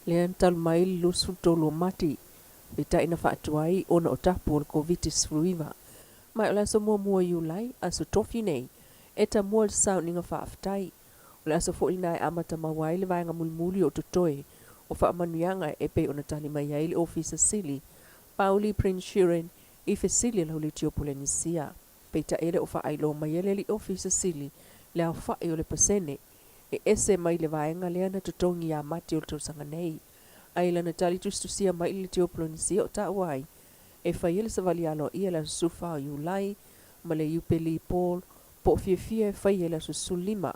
lea na talu mai le 23 o Mati, peitai na faatuai ona o tapu o le Koviti-19. Ma o le aso muamua o Iulai, aso Tofi nei, e tamua le sauniga faafetai. O le aso foi lena e amata maua ai le vaega mulimuli o totoe o faamanuiaga e pei ona tali mai ai le Ofisa Sili Pauli Prince Sheeran i fesili a le Leitio Polenisia. Peitai e le o faailoa mai e le alii Ofisa Sili le aofai o le pasene e ese mai le vaega lea na totogi ia Mati o le tausaga nei. Ae i lana tali tusitusia mai i le Leitio Polenisia o taua ai e faia le savali aloaia i le aso 14 o Iulai ma le Iupeli Paul po o fiafia e faia i le aso 15.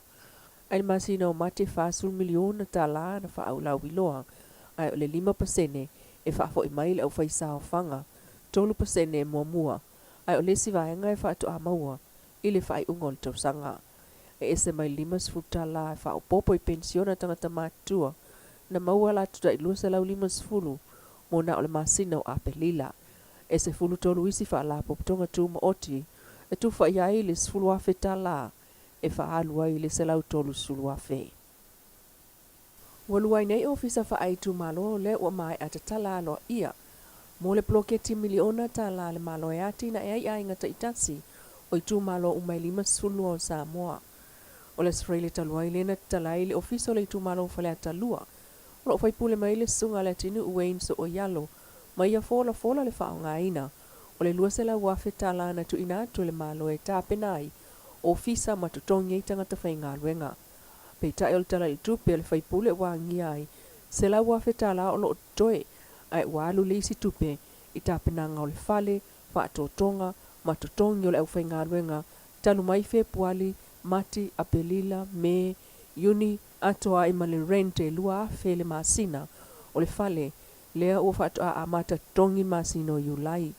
Ae i le masina o Mati e $40 miliona tala na faaulauiloa, ae o le 5% e faafoi mai i le aufaisaofaga, 3% muamua, ae o le isi vaega e faatoa maua i le faaiuga o le tausaga. E ese mai le $50 e faaopoopo i penisiona a tagata matutua na maua a latou tai $250 mo na o le masina o Aperila. E 13 isi faalapotopotoga tumaoti e tufaia ai le $10,000 e faaalu ai le $130,000. Ua lua ai nei Ofisa Faaitumalo lea ua maea tatala aloaia mo le poloketi miliona tala a le Malo e atinae ai aiga taitasi o itumalo uma e 52 o Samoa. O le Aso Faraile talu ai lea na tatala ai le Ofisa o le Itumalo o Faleata 2. O lo o faipule mai le Susuga a Leatinuu Wayne Sooialo ma ia folafola le faaaogaina o le $200,000 tala na tuuina atu e le Malo e tapena ai ofisa ma totogi ai tagata faigaluega. Peitai o le Tala i le Tupe a le faipule ua agia ai $100,000 o lo o totoe, ae ua alu le isi tupe i tapenaga o le fale, faatotoga ma totogi o le aufaigaluega talu mai Fepuali, Mati, Aperila, Me, Iuni, atoa ai ma le rent e $2,000 le masina o le fale lea ua faatoa amata totogi le masina o Iulai.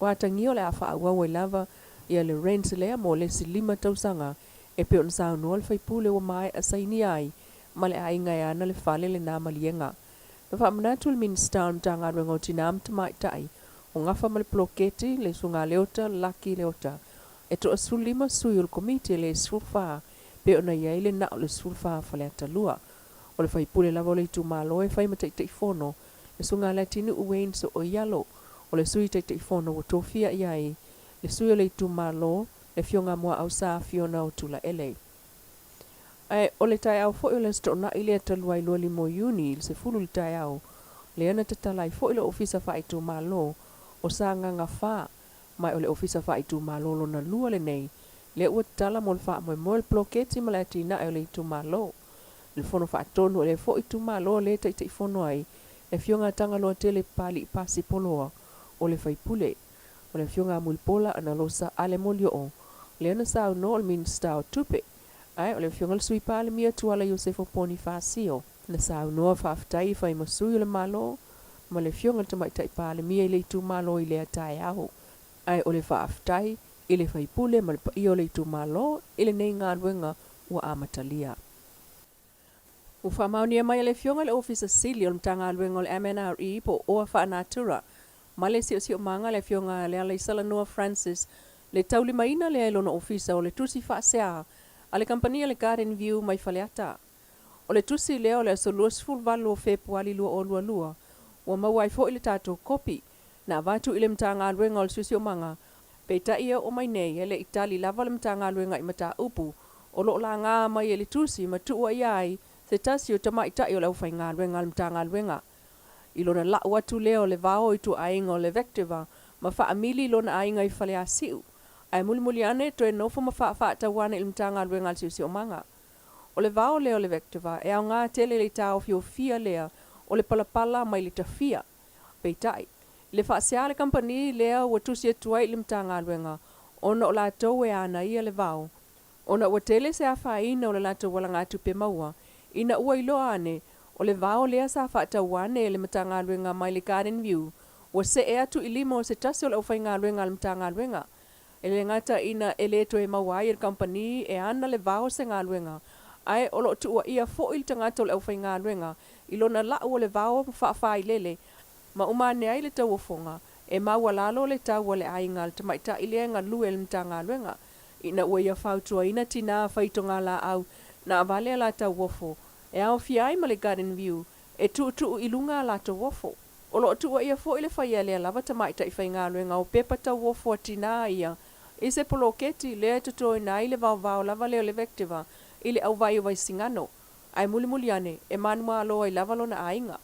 Ua atagia o le a faaauau ai lava ia le rent lea mo le isi lima tausaga e pei ona saunoa le faipule ua maea sainia ai ma le aiga e ana le fale lena maliega. Na faamanatu le Minisita o le Matagaluega o Tinā ma Tamaitai o gafa ma le poloketi, le Susuga Leota Lucky Leota, e toa-15 sui o le Komiti e le 14 pei ona i ai le na o le 14 Faleata 2. O le faipule lava o le itumalo e fai ma Taitaifono, le Susuga Leatinuu Wayne Sooialo, o le Sui Taitaifono ua tofia i ai le sui o le itumalo, le Afioga Muaausa Fiona Otulaele. Ae o le taeao foi o le Aso Toonai lea talu ai 25 o Iuni i le 10 i le taeao, lea na tatala ai foi le Ofisa Faaitumalo o Sagaga 4, ma o le Ofisa Faaitumalo lona lua lenei lea ua tatala mo le faamoemoe o le poloketi ma le atinae o le itumalo. I le Fono Faatonu o lea foi itumalo lea e Taitaifono ai le Afioga a Tagaloatele Papalii Pasi Poloa o le faipule. O le Afioga a Mulipola Analosa Ale Molioo lea na saunoa o le Minisita o Tupe, ae o le Afioga i le Sui Palemia Tuala Iosefo Ponifasio na saunoa faafetai i fai ma sui o le Malo ma le Afioga i le Tamaitai Palemia i le itumalo i lea taeao. Ae o le faafetai i le faipule ma le paia o le itumalo i lenei galuega ua amatalia. Ua faamaonia mai e le Afioga i le Ofisa Sili o le Matagaluega o le MNRE po o Oa Faanatura ma le Siosiomaga le Afioga Lealaisalanoa Francis le taulimaina lea e lona ofisa o le tusi faasea a le kamupani a le Garden View mai Faleata. O le tusi lea o le aso 28 o Fepuali 2022 ua maua ai foi le tatou kopi na avatu i le Matagaluega o le Siosiomaga. Peitai e oo mai nei e le i tali lava le Matagaluega i mataupu o lo o laga mai e le tusi ma tuuaia ai se tasi o tamaitai o le aufaigaluega a le Matagaluega i lona lau atu lea o le vao i ituaiga o le Vectiva ma faamili i lona aiga i Faleasiu ae mulimuli ane toe nofo ma faafaatau ane i le Matagaluega a le Siosiomaga. O le vao lea o le Vectiva e aoga tele i le taofiofia lea o le palapala mai le tafia. Peitai, i le faasea a le kamupani lea ua tusi atu ai i le Matagaluega ona o latou e ana ia le vao, ona ua tele se afaina o le latou alagatupe maua ina ua iloa ane o le vao lea sa faatau ane e le Matagaluega mai le Garden View ua see atu i lima o se tasi o le aufaigaluega a le Matagaluega. E le gata ina e le toe maua ai e le kamupani e ana le vao se galuega, ae o lo o tuuaia foi le tagata o le aufaigaluega i lona lau o le vao ma faafaailele ma uma ane ai le tauofoga e maualalo le tau a le aiga a le tamaitai lea e galue i le Matagaluega ina ua ia fautuaina tinā fai togalaau na avale a la tauofo e aofia ai ma le Garden View. E tuutuu i luga a latou ofo. O lo o tuuaia foi le faia e lea lava tamaitai faigaluega o pepa tauofo a tinā ia i se poloketi lea e totoina ai le vaovao lava lea o le Vectiva i le auvai o Vaisigano, ae mulimuli ane e manumalo ai lava lona aiga.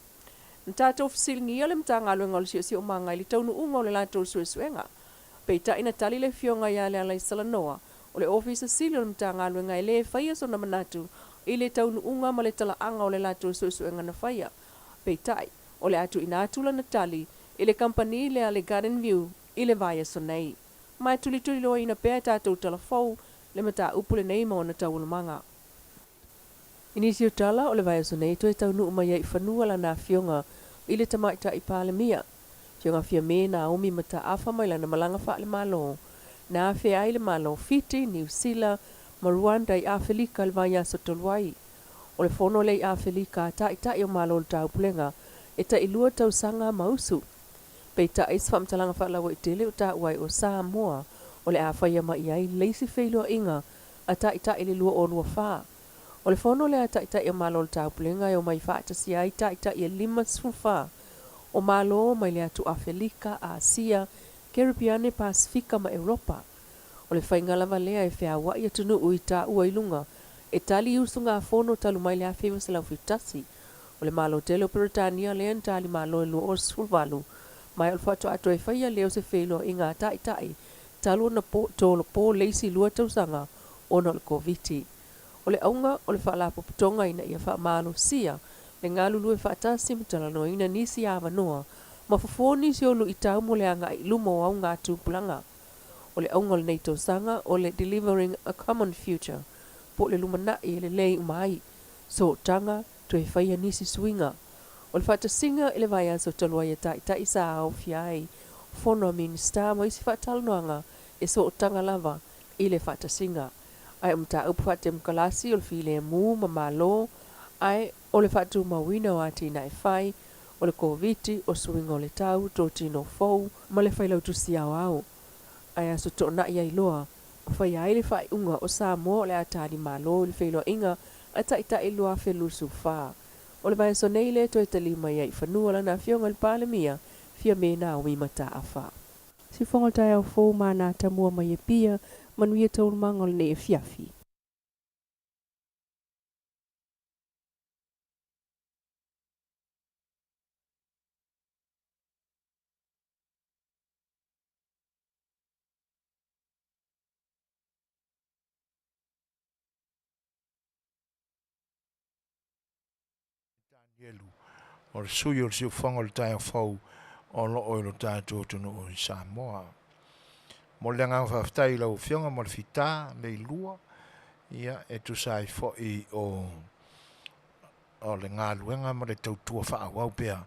Na tatou fesiligia le Matagaluega o le Siosiomaga i le taunuuga o le latou suesuega. Peitai na tali le Afioga ia Lealaisalanoa o le Ofisa Sili o le Matagaluega e le faia sona manatu i le taunuuga ma le talaaga o le latou suesuega na faia. Peitai, o le a tuuina atu lana tali i le kamupani lea le Garden View i le vaiaso nei. Ma e tulituliloaina pea e tatou tala fou le mataupu lenei ma ona taualumaga. I nisi o tala o le vaiaso nei toe taunuu mai ai i fanua lana afioga i le Tamaitai Palemia, Afioga Fiame Naomi Mataafa mai lana malaga faale-Malo na afea ai le Malo o Fiti, Niu Sila ma Rwanda i Afelika i le vaiaso talu ai. O le fono lea i Afelika a Taitai o Malo o le Taupulega e tailua tausaga ma usu. Peitai, se faamatalaga faalauaitele o taua ai o Samoa o le a faia mai i ai le isi feiloaiga a Taitai i le 2024. O le fono lea a Taitai o Malo o le Taupulega e omai faatasia ai Taitai e 54 o Malo mai le atu Afelika, Asia, Kerepiane, Pasefika ma Europa. O le faiga lava lea e feaua'i atunuu i taua i luga e tali i usugafono talu mai le 1971. O le Malo tele o Peretania lea na tali malo i le 2018, ma o le faatoa toe faia lea o se feiloaiga a Taitai talu ona tolopo le isi lua tausaga ona o le Koviti. O le auga o le Faalapotopotoga ina ia faamalosia le galulue faatasi ma talanoaina nisi avanoa ma fofo nisi o luitau mo le agai i luma o augatupulaga. O le auga o lenei tausaga o le Delivering a Common Future po o le lumanai e lelei uma ai sootaga toe faia nisi suiga. O le faatasiga i le vaiaso talu ai a Taitai sa aofia ai fono a Minisita ma isi faatalanoaga e sootaga lava i le faatasiga. Ae o mataupu faatemokalasi o le filemu ma Malo, ae o le faatumauina o atinae fai, o le Koviti, o suiga o le tau, totino fou, ma le Failautusi Aoao. Ae aso toonai ai loa, faia ai le faaiuga o Samoa o le a tali malo i le feiloaiga a Taitai 2024. O le vaiaso nei lea e toe tali mai ai i fanua lana Afioga i le Palemia, Fiame Naomi Mataafa. Siufofoga o le taeao fou ma ana tamua mai Apia, manuia taualumaga o lenei afiafi. Danielu, o le sui o le siufofoga o le taeao fou o lo o i lo tatou atunuu i Samoa. Mo le agaga faafetai i lau Afioga mo le fita mea i lua, ia, e tusa ai foi o o le galuega ma le tautua faaauau pea,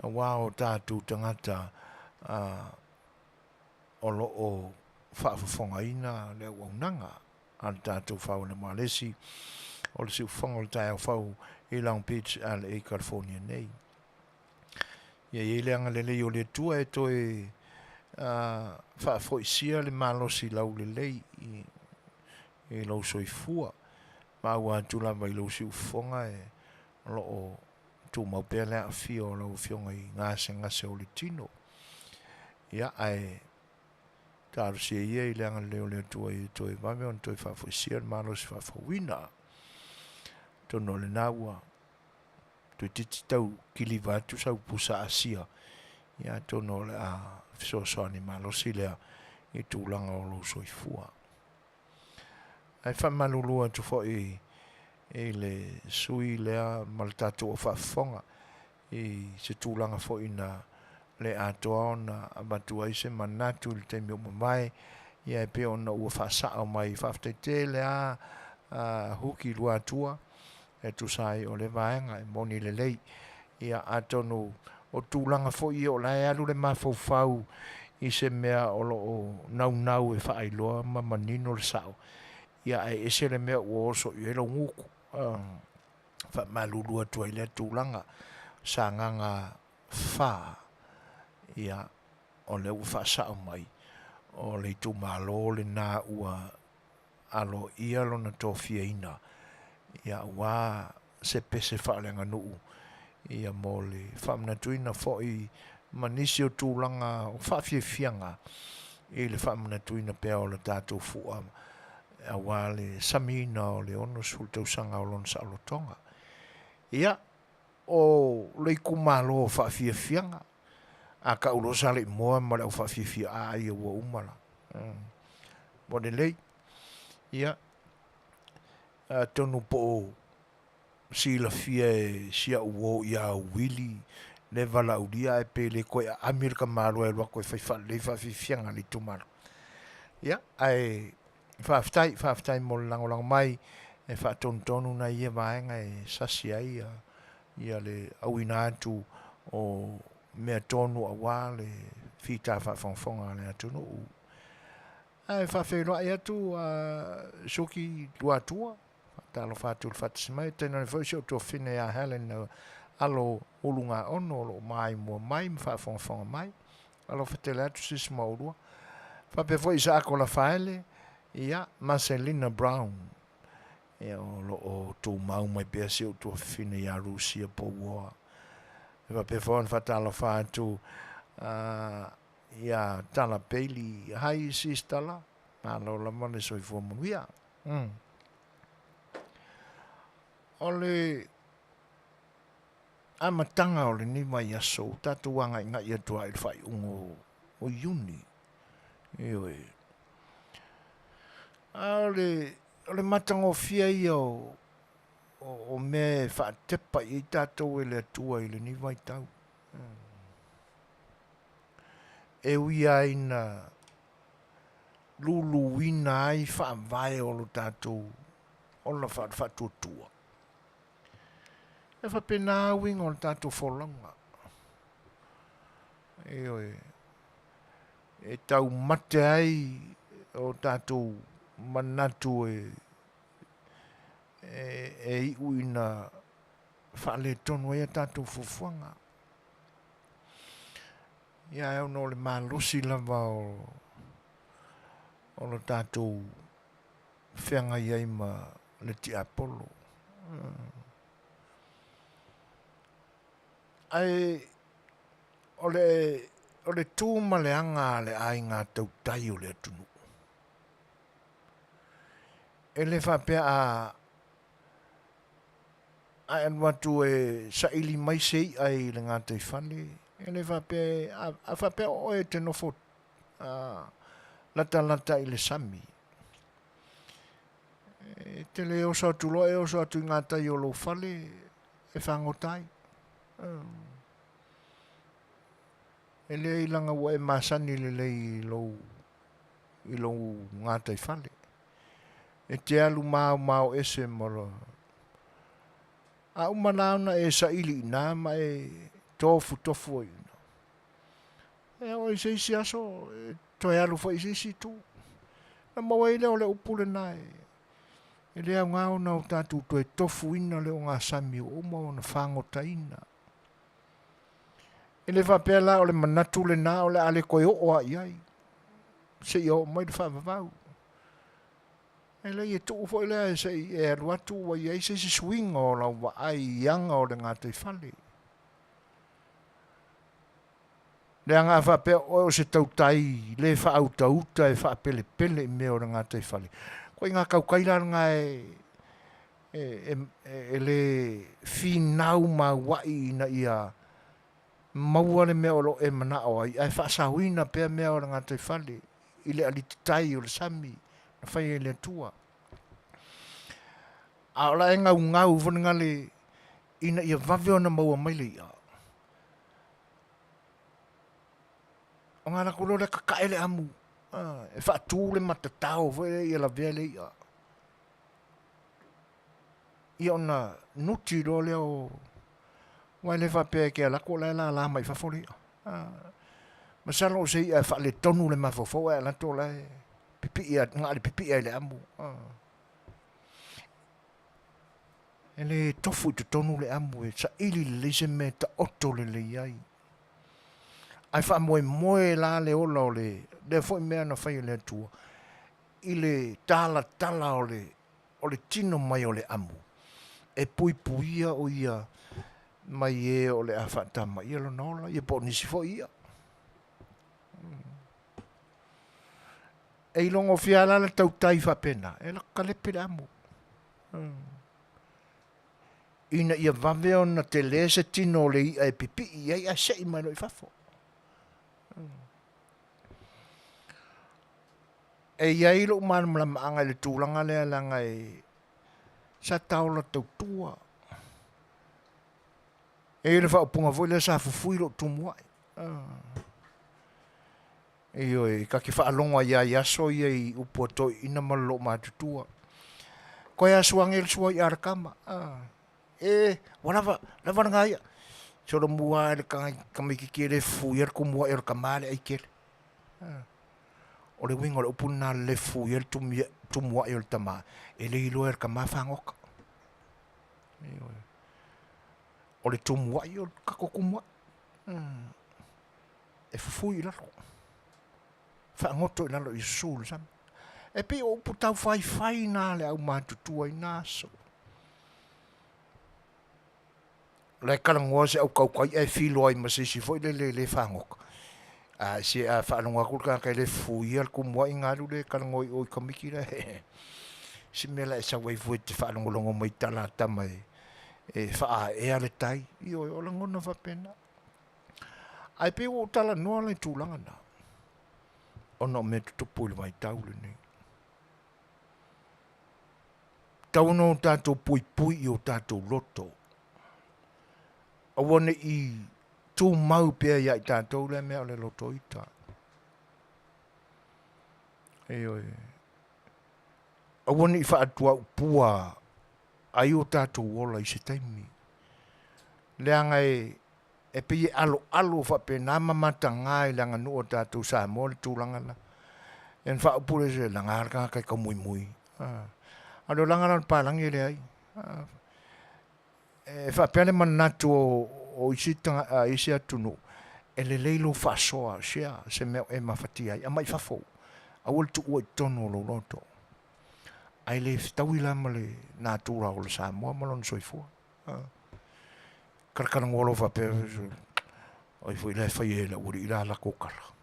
aua o tatou tagata o lo o faafofogaina le auaunaga a le tatou Fauana Malesi o le siufofoga o le taeao fou i Long Beach, LA, California nei. Ia i ai le agalelei o le Atua e toe faafoisia le malosi laulelei i lou soifua. Maua atu lava i lou siufofoga e o lo o tumau pea le aafia o lau Afioga i gasegase o le tino. Ia, ae talosia ia i le agalelei o le Atua ia toe vave ona toe faafoisia le malosi faafouina. Atonu o lena ua toeitiiti tau kiliva atu sau pusa asia, ia atonu o le a fesoasoani malosi lea i tulaga o lou soifua. Ae faamalulu atu foi i le sui lea ma le tatou au faafofoga i se tulaga foi na le atoa ona avatu ai se manatu i le taimi ua mavae, ia e pei ona ua faasao mai. Faafetai tele lava Huki Luatua e tusa ai o lea vaega e moni lelei. Ia atonu o tulaga foi ia o la e alu le mafaufau i se mea o lo o naunau e faailoa ma manino le sao, ia ae ese le mea ua oso i ai lou gutu. Faamalulu atu ai lea tulaga. Sagaga 4, ia o lea ua faasao mai, o le itumalo lena ua aloaia lona tofiaina, ia aua se pese faaleaganuu. Ia mo le faamanatuina foi ma nisi o tulaga o faafiafiaga i le faamanatuina pea o le tatou fua aua le samiina o le 60 tausaga o lona saolotoga. Ia, o le itumalo o faafiafiaga, a tau loa Saleimoa ma le au faafiafia a ia ua uma la. Ua lelei. Ia, atonu po o silafia e si au uo ia Uili le valaaulia ae pe le toe aami le tamaloa e alu atu e fai faalelei faafiafiaga a le itumalo. Ia, ae faafetai, faafetai mo le lagolago mai e faatonutonu nai ia vaega e sasi ai ia le auina atu o mea tonu aua le fita faafogafoga a le atunuu. Ae faafeiloai atu a Suki Luatua, Faatalofa atu i le faatasi mai, tainane foi si ou tuafafine ia Helen Alo Ulugaono o lo o maimoa mai ma faafogafoga mai. Alofa tele atu sisi ma oulua. Faapea foi Isaako Lafaele, ia, ma Selina Brown, ia, o lo o tumau mai pea si ou tuafafine ia Rusia Pouoa. E faapea foi ona faatalofa atu uh, ia Tala Bailey. Hi, sis Tala. Malo lava le soifua manuia. Mm. O le amataga o lenei vaiaso, ua tatou agaigai atu lava i le faaiuga o Iuni. Ioe. A o le, o le matagofie ia o, o, o mea e faatepa i ai tatou e le Atua i lenei vaitau. E ui lava ina luluina ai faavae o lo tatou ola faatuatua. E faapena uiga o le tatou folauga. Ioe, e taumate ai o tatou manatu e, e, e iu ina faaletonu ai a tatou fuafuaga. Ia ae ona o le malosi lava o, o lo tatou feagai ai ma le tiapolo. Ae o le, o le tu ma le aga a le aiga tautai o le atunuu, e le faapea a a e alu atu e saili mai se i'a i le gataifale, e le faapea, a, a faapea o oe e te nofo a, latalata i le sami, e te le oso atu loa e oso atu i gatai o lou fale e fagota ai. E leai leaga ua e masani lelei i lou, i lou gataifale. E te alu maomao ese ma lo... A uma la ona e saili i ina ma e tofutofu ai i ina, e oo i se isi aso e toe alu foi i se isi itu. Ona maua ai lea o le upu lena e, e le aoga ona o tatou toe tofuina le ogasami ua uma ona fagotaina. E le faapea la o le manatu lena o le a le toe oo lava i ai seia oo mai le faavavau. E leai e tuu foi lea se i e alu atu ua i ai se isi suiga o lau vaai i aga o le gataifale. Leaga a faapea oe o se tautai le faautauta e faapelepele i mea o le gataifale, ituaiga tautai la lena e, e, e, e le finau maua'i ina ia maua le mea o lo o e manao ai, ae faasaoina pea mea o le gataifale i le alititai o le sami na fai e le Atua. A o la e gaugau foi lena le ina ia vave ona maua mai le i'a. Ona alu atu loa lea tatae le amu, e faatu le matatao foi lea ia lavea le i'a. Ia ona nuti loa lea o... aua e le faapea e te alu atu o la e lala mai fafo le i'a. Masalo o se i'a e faaletonu le mafaufau ae alu atu o la e pipii na o le pipii lava i le amu. E le tofu i totonu le amu e saili lelei se mea e taoto lelei ai. Ae faamoemoe la le ola o le lea foi mea na fai e le Atua i le talatala o le o le tino mai o le amu e puipuia o ia mai e o le a faatamaia lona ola, ia po o nisi foi i'a. E ilogofia lava la le tautai faapena, e laka kalepe le amu. Ina ia vave ona tele se tino o le i'a e pipii i ai ae se'i mai loa i fafo. E i ai lou malamalamaaga i le tulaga lea leaga e sa taola tautua. E i ai le faaupuga foi lea sa fufui lou tumuai. Ioe, ta te faalogo ai lava i aso ia i upu a toeaiina ma le loomatutua. Toe asu ane le sua i'a a le tama. E, ua lava, lava lena i'a. Solomua lava i le tamaitiiti e le fufuia le tumuai o le tama le ai tele. O le uiga o le upu lena le le fufuia le tumuai o le tama, e le iloa e le tama fagota. Ioe. O le tumuai o le tatou tumuai. E fufui i lalo, faagoto i lalo i susu i le sami. E pei o upu taufaifai na a le aumatutua i na aso. O la e talanoa se au tautai ae filo ai ma se isi foi lele e le fagota. A se a faalogo atu le tagata e le fufuia le tumuai ona alu lea e talanoa i o i tamaiti la. Si mea la e sau ai fua e te faalogologo mai i tala a tama e faaea le tai. Ioe, o lagona faapena. Ae pei ua ou talanoa la i tulaga na, ona o mea tutupu i le vaitau lenei. Tatau ona o tatou puipui i o tatou loto. Aua ne i tumau pea ia i tatou lea mea o le loto ita. Ioe. Aua ne i faatuaupua ai o tatou ola i se taimi. Leaga e e pei e aloalo faapena ma mataga i le aganuu a tatou Samoa le tulaga la. Ia ona faaupu lea, se laga le tagata e taumoimoi. A o le olaga la o le palagi e leai. E faapea le manatu o isi, isi atunuu, e lelei lou faasoa, share se mea o e mafatia ai, aumai i fafo, aua le tuua i totonu o lou loto. Ae le fetaui la ma le natura o le Samoa ma lona soifua. Talatalanoa loa faapea, o ai foi la e fai e le aualii la a latou tala.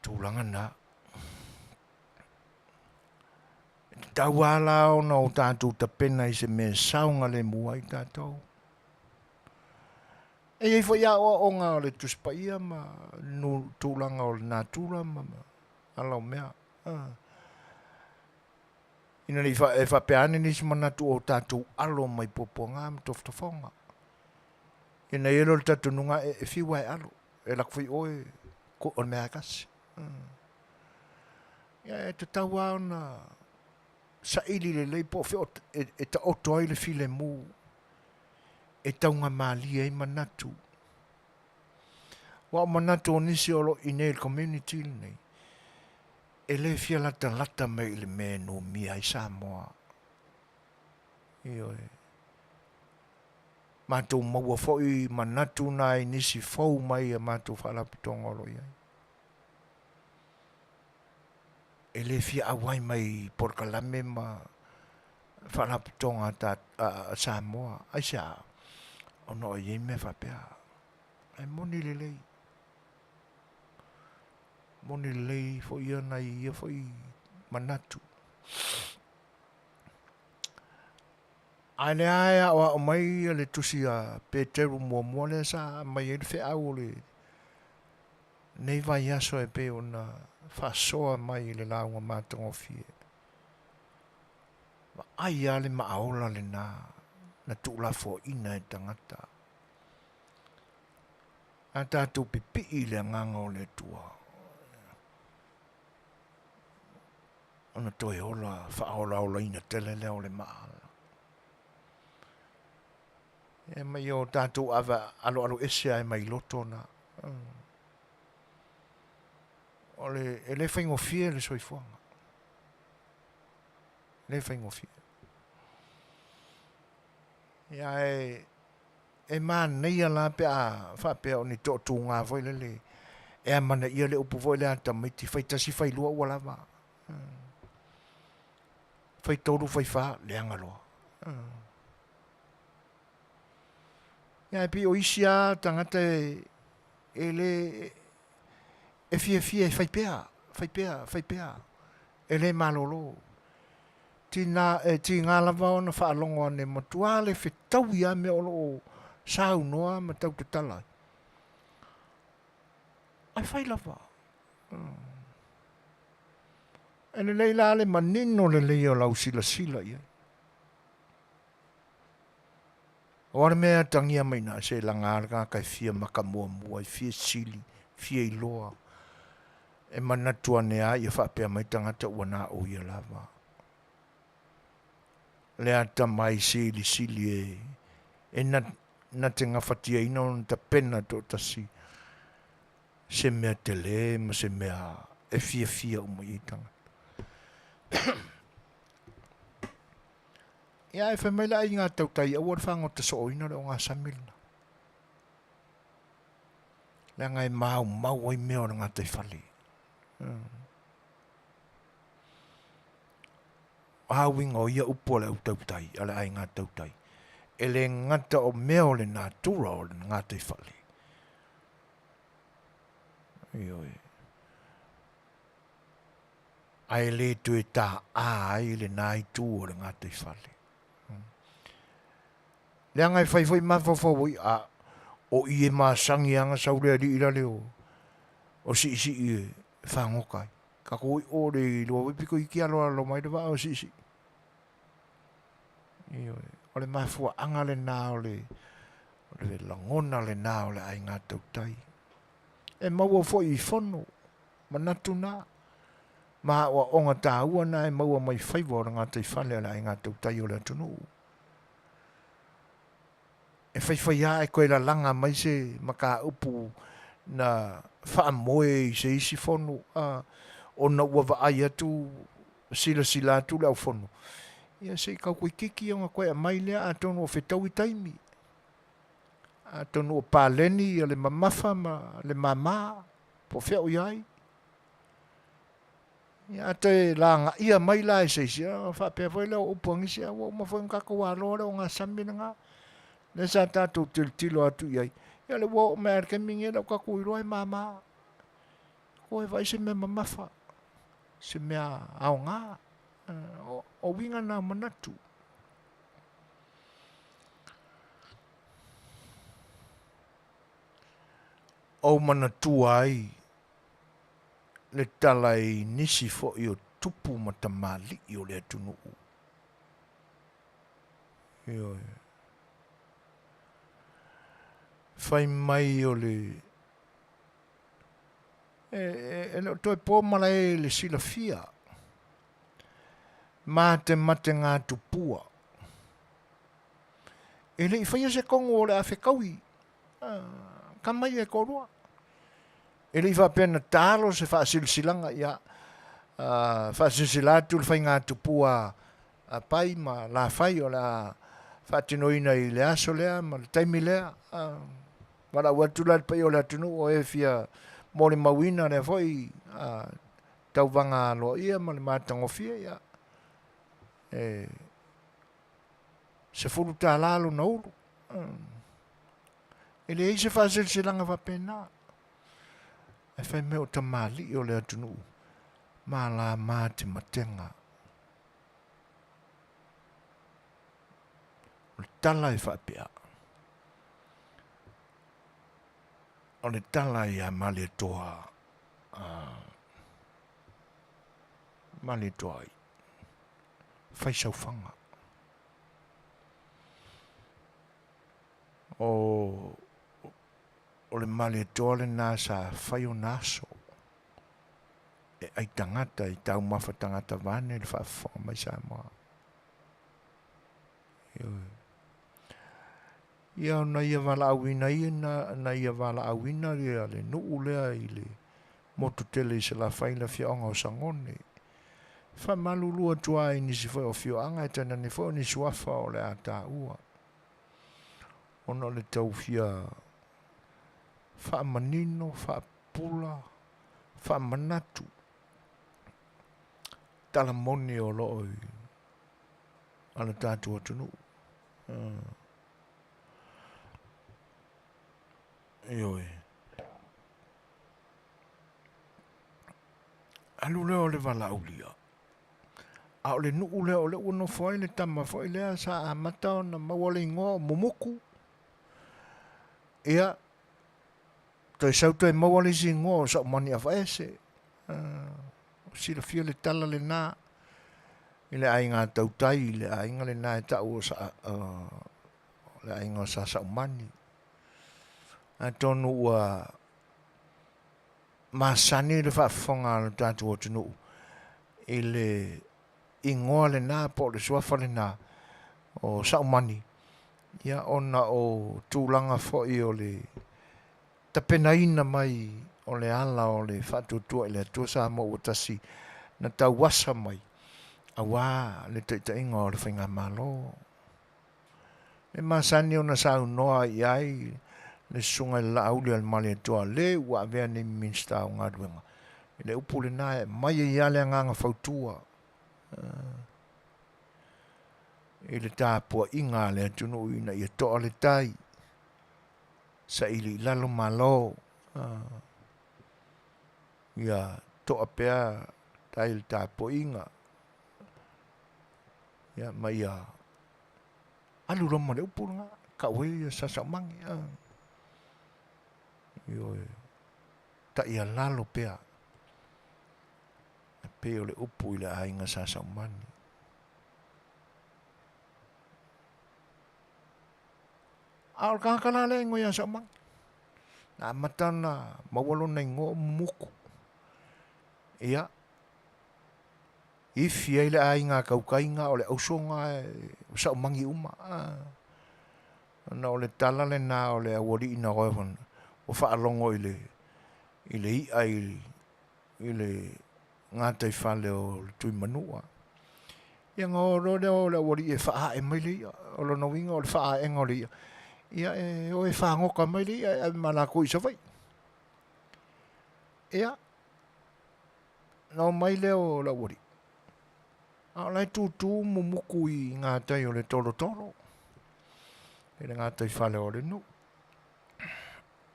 Tulaga na. E tatau lava la ona o tatou tapena i se mea e saogalemu ai tatou. E i ai foi aoaoga o le Tusi Paia ma tulaga o le natura ma ala o mea. Ina ne i e faapea ane nisi manatu o tatou alo mai puapuaga ma tofotofoga. Ina ia lea o le talitonuga e fiu lava e alo, e alu atu foi oe, o le mea lava e tasi. Ia e tatau lava ona saili lelei po o fea e taoto ai le filemu e taugamalie ai manatu. Aua o manatu o nisi o lo o i inei i le community lenei, e le fia latalata mai i le mea e numia ai Samoa. Ioe. Matou maua foi manatu na i nisi fou mai a matou faalapotopotoga o lo o i ai. E le fia auai mai i polokalame ma faalapotopotoga a Samoa. Aisea? Ona o i ai mea faapea. Ae moni lelei. Moni lelei foi ia nai ia foi manatu. Ae lea e aoao mai le tusi a Peteru muamua lea sa aumai ai le feau o lenei vaiaso e pei ona faasoa mai i le lauga matagofie. Vaai lava le maaola lena na tuulafoaiina e tagata. A tatou pipii i le agaga o le Atua, ona toe ola faaolaolaina tele lea o le maa. E mai o tatou ave aloalo ese ai mai loto na. O le, e le faigofie le soifuaga. E le faigofie. Ia e, e manaia la pe a faapea o ni toatuga foi lele e amanaia le upu foi lea a tamaiti, fai tasi fai lua ua lava. Faitolu, faifa, leaga loa. Ia, e pei o isi lava tagata e, e le, e fiafia e fai pea, fai pea, fai pea, e le malolo. Tina, e tiga lava ona faalogo ane matua le fetaui lava mea o lo o saunoa ma tau tatala ai. Ae fai lava. E lelei la le manino lelei o lau silasila i ai. O a le mea e atagia mai i ina, se laga le tagata e fia maka muamua, e fia sili, fia iloa, e manatu ane lava ia faapea mai tagata ua na o ia lava. Le atamai silisili e, e na, na te gafatiaina ona tapena toatasi se mea tele ma se mea e fiafia uma i ai tagata. Ia ae fai mai le aiga tautai aua le fagota sooina le ogasami lena. Leaga e maumau ai mea o le gataifale. O a uiga o ia upu a le au tautai, a le aiga tautai, e le gata o mea o le natura o le gataifale. Ioe. Ae le toe ta'a ai lena itu o le gataifale. Leaga e fai foi mafaufau ai, a o i e masani lava na sau le alii la le o, o siisii e fagota ai. Tatou i o le iloa foi pito iti aloalo mai le vaa o siisii. Ioe, o le mafuaaga lena o le, o le lagona lena o le aiga tautai. E maua foi i fono, manatu na, ma aoaoga taua na e maua mai faiva o le gataifale a le aiga tautai o le atunuu. E faifai lava ae toe lalaga mai se mataupu na faamoe i se isi fono, a, ona ua vaai atu, silasila atu le aufono, ia se i tau toeitiiti ona toe aumai lea atonu o fetaui taimi. Atonu o paleni ia le mamafa ma le mama, po o fea o i ai. Ia a toe lagaia mai la e se isi, ona faapea foi lea o upu a nisi, a ua uma foi ona tatou aloa le ogasami lena, lea sa tatou tilotilo atu i ai. Ia o lea ua oo mai lava i le taimi lenei, o lea ua tatou iloa e mama. Toe vaai se mea mamafa, se mea aoga. O uiga na o manatu. Ou manatua ai le tala i nisi foi o tupu ma tamalii o le atunuu. Ioe. Fai mai o le e, e, e le o toe po malae le silafia ma te mategatupua. E le i faia se tonu o le a fetaui tama ia e toalua. E le i faapea na talo se faasilasilaga ia faasilasila atu le faigatupua a Pai ma Lafai o le a faatinoina i le aso lea ma le taimi lea. Valaau atu la i le paia o le atunuu o e fia molimauina lea foi tauvaga aloaia ma le matagofie, ia e $10 lona ulu. E leai se faasilasilaga faapena. Ae fai mai o tamalii o le atunuu malama te matega. O le tala e faapea, o le tala ia Malietoa, Malietoa ai, fai sau faga. O, o le Malietoa lena sa fai ona aso e ai tagata i taumafa tagata vaeane le faafofoga mai Samoa. Ioe. Ia ona ia valaauina ia na, na ia valaauina ia le nuu lea i le motu tele i Salafai le afioaga o Sagone. Faamalulu atu lava i nisi foi o afioaga e tainane foi o ni suafa o le a taua ona o le tau fia faamanino, faapula, faamanatu tala moni o lo o i a le tatou atunuu. Ioe. Alu lea o le valaaulia. A o le nuu lea o lea ua nofo ai le tama foi lea sa amata ona maua le igoa o Mumuku. Ia, toe sau toe maua le isi igoa o Saumaniafaese. Uh, silafia le tala lena i le aiga tautai, i le aiga lena e tau o sa, uh, le aiga o Sa Saumani. Atonu ua masani le faafofoga a lo tatou atunuu i le igoa lena po o le suafa lena o Saumani, ia ona o tulaga foi o le tapenaina mai o le ala o le faatuatua i le Atua Samoa ua tasi na tauasa mai aua le taitaiga o le Faigamalo. E masani ona saunoa i ai le Susuga i le Laauli a le Malietoa le ua avea nei ma Minisita o Galuega i le upu lena e aumai ai lava le agaga fautua i le tapuaiga a le atunuu ina ia toa le tai, saili i lalo malo, ia toa pea tai le tapuaiga, ia ma ia alu loa ma le upu lena, tau ai ia Sasaumagi. Ioe, taialalo pea, e pei o le upu i le aiga Sasaumani. A o le tagata la lea e igoa ia Saumani, na amata ona maua lona igoa o Mumuku. Ia, ifi ai le aiga tautaiga o le ausoga e o Saumagi uma. Ona o le tala lena o le aualii na ua faalogo i le, i le i'a i, i le gataifale o le Tuimanua. Ia ona o loa lea o le aualii e faaae mai le i'a. O lona uiga o le faaaega o le i'a, ia e o e fagota mai le i'a e ave ma latou i Savaii. Ia, ona omai lea o le aualii, a o la e tutu mumuku i gatai o le tolotolo, i le gataifale o le nuu.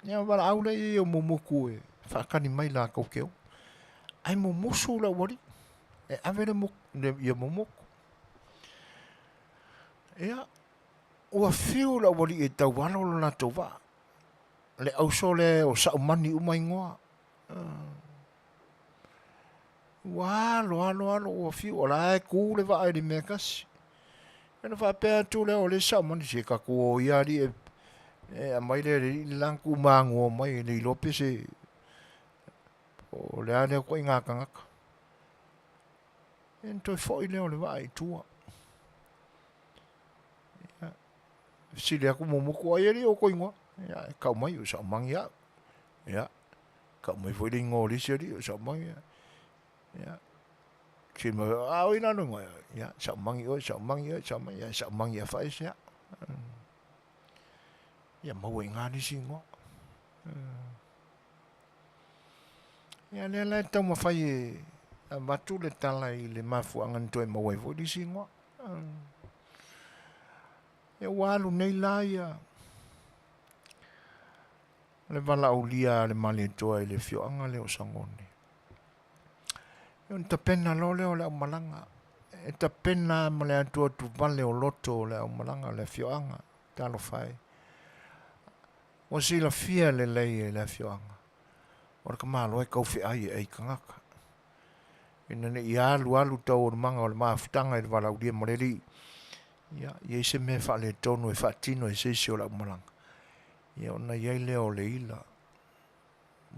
Ia valaau lea i ai o mumuku e faatali mai latou te o. Ae mumusu le aualii e ave le, le, ia mumuku. Ia, ua fiu le aualii e taualo lo latou vaa. Le auso lea o Saumani uma igoa. Ua alo, alo, alo, ua fiu, o la e ku le vaa i le mea e tasi. Ona faapea atu lea o le Saumani, se tatou o ia alii e, e aumai le alii le la na tumanuo mai, e le iloa pe se, o le a lea ituaiga tagata. Ia ona toe foi lea o le vaa i tua. Ia, fesili atu Mumutu, ai alii o outou igoa? Ia, e tau mai o Saumani au. Ia, tau mai foi le igoa o le isi alii o Saumani. Ia, si mai, a oi lalo igoa. Ia, Saumani oe, Saumani oe, Saumani, ia, Saumani ia whaese au. Ia, maua i ngā nisi igoa. Ia, lea la e taumafai e avatu le tala i le mafuaaga na toe maua ai foi le isi igoa. Ia, ua alu nei la ia le valaaulia a le Malietoa i le afioaga lea o Sagone. Ia ona tapena loa lea o le aumalaga. E tapena ma le atuatuvale o loto o le aumalaga o le afioaga. Talofa e. Ua silafia lelei e le afioaga, o le tamaloa e taufeai e ai tagata. Ina ne i alu alu taualumaga o le mafutaga i le valaaulia ma le alii, ia, i ai se mea faaletonu e faatino e se isi o le aumalaga, ia ona i ai lea o le ila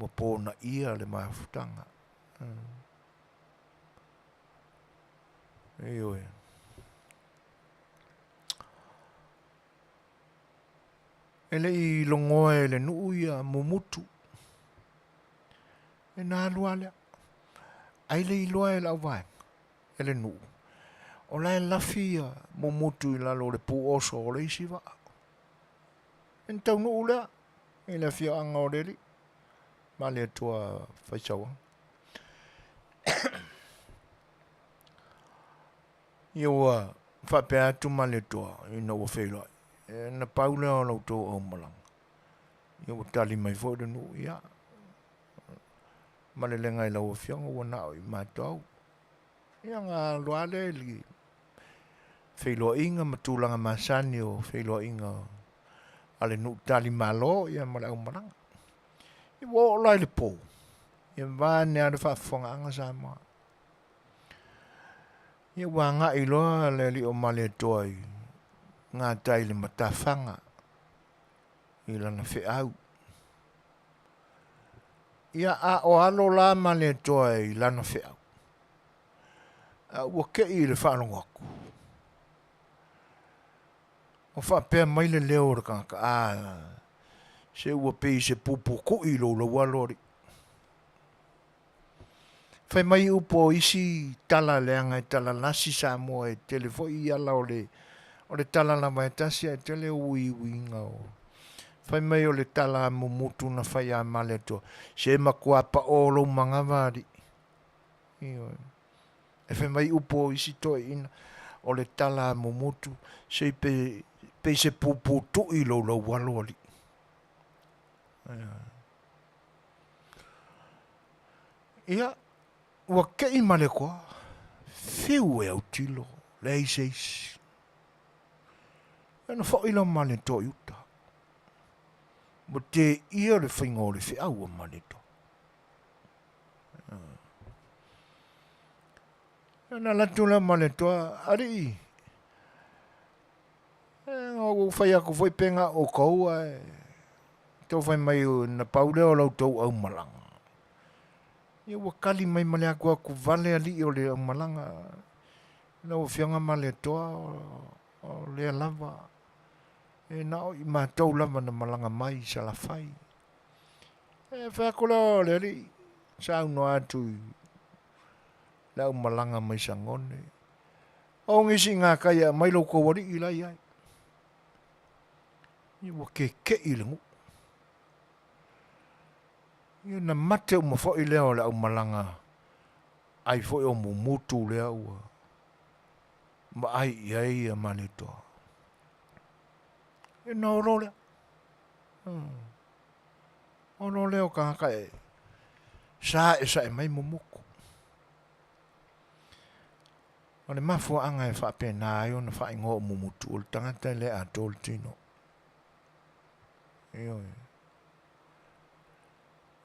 ua ponaia le mafutaga. Ioe. E le i logoa e le nuu ia mumutu. E na alu lava lea. Ai le iloa e le auvaega, e le nuu, o la e lafi ia mumutu i lalo o le puoso o le isi vaa. Ona taunuu lea i le afioaga o le alii ma le Atua faisauaga. Ia ua Faapea atu Malietoa ina ua feiloai, E na pau lea o la outou aumalaga. Ia ua tali mai foi le nuu, Ia, malelega i lau afioga ua na o i matou. Ia ona alu lava lea i le feiloaiga ma tulaga masani o feiloaiga a le nuu tali malo ia ma le aumalaga. Ia ua oo la i le po, ia vaeane lava le faafofogaaga Samoa. Ia ua agai loa le alii o Malietoa i gatai i le matafaga i lana feau. Ia a o alo la Malietoa i lana feau, a ua te i i le faalogo atu, o faapea mai le leo o le tagata, A, se ua pei se puupuu tui lou laualo alii. Fai mai upu o isi tala leaga e talalasi Samoa e tele foi ala o le o le tala lava e tasi ae tele uiuiga o Fai mai o le tala a Mumutu na fai ia Malietoa, se matua pao lou manava alii. Ioe. E fai mai upu o isi toeaiina, o le tala a Mumutu, se i pei se puupuu tui lou laualo alii. Ioe. Ia, ua te i Malietoa, fiu e autilo, leai se isi. Ia ona foi lea o Malietoa i uta. Ua teia le faiga o le feau a Malietoa. Ia ona alu atu lea o Malietoa, Alii, ua ou fai atu foi pe na o outou ae tou fai mai na pau lea o la outou aumalaga. Ia ua tali mai ma le atuatu vale alii o le aumalaga. Lau Afioga Malietoa, o lea lava, e na o i matou lava na malaga mai i Salafai. E fai atu lea o le alii, saunoa atu i le aumalaga mai Sagone. O nisi gatai e aumai lo outou alii la e i ai. Ia ua keke'i le nuu. Ia ona mate uma foi lea o le aumalaga ai foi o Mumutu lea ua vaai i ai ia Malietoa. Ia ona o loa lea. O loa lea o tagata e saesae mai Mumutu. O le mafuaaga e faapena ai ona faaigoa o Mumutu, o le tagata e le atoa le tino. Ioe.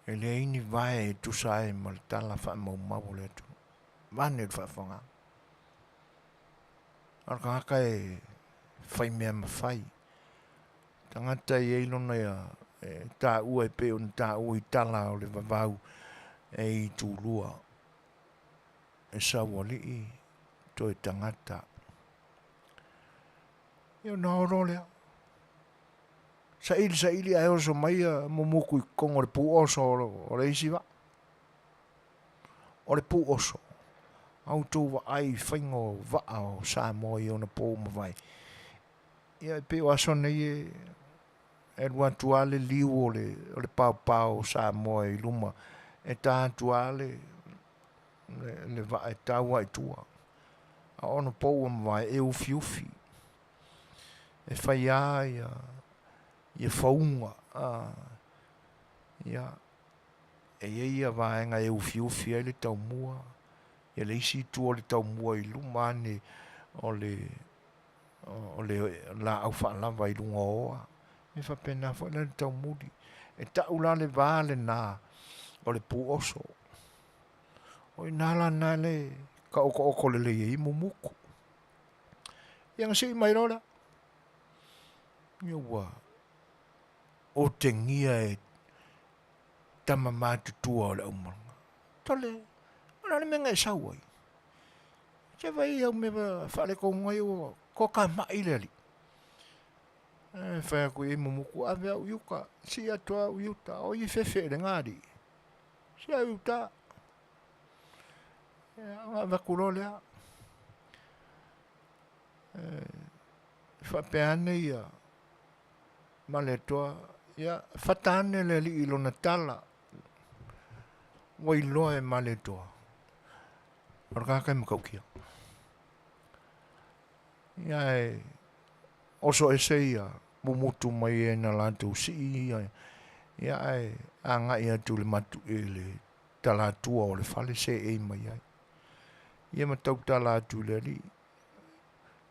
E leai ni vae e tusa ai ma le tala faamaumau o le atunuu. Vaeane le faafofogaaga. A o le tagata e fai mea mafai. Tagata e i ai lona e taua e pei ona taua i tala o le vavau e itulua. E saualii toe tagata. Ia ona o loa lea. Saili saili ae oso mai ia Mumutu i totonu o le puoso o le isi vaa. O le puoso, a outou vaai i faiga o vaa o Samoa i ona po ua mavae, ia e pei o aso nei e alu atu lava le liu o le, o le paopao o Samoa i luma, e ta atu lava le, le, le vaa e tau lava i tua. A o ona po ua mavae, e ufiufi. E fai lava ia, ia fauga, a, ia, e i ai ia vaega e ufiufi ai le taumua, ia le isi itu o le taumua i luma ane o le, o le laau faalava i luga o oa. E faapena foi la le taumuli. E tau la le va lena o le puoso. O i ina la lena le taotooto lelei ai Mumutu. Ia na sii mai loa lea. Ia ua otegia e tama matutua o le aumalaga. Tole, o le a le mea na e sau ai? Se vai au mea faaletonu ai ua toatamai le alii. E fai atu i ai Mumutu, ave au i uta, sii atu au i uta, o ai e fefe i lena alii? Sii au i uta. Ia, ona avatu loa lea. E faapea ane ia Malietoa, ia, fata ane le alii i lona tala, ua iloa e Malietoa, o le tagata e matautia. Ia e oso ese ia mumutu mai e na latou sii ia, ia ae agai atu i le matu i le talatua o le fale seei mai ai. Ia ma tautala atu i le alii.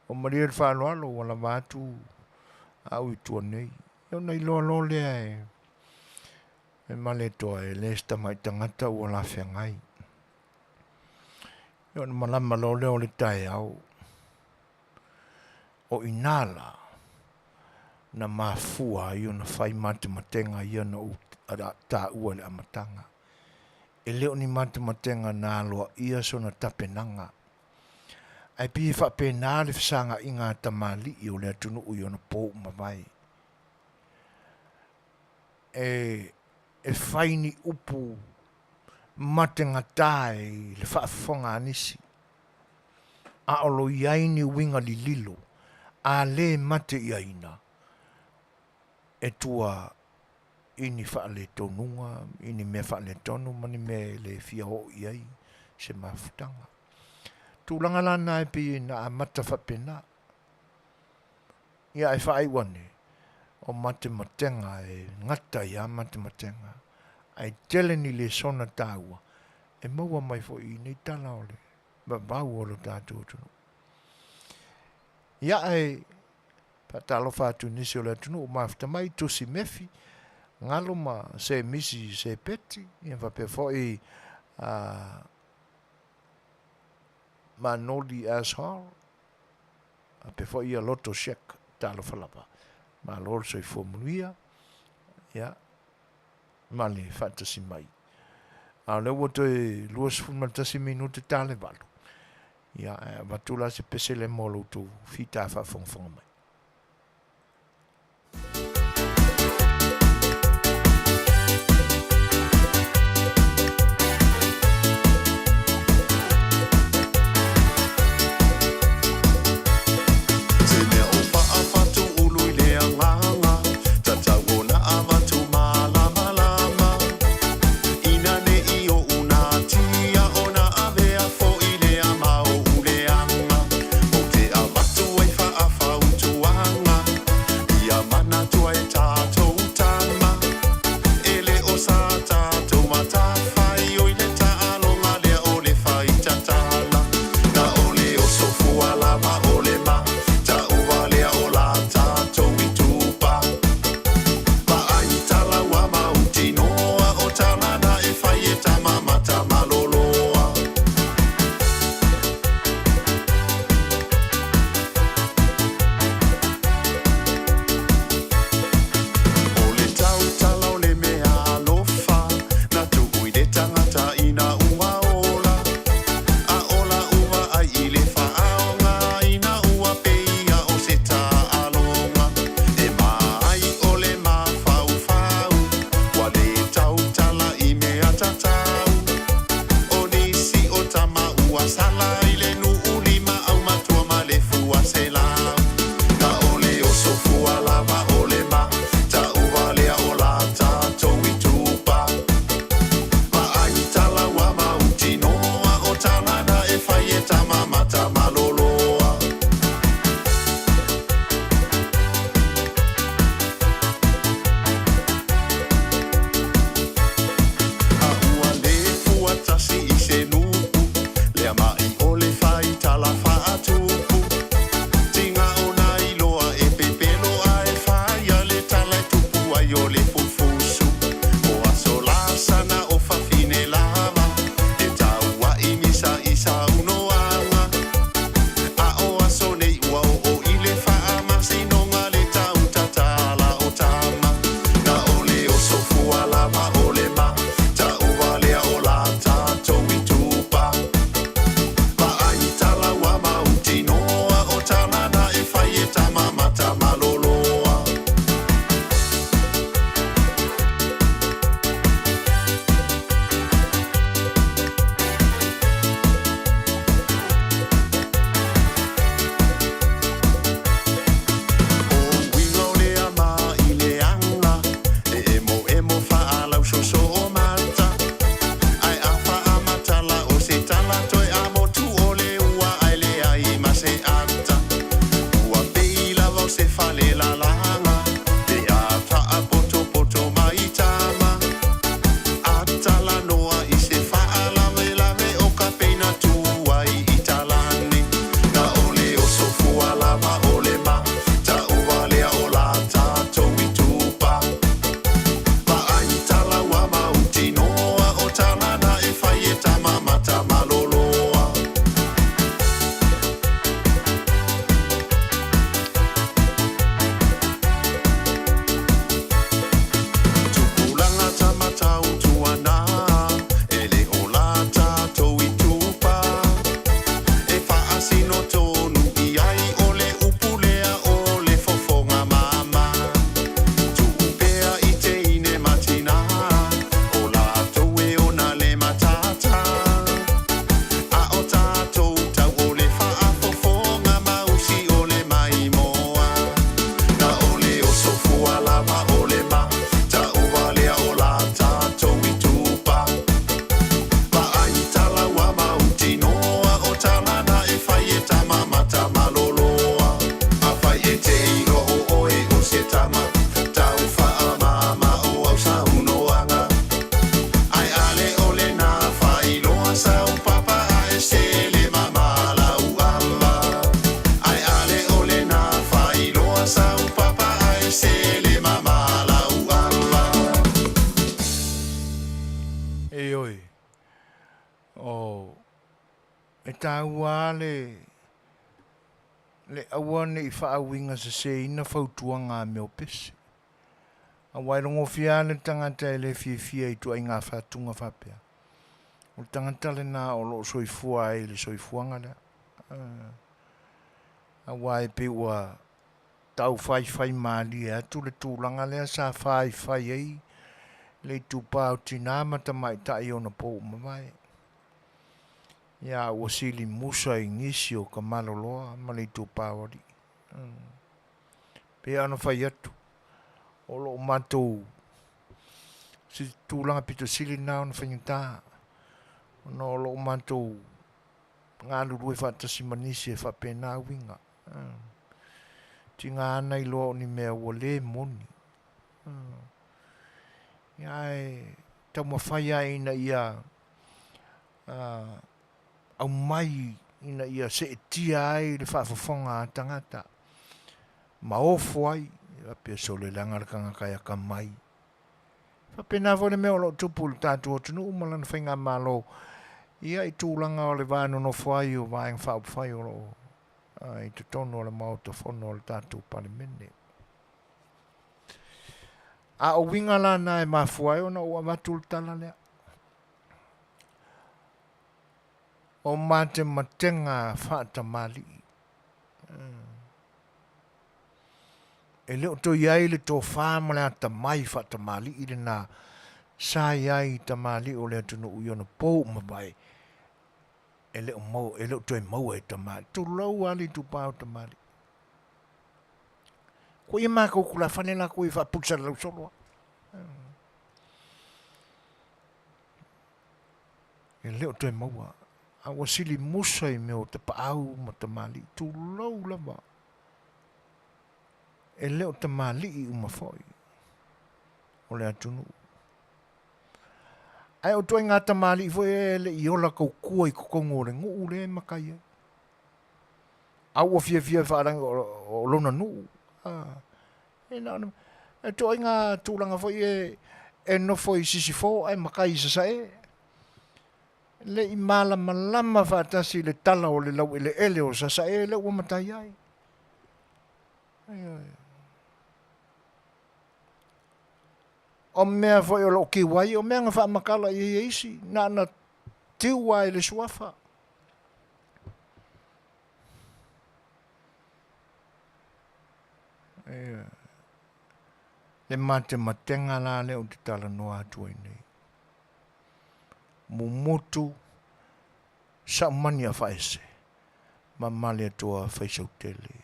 Ua malie le faaaloalo ua lava atu au i tua nei. Ia ona iloa loa lea e e Malietoa e le se tamai tagata ua lafeagai. Ia ona malama loa lea o le taeao. O i ina la na mafua ai ona fai matematega ia na ou taua i le amataga. E le o ni matematega na aloaia sona tapenaga, ae pei e faapena le fesagaiga a tamalii o le atunuu i ona po ua mavae. E, e fai ni upu mategata i le faafofoga a nisi, a o lo i ai ni uiga lililo a le matiaina e tua i ni faaletonuga, i ni mea faaletonu ma ni mea e le fia oo i ai se mafutaga. Tulaga la na e pei na amata faapena. Ia ae faaiu ane, o matematega e gata ai lava matematega, ae tele ni lesona taua e maua mai foi i nei tala o le vavau o lo tatou atunuu. Ia ae faatalofa atu i nisi o le atunuu mafuta mai, Tusi Mefi, Galo ma Semisi Sepeti, ia faapea foi a Manoli Ashall, faapea foi ia Loto Shek, talofa lava. Malo le soifua manuia, ia, ma le faatasi mai. A o lea ua toe 21 minute ta le valu, ia, ae avatu la se pese lea mo lo outou fita faafogafoga mai. Se mea o faafatū ulu i le agaga, tatau ona avatu malamalama. Ina ne i oʻu natia ona avea foi lea ma ou leaga, ou te avatu ai faafautu. taua lava le le aua ne i faauiga seseina fautuaga a mea o pese. Aua e logofia lava le tagata e le fiafia i ituaiga fatuga faapea. O le tagata lena o lo o soifua ai i le soifuaga lea. Aua e pei ua tau faifai malie atu le tulaga lea sa faifai ai le itupa o tina ma tamaitai i ona pou mavae. Ia ua sili musa i nisi o ka maloloa ma le itupa o alii. Pei ona fai atu, o lo o matou se tulaga pito sili lena ona faigata, ona o lo o matou galulue faatasi ma nisi e faapena uiga. Tiga lava na iloa o ni mea ua le moni. Ia ae taumafai lava ina ia aumai ina ia seetia ai le faafofoga a tagata ma ofo ai, faapea sole leaga le tagata e akamai. E faapena foi le mea o lo o tupu i le tatou atunuu ma lana faigamalo, ia i tulaga o le va nonofo ai o Vaega Faaupufai o lo o i totonu o le Maota Fono o le tatou Palemene. A o uiga la na e mafua ai ona ou avatu le tala lea, o matematega faatamalii. E le o toe i ai le tofa ma le atamai faatamalii lena sa i ai i tamalii o le atunuu i ona pou mavae, e le o maua, e le o toe maua e tamalii. Tulou lava le itupa o tamalii. Ko ia matou tulafale latou ia faapulesalalau solo lava. E le o toe maua, a ua sili musa i mea o tapaau ma tamalii, tulou lava. E le o tamalii uma foi o le atunuu. Ae o ituaiga tamalii foi e le i ola tautua i totonu o le nuu lea e matai ai. A ua fiafia e faalagi o lona nuu. E na ona ituaiga tulaga foi e e nofo i sisifo ae matai i sasae. Le i malamalama faatasi i le tala o le laueleele o Sasae lea ua matai ai. Ioe. O mea foi o lo o tiu ai, o mea na faamatala i ai e isi, na ona tiu lava i le suafa. Ioe. Le matematega la lea ou te talanoa atu ai nei. Mumutu Saumani a Faese ma Malietoa Faisautele.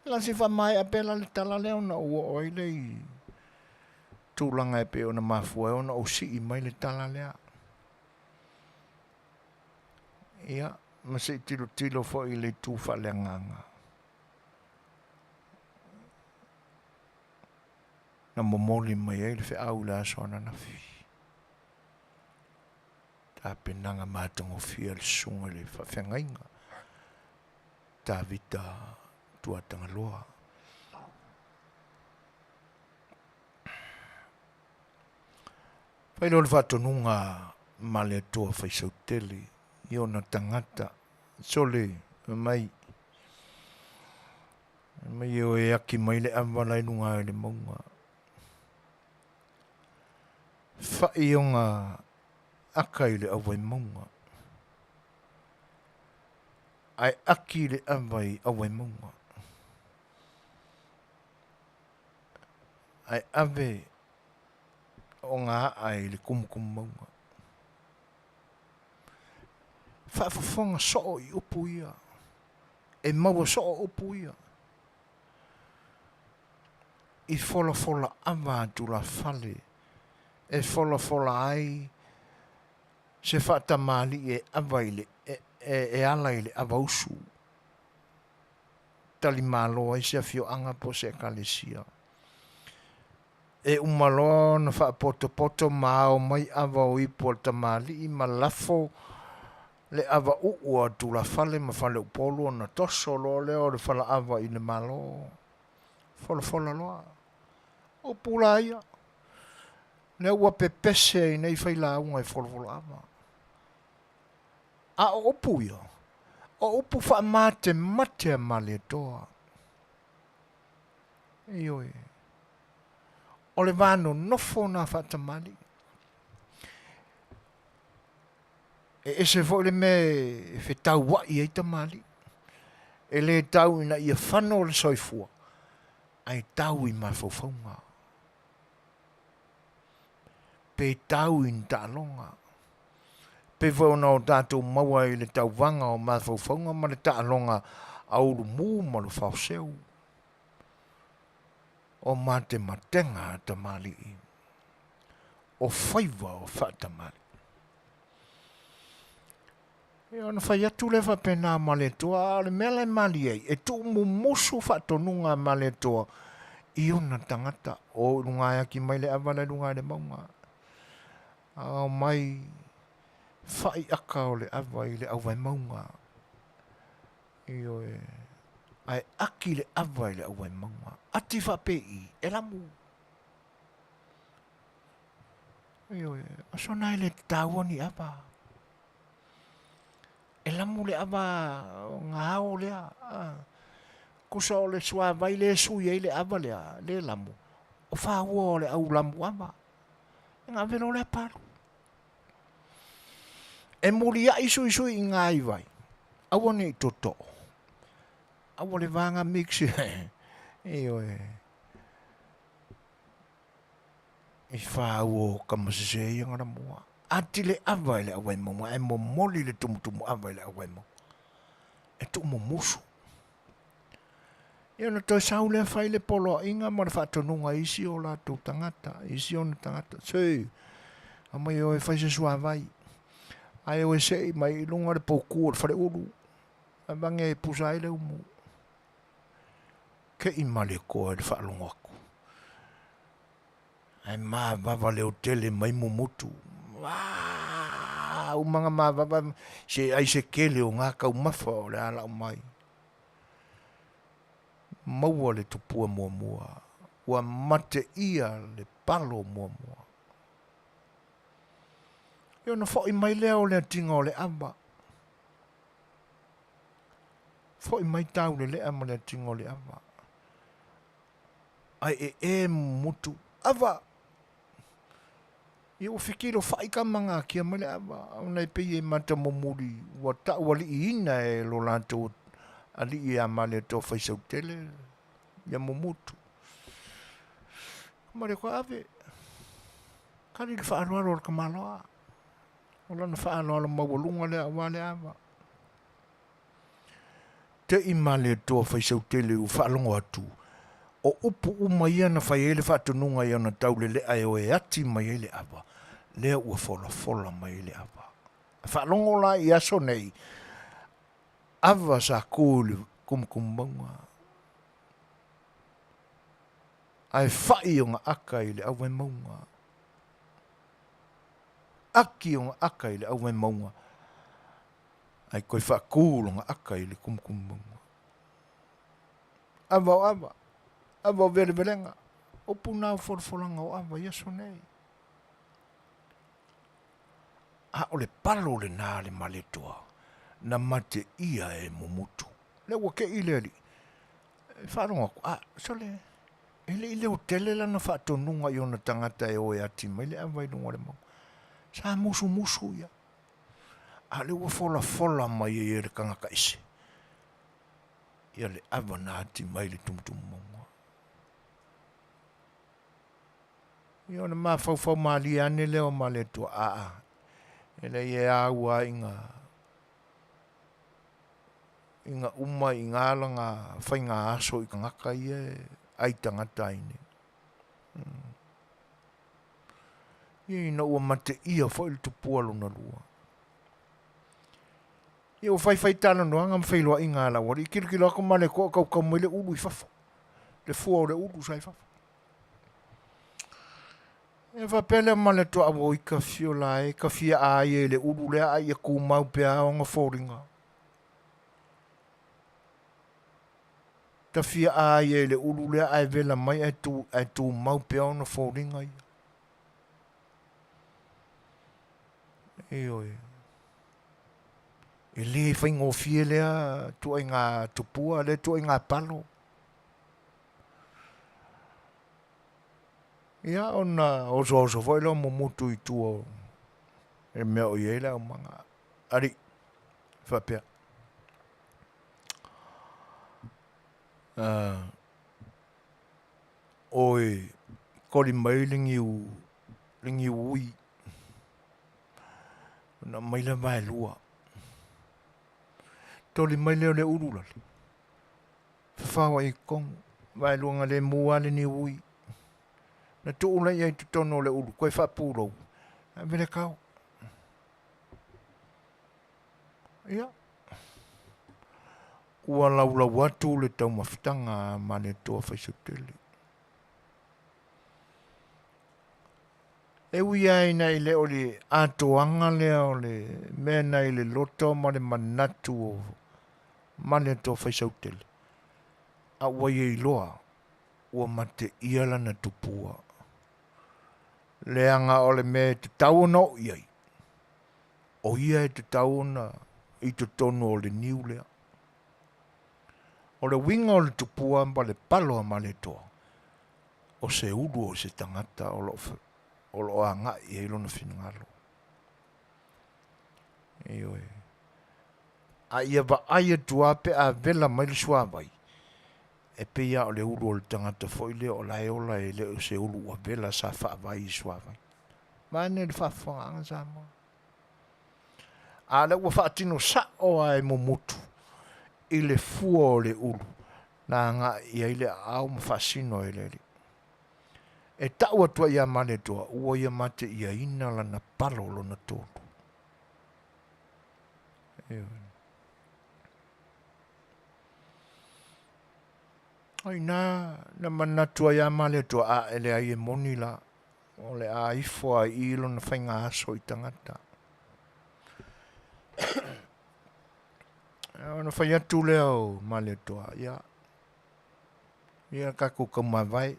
La se faamaea pea la le tala lea ona ou oo ai lea i tulaga e pei ona mafua ai ona ou sii mai le tala lea. Ia, ma se i tilotilo foi i le itu faaleagaga. Na momoli mai ai le feau i le aso ananafi. Tapenaga matagofie a le Susuga i le Faafeagaiga Tavita Tuatagaloa. Fai loa le faatonuga ma le Atua Faisautele i ona tagata, Sole, fai mai, fai mai e o e aki mai le ava la i luga i le mauga. Fa'i ona aka i le auvaimauga, ae aki le ava i auvaimauga, ae ave ona a'a i le kumukumumauga. Faafofoga soo i upu ia, e maua soo upu ia. I folafola ava a tulafale e folafola ai se faatamalii e ava i le e ala i le avausu, talimalo ai se afioaga po o se ekalesia. E uma loa ona faapotopoto ma ao mai ava o ipu a le tamalii ma lafo le ava uu a tulafale ma faleupolu ona toso loa lea o le falaava i le Malo. Folafola loa. Upu la ia, lea ua pepese ai nei failauga i folafolaava. A o upu ia, o upu faamatemate a Malietoa. Ioe. O le va nonofo na faatamalii. E ese foi le mea e fetauai ai tamalii. E le tau ina ia fano le soifua, ae tau i mafaufauga. Pe tau i ni taaloga. Pei foi ona o tatou maua i le tauvaga o mafaufauga ma le taaloga a Ulumu ma Lufaoseu. O matematega a tamalii, o faiva o faatamalii. Ia ona fai atu lea faapena a Malietoa, a o le mea la e malie ai, e tuumumusu faatonuga a Malietoa i ona tagata, o i luga e aki mai le ava la i luga i le mauga, a omai fa'i aka o le ava i le auvae mauga. Ioe, ae aki le ava i le auvae mauga, ati faapei, e lamu. Ioe, o sona e le taua ni ava. E lamu le ava o ngā ao lea. Kusa o le suavai le sui ai le ava lea, le lamu. O whāua o le au lamu ava. E ngā velo lea palu. E muliaʻi suisui i ngā iwai. Aua ne i totoo. Aua le vāga mix. Ioe. I whāua o kamasese ia ngara mua. Ati le ava i le auai maunga, e momoli le tumutumu ava i le auai maunga. E tuumumusu. Ia ona toe sau lea fai le poloaiga ma le faatonuga i isi o latou tagata, i isi ona tagata. Se, aumai oe e fai se suavai. Ae oe sei mai i luga le pouku o le faleulu. Avange e pusa ai le umu. Ke i male koa i le faalogo atu. Ae mavava leotele mai mumutu. Aa, umaga mavava se ai se kele o ngā taumafa o le a lau mai. Maua le tupua muamua, ua mate ia le palo muamua. Ia ona fo'i mai lea o le atiga o le ava. Fo'i mai taulelea ma le atiga o le ava. Ae ee mumutu, ava! Ia ua fetilo fa'i ka magatia mai le ava, ona e pei e matamomuli ua ta'uali'iina e lo latou ali'i ia Malietoa Faisautele ia mumutu. Malietoa ave, kali le fa'aaloalo a le tamaloa, o lana fa'aaloalo maualuga lea auā le ava. Te i Malietoa Faisautele ua faalogo atu, o upu uma ia na fai ai le faatonuga i ona taulelea e o e ati mai ai le ava, lea ua folafola mai ai le ava. A faalogo la i aso nei, ava sa ku i le kumukumu mauga, ae fa'i ona aka i le auvae mauga. Aki ona aka i le auvae mauga. Ae toe faatu lona aka i le kumukumu mauga. Ava o ava, ava o velevelega, upu na o folafolaga o ava i aso nei. A o le palo lena a le Malietoa, na mate ia e mumutu. Lea ua te i le alii, e faalogo atu, a, sole, e le i leotele lana faatonuga i ona tagata e o e ati mai le ava i luga o le mauga. Sa musumusu ia. A o lea ua folafola mai ai e le tagata ese ia le ava na ati mai le tumutumu mauga. Ia ona mafaufau malie ane lea o Malietoa, aa, e leai e aua i ngā i ngā uma i ngā ala faiga aso i tagata ia e ai tagata ai nei. Ia ina ua mate ʻia foi le tupua lona lua. Ia ua faifai talanoaga ma feiloaiga a lau alii, kilokilo atu ma le toa tautau mai le ulu i fafo, le fua o le ulu sa i fafo. Ia faapea lea ma le toa ua oi tafio la e tafia a ia i le ulu lea a ia tumau pea ona foliga. Tafia a ia i le ulu lea ae vela mai ae tu, ae tumau pea ona foliga ia. Ioe. E le faigofie lea ituaiga tupua, lea ituaiga palo. Ia ona osoaoso foi lea o Momotu i tua o le mea o i ai le aumaga. Alii, faapea. Oi, koli mai le niu, le niu ui. Ona aumai lea vaelua. Toli mai lea o le ulu lale, fafao ai i totonu, vaelua na le mu lava le niu ui. Na tuu lea i ai i totonu o le ulu, toe faapulou, ave le tao. Ia, ua laulau atu le taumafataga a Malietoa Faisotele. E ui lava ina e le o le atoaga lea o le mea na i le loto ma le manatu o Malietoa Faisautele, a ua ia iloa ua mateia lana tupua, leaga o le mea e tatau ona oo i ai, o ia e tatau ona i totonu o le niu lea. O le uiga o le tupua ma le palo a Malietoa, o se ulu o se tagata o lo o agai i ai lona finagalo. Ioe. A ia vaai atu lava pe a vela mai le suavai, e pei lava o le ulu o le tagata foi lea o la e ola e le o se ulu ua vela sa faavai i suavai. Vaeane le faafofogaaga Samoa. A o lea ua faatino sao lava e Momotu i le fua o le ulu na agai i ai le aao ma faasino ai le alii. E tau atu ai ia Malietoa ua ia mateiaina lana palo lona tolu. Ioe. O i ina na manatu ai a Malietoa, a e leai e moni la, o le a ifo lava i i lona faiga aso i tagata. Ona fai atu lea o Malietoa, ia, ia tatou taumavae,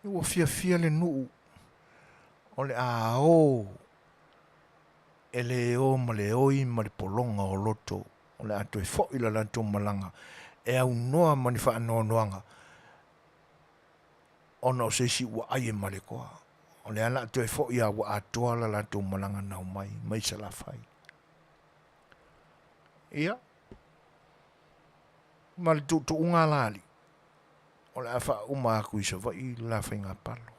ua fiafia le nuu, o le a o e le o ma le oi ma le pologa o loto, o le a toe foi la latou malaga e aunoa ma ni faanoanoaga ona o se isi ua ai e Malietoa. O lea la a toe foi a ua atoa la latou malaga na omai mai Salafai. Ia, ma le tuutuuga a la alii, o le a faauma atu i Savaii le la faigapalo.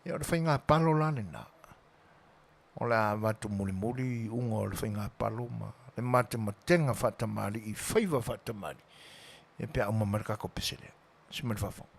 Ia o le faigapalo la lena, o le a avatu mulimuli iuga o le faigapalo ma le matematega faatamalii i faiva faatamalii, ia pe a uma mai le tatou pese lea. Se mai le faafofoga.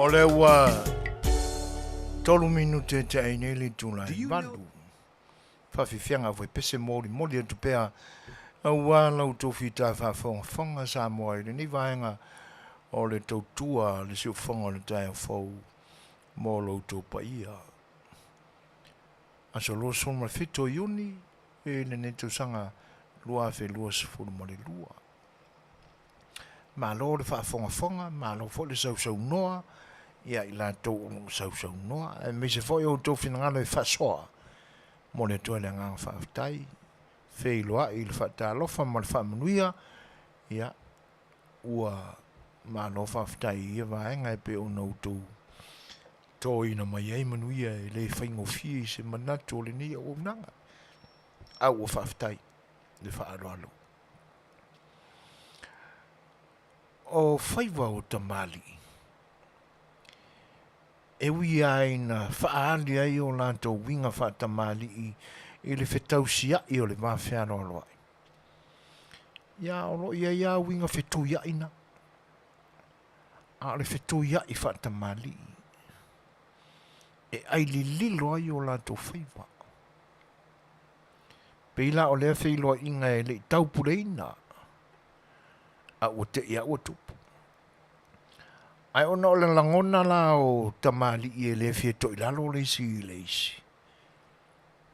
O lea ua tolu minute e tea ai nei le itula e valu. Faafiafiaga foi pese molimoli atu pea aua la outou fita faafogafoga Samoa i lenei vaega o le tautua le siufofoga o le taeao fou mo lo outou paia. Aso 27 o Iuni i lenei tausaga 2022. Malo le faafogafoga, malo foi le sausaunoa ia i latou o lo o sausaunoa, aemaise foi o outou finagalo e faasoa. Momoli atu ai le agaga faafetai, feiloai i le faatalofa ma le faamanuia, ia ua malo faafetai i ia vaega e pei ona outou toina mai ai manuia e le faigofie i se manatu o lenei auaunaga. A ua faafetai le faaaloalo. O faiva o tamalii, e ui lava ina faaali ai o latou uiga faatamalii i le fetausia'i o le va fealoaloa'i, ia o lo o i ai lava uiga fetuia'i na, a o le fetuia'i faatamalii e ai lililo ai o latou faiva. Pei la o lea feiloaiga e le i taupuleina, a ua te i a ua tupu. Ae ona o le lagona la o tamalii e le fia toilalo le isi i le isi,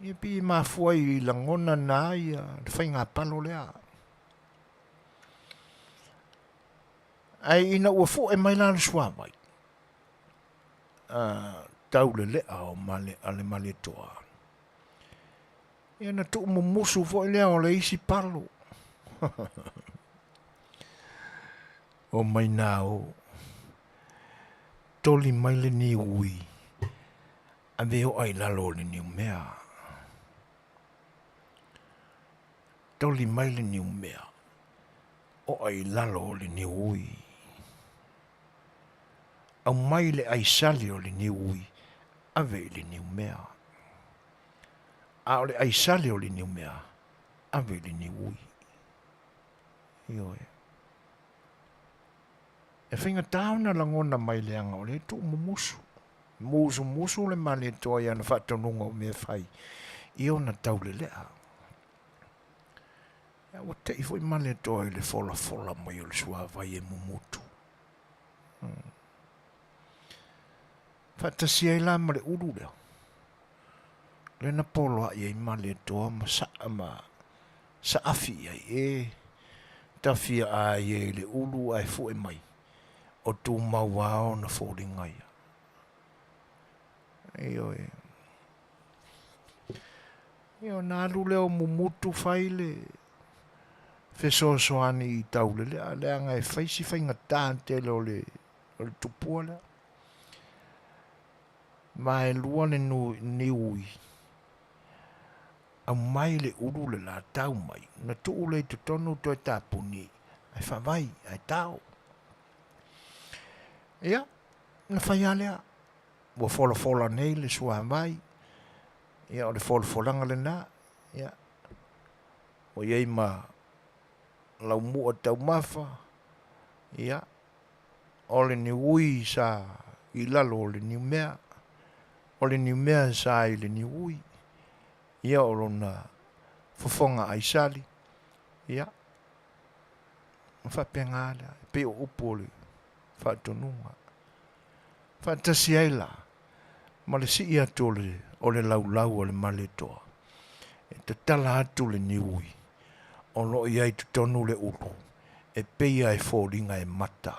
ia pei e mafua i lagona na ia le faigapalo lea. Ae ina ua fue mai la le suavai, taulelea o male, a le Malietoa, ia na tuumumusu foi lea o le isi palo. O mai nā o, toli mai le niui, ave oa i lalo o le niumea. Toli mai le niumea, oa i lalo o le niui. Aumai le aisali o le niui, ave i le niumea. A o le aisali o le niumea, ave i le niui. Ioe. E faigata ona lagona mai leaga o lea e tuumumusu. Musumusu le Malietoa i ana faatonuga o mea fai i ona taulelea. Ia ua tei foi Malietoa i le folafola mai o le suavai e mumutu. Faatasi ai la ma le ulu lea, lea na poloai ai Malietoa ma saa ma saafi i ai e tafia ai e le ulu ae fue mai o tumau lava ona foliga ia. Ioe. Ia ona alu lea o mumutu fai le fesoasoani i taulelea leaga e fai si faigata tele o le o le tupua lea. Vaelua le niui aumai le ulu le la tau mai ona tuu lea i totonu toe tapuni ae faavai ae tao. Ia, na fai lava lea. Ua folafola nei le suavai, ia o le folafolaga lena, ia ua i ai ma laumua taumafa, ia o le niui sa i lalo o le niumea, o le niumea sa i le niui, ia o lona fofoga aisali, ia, ma faapena lea, e pei o upu o le faatonuga. Faatasi ai la ma le sii atu o le, o le laulau a le Malietoa, e tatala atu le niui o lo o i ai i totonu le ulu, e pei lava e foliga e mata,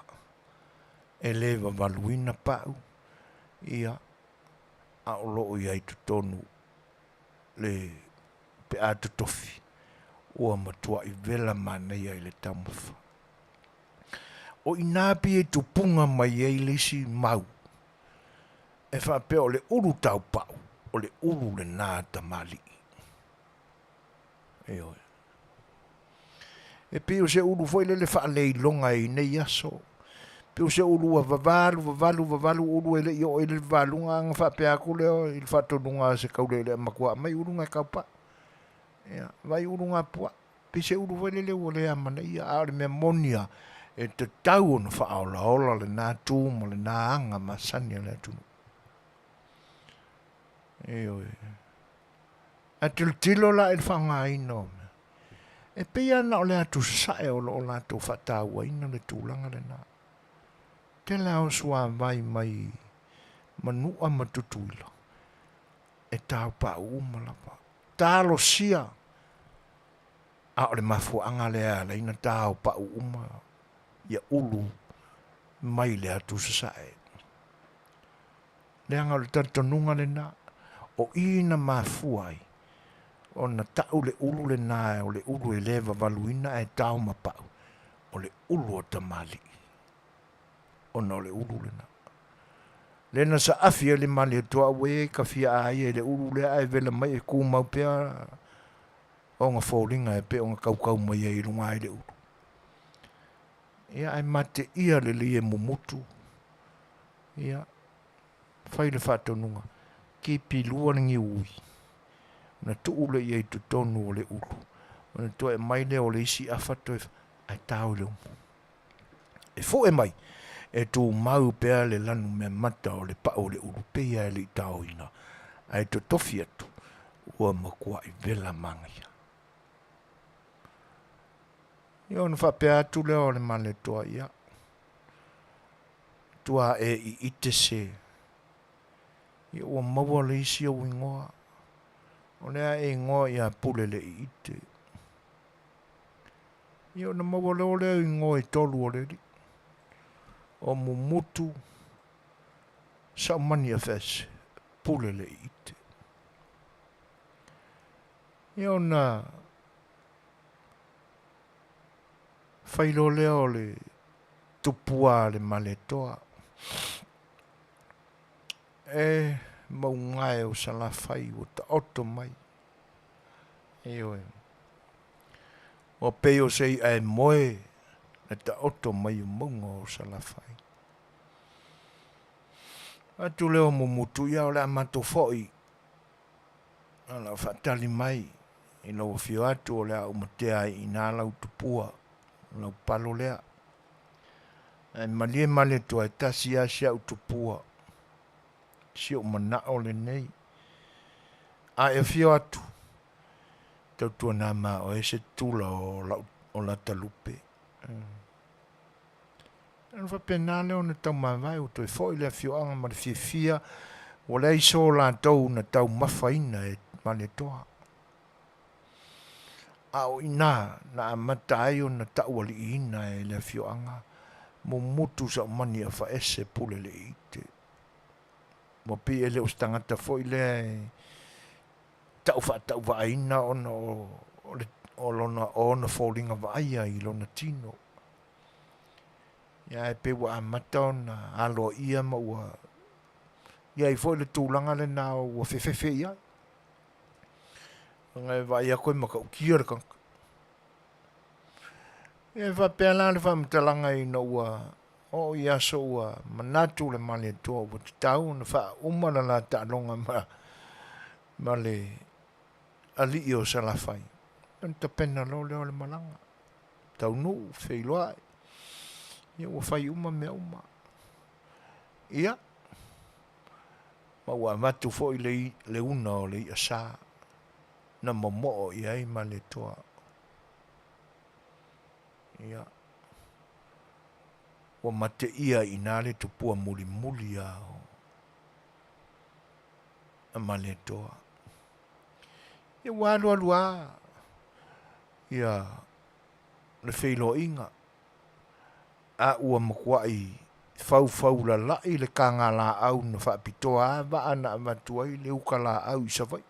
e le vavaluina pau, ia, a o lo o i ai i totonu le pe'a totofi ua matua'i vela manaia i le taumafa. O i ina pei e tupuga mai ai le isi mau e faapea o le ulu taupa'u, o le ulu lena a tamalii. Ioe. E pei o se ulu foi lele faaleiloga i nei aso. Pei o se ulu ua vavalu, vavalu, vavalu ulu e le i oo i le vavaluga ona faapea atu lea i le faatonuga a se kaulelea matua, aumai ulu na e taupa'u. Ia, vaai ulu na puaa. Pei se ulu foi lele ua le amanaia, a o le mea moni lava, E tatau ona faaolaola lena tu ma lena aga masani a le atunuu. Ioe. Ae tilotilo la i le faaaogaina o mea. E pei lava na o le atu sasae o lo o latou faatauaina le tulaga lena. Tele lava o suavai mai Manua ma Tutuila e taupau uma lava. Talosia a o le mafuaaga lea e ala ai ona taopau uma ia ulu mai le atu sasae. Leaga o le talitonuga lena, o i na mafua ai ona tau le ulu lena o le ulu e le vavaluina ae tao ma pau, o le ulu o tamalii, ona o le ulu lena. Lea na saafi ai le Malietoa ua i ai ka fia aia i le ulu lea ae vela mai e tumau pea ona foliga e pei ona kaukau mai ai i luga ai le ulu. Ia ae mateia lelei e mumutu. Ia, fai le faatonuga, kipilua le niui, ona tuu lea i ai i totonu o le ulu, ona toe aumai lea o le isi afa toe, ae tao i le umu. E fue mai, e tumau pea le lanumeamata o le pau o le ulu, pei lava e le i taoina, ae totofi atu, ua matuai vela manaia. Ia ona faapea atu lea o le Malietoa, ia, tua e iite se, ia ua maua le isi ou igoa, o lea e igoa ia Pule le Iite. Ia ona maua loa lea o igoa e tolu o le alii, o Mumutu, Saumani Afese, Pule le Iite. Ia ona fai loa lea o le tupua a le Malietoa, E mauga e o Salafai ua taoto mai. Ioe. Ua pei o se i'a e moe le taoto mai o mauga o Salafai. Atu lea o Mumutu, ia o le a matou foi, o le a faatali mai i lau afio atu o le a ou matea ai i ina lau tupua, lau palo lea. Ae malie Malietoa e tasi lava si au tupua, si ou manao lenei. A e afio atu, tautuana ma oe se tula o lau o lata lupe. Ona faapena lea ona taumavae ua toe foi le afioaga ma le fiafia ua leai so latou na taumafaina e Malietoa. A o i ina na amata ai ona taualiiina e le afioaga mumutu saumani afaese pule le iite. Ua pei e le o se tagata foi lea e tau faatauvaaina ona o le o lona o ona foliga vaaia i lona tino. Ia ae pei ua amata ona aloaia ma ua i ai foi le tulaga lena ua fefefe i ai. Ona e vaai atu e matautia le tagata. Ia e faapea la le faamatalaga ina ua oo i aso ua manatu le Malietoa ua tatau ona faauma le la taaloga ma, ma le alii o Salafai. Ona tapena loa lea o le malaga. Taunuu, feiloai. Ia ua fai uma mea uma. Ia, ma ua avatu foi le, le una o le i'a sa na momoo i ai Malietoa. Ia, ua mateia i ina le tupua mulimuli a o a Malietoa. Ia ua alualu a ia le feiloaiga a ua matuai faufaulalai le kagalaau na faapitoa a vaa na avatu ai le uta laau i Savaii.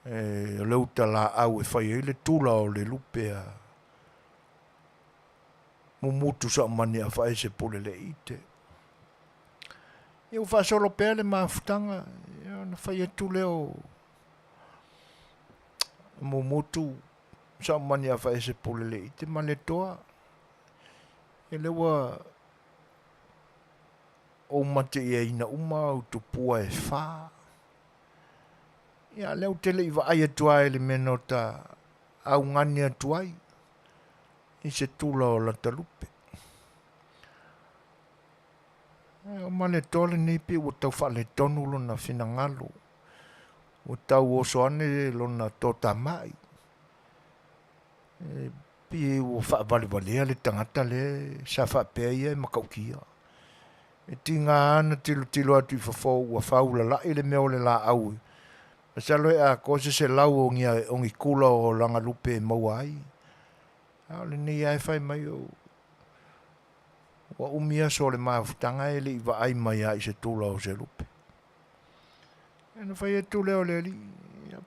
E, o le uta laau e fai ai le tula o le lupe a mumutu saumani afaese pule le iite. Ia ua faasolo pea le mafutaga, ia ona fai atu lea o mumutu saumani afaese pule le iite ma le toa. Ia lea ua ou mateiaina uma au tupua e fa. Ia lea ou te le i vaai atu lava i le mea na ota augani atu ai. i se tula o lata lupe. E o Malietoa lenei pei ua tau faaletonu lona finagalo, ua tau oso ane lona toatamai. E pei ua faavalevalea le tagata lea sa faapea ia e matautia. E tiga lava ona tilotilo atu i fafo ua faulalai le mea o le laau. Masalo e atoa se 100 o ni tula o lana lupe e maua ai. A o lenei lava e fai mai ua umi aso o le mafutaga e le i vaai mai lava i se tula o se lupe. Ona fai atu lea o le alii, ia,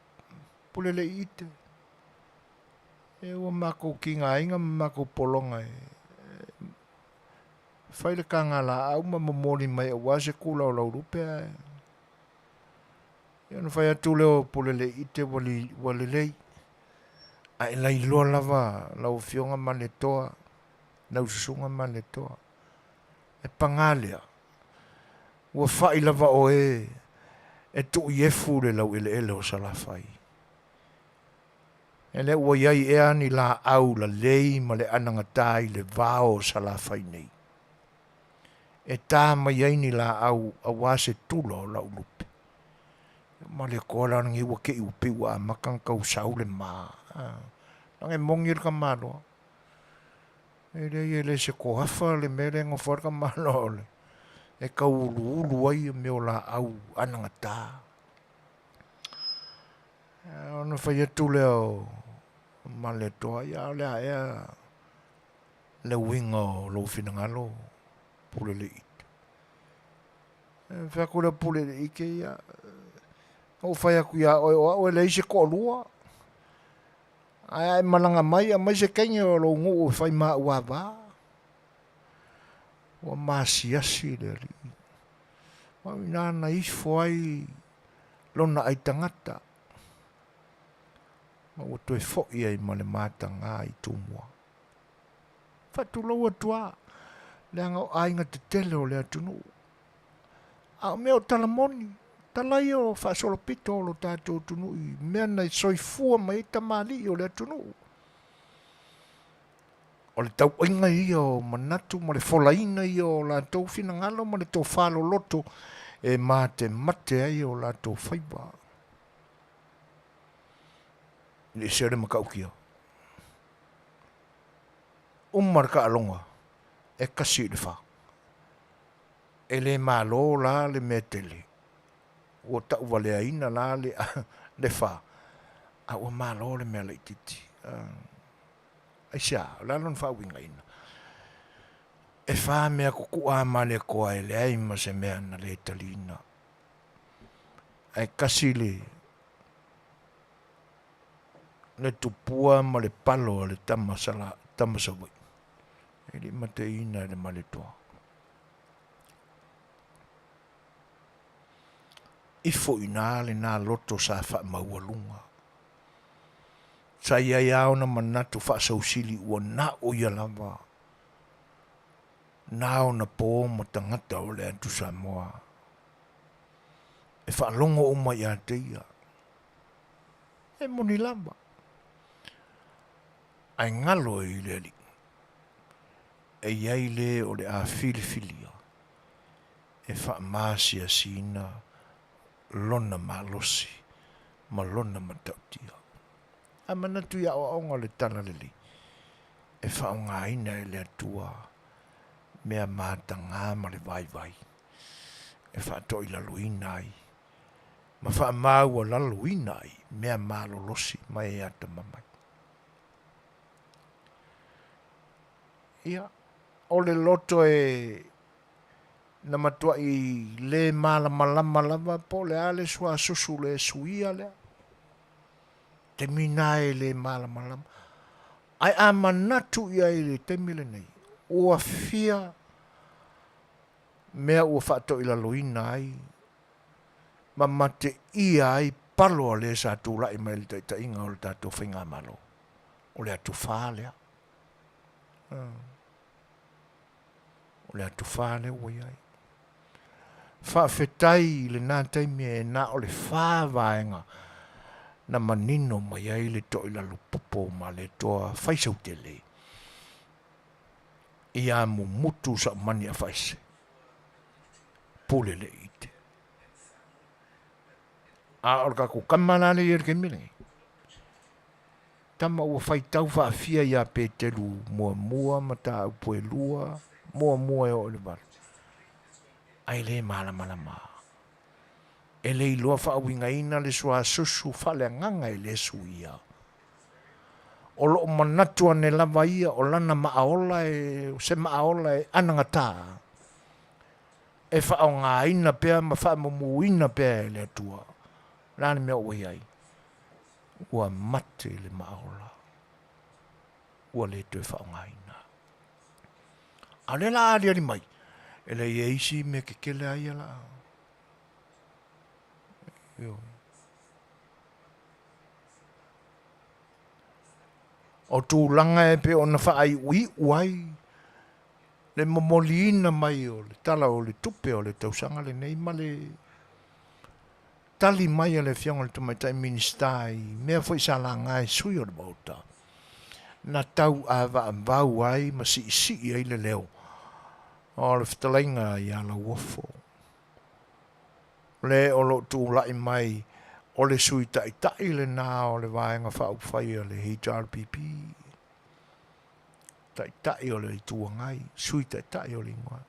Puleleiite, e ua matou tigaina ma matou pologa e fai le taga laau ma momoli mai aua se tula o lau lupe ae. Ia ona fai atu lea o Puleleiite, ua lelei, ae lailoa lava lau Afioga Malietoa, lau Susuga Malietoa, e paga lea, ua fai lava oe e tuuiefu le laueleele o Salafai. E le ua i ai ea ni laau lalei ma le anagata i le vao o Salafai nei, e ta mai ai ni laau aua se tula o lau lupe. Malietoa la lenei ua te i ua pei ua amata ona tau sau le ma. Leaga e moni le tamaloa. E leai e le se toafa le mea lea e nofo ai le tamaloa o le e tau uluulu ai mea o laau anagata. Ona fai atu lea o Malietoa, ia o le a ea le uiga o lou finagalo Puleleiite. E fai atu lea o Puleleiite, ia, na ou fai atu ia oe o au e leai se toalua. Ae a e malaga mai, aumai se teine o lou nuu e fai ma au ava. Ua masiasi le alii. Ma o i ina na ifo ai lona aitagata, ma ua toe foi ai ma le mataga i Tumua. Faatulou atu lava, leaga o aiga tetele o le atunuu. A o mea o tala moni, tala ia o faasolopito o lo tatou atunuu i mea na soifua mai ai tamalii o le atunuu. O le tauaiga ia o manatu ma le folaina ia o latou finagalo ma le tofa loloto e matemate ai o latou faiva. I le ese o le matautia. Uma le taaloga e 1-4. E le malo la le mea tele, ua tauvaleaina la le fa, a ua malo le mea laitiiti. Aisea? O le a lona faauigaina? E fa mea tutu'a a Malietoa e leai ma se mea na le taliina. Ae kasi le le tupua ma le palo a le tama sala, tama Savaii. E le i mateina e le Malietoa. Ifo i ina lena loto sa faamaualuga. Sa i ai lava ona manatu faasausili ua na o ia lava na ona po ma tagata o le atu Samoa e faalogo uma ia te ia. E moni lava, ae galo i le Alii, e i ai le o le a filifilia e faamasiasiina lona malosi ma lona matautia. A manatu i aoaoga o le Talalelei, e faaaogaina e le Atua mea mataga ma le vaivai e faatoilaloina ai ma faamaualaloina ai mea malolosi ma e atamamai. Ia, o le loto e na matuai le malamalama lava po o le a le suasusu le suia lea. Taimi na e le malamalama. Ae a manatu i ai i le taimi lenei, ua fia mea ua faatoilaloina ai ma mateia ai palo a le sa tulai mai i le taitaiga o le tatou faigamalo. O le atufa lea. O le atufa lea ua i ai. Faafetai i lena taimi e na o le fa vaega na manino mai ai le toilalo popo o Malietoa Faisautele. Ia mumutu sa'u mani afaese. Pule le ite. A o le tatou kama la lea i le taimi lenei. Tama ua faitau faafia ia Petelu muamua mataupu e lua, muamua e oo i le valu. Ae le malamalama. E le iloa faauigaina le suasusu faaleagaga e le suia. O lo o manatu ane lava ia o lana maaola e, o se maaola e anagata, e faaaogaina pea ma faamumuina pea e le Atua. O le a le mea ua i ai? Ua mate le maaola, ua le toe faaaogaina. A o lea la a aliali mai, e leai e isi mea kekele a ia la. Ioe. O tulaga e pei ona faaiuiu ai le momoliina mai o le Tala o le Tupe o le tausaga lenei ma le tali mai a le Afioga i le Tamaitai Minisita i mea foi sa laga e sui o le Maota, na tauavaavau ai ma siisii ai le leo o le fetalaiga ia Lauofo. Le o lo o tulai mai o le Sui Taitai lena o le Vaega Faaupufai a le HRPP, Taitai o le Itu Agai, Sui Taitai o le igoa.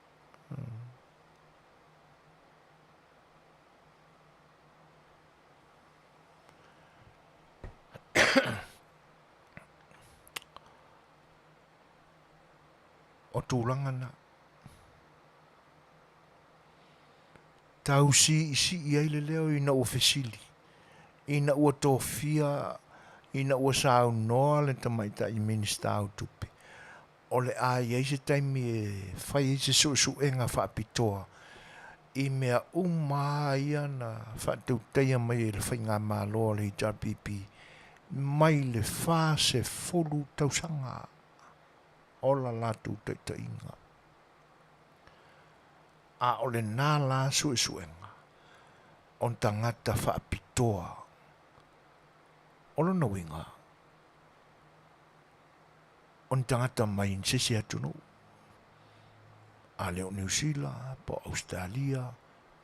O tulaga na. Tau siisii ai le leo ina ua fesili, ina ua tofia, ina ua saunoa le tamaitai Minisita o Tupe, o le a i ai se taimi e fai ai se suesuega faapitoa i mea uma lava ia na faatautaia mai e le Faigamalo a le HRPP mai le 40 tausaga o la latou taitaiga. A o lena la suesuega o tagata faapitoa. O lona uiga, o ni tagata mai se isi atunuu, a le o Niu Sila, po o Ausetalia,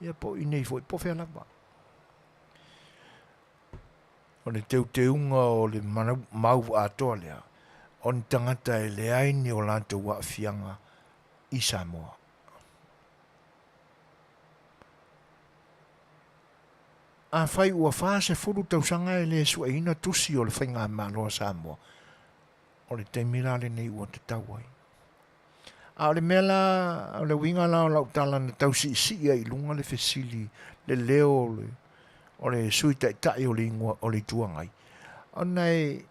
ia po o i inei foi, po o fea lava. O le teuteuga o le mau atoa lea, o ni tagata e leai ni o latou aafiaga i Samoa. Afai ua 40 tausaga e le sueina tusi o le Faigamalo a Samoa, o le taimi la lenei ua tatau ai. A o le mea la, o le uiga la o lau tala na tau siisii ai i luga le fesili, le leo o le, o le Sui Taitai o le igoa o le Itu Agai, ona e,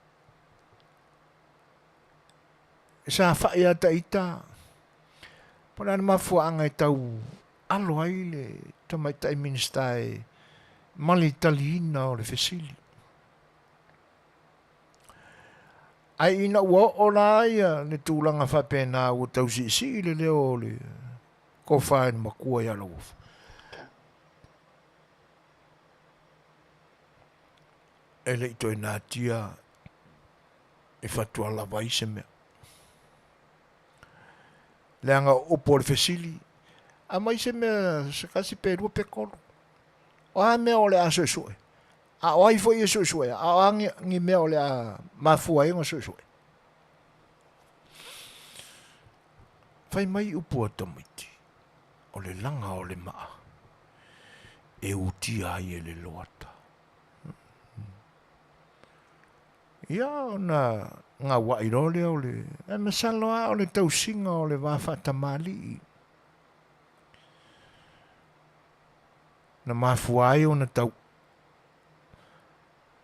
sa fai lava ita, po o le a le mafuaaga e tau alo ai le tamaitai Minisita e ma le taliina o le fesili. Ae ina ua oo la ia le tulaga faapena ua tau siisii le leo o le tofa i le matua ia Lauofo, e le i toe natia e fatua lava ai se mea. Leaga o upu o le fesili, aumai se mea se tasi pe lua pe tolu. O a mea o le a suesue? A o ai foi e suesuea? A o a ni mea o le a mafua ai ona suesue? Fai mai upu a tamaiti, o le laga o le maa e utia ai e le loata. Ia ona gauai loa lea o le, ae masalo lava o le tausiga o le va faatamalii na mafua ai ona tau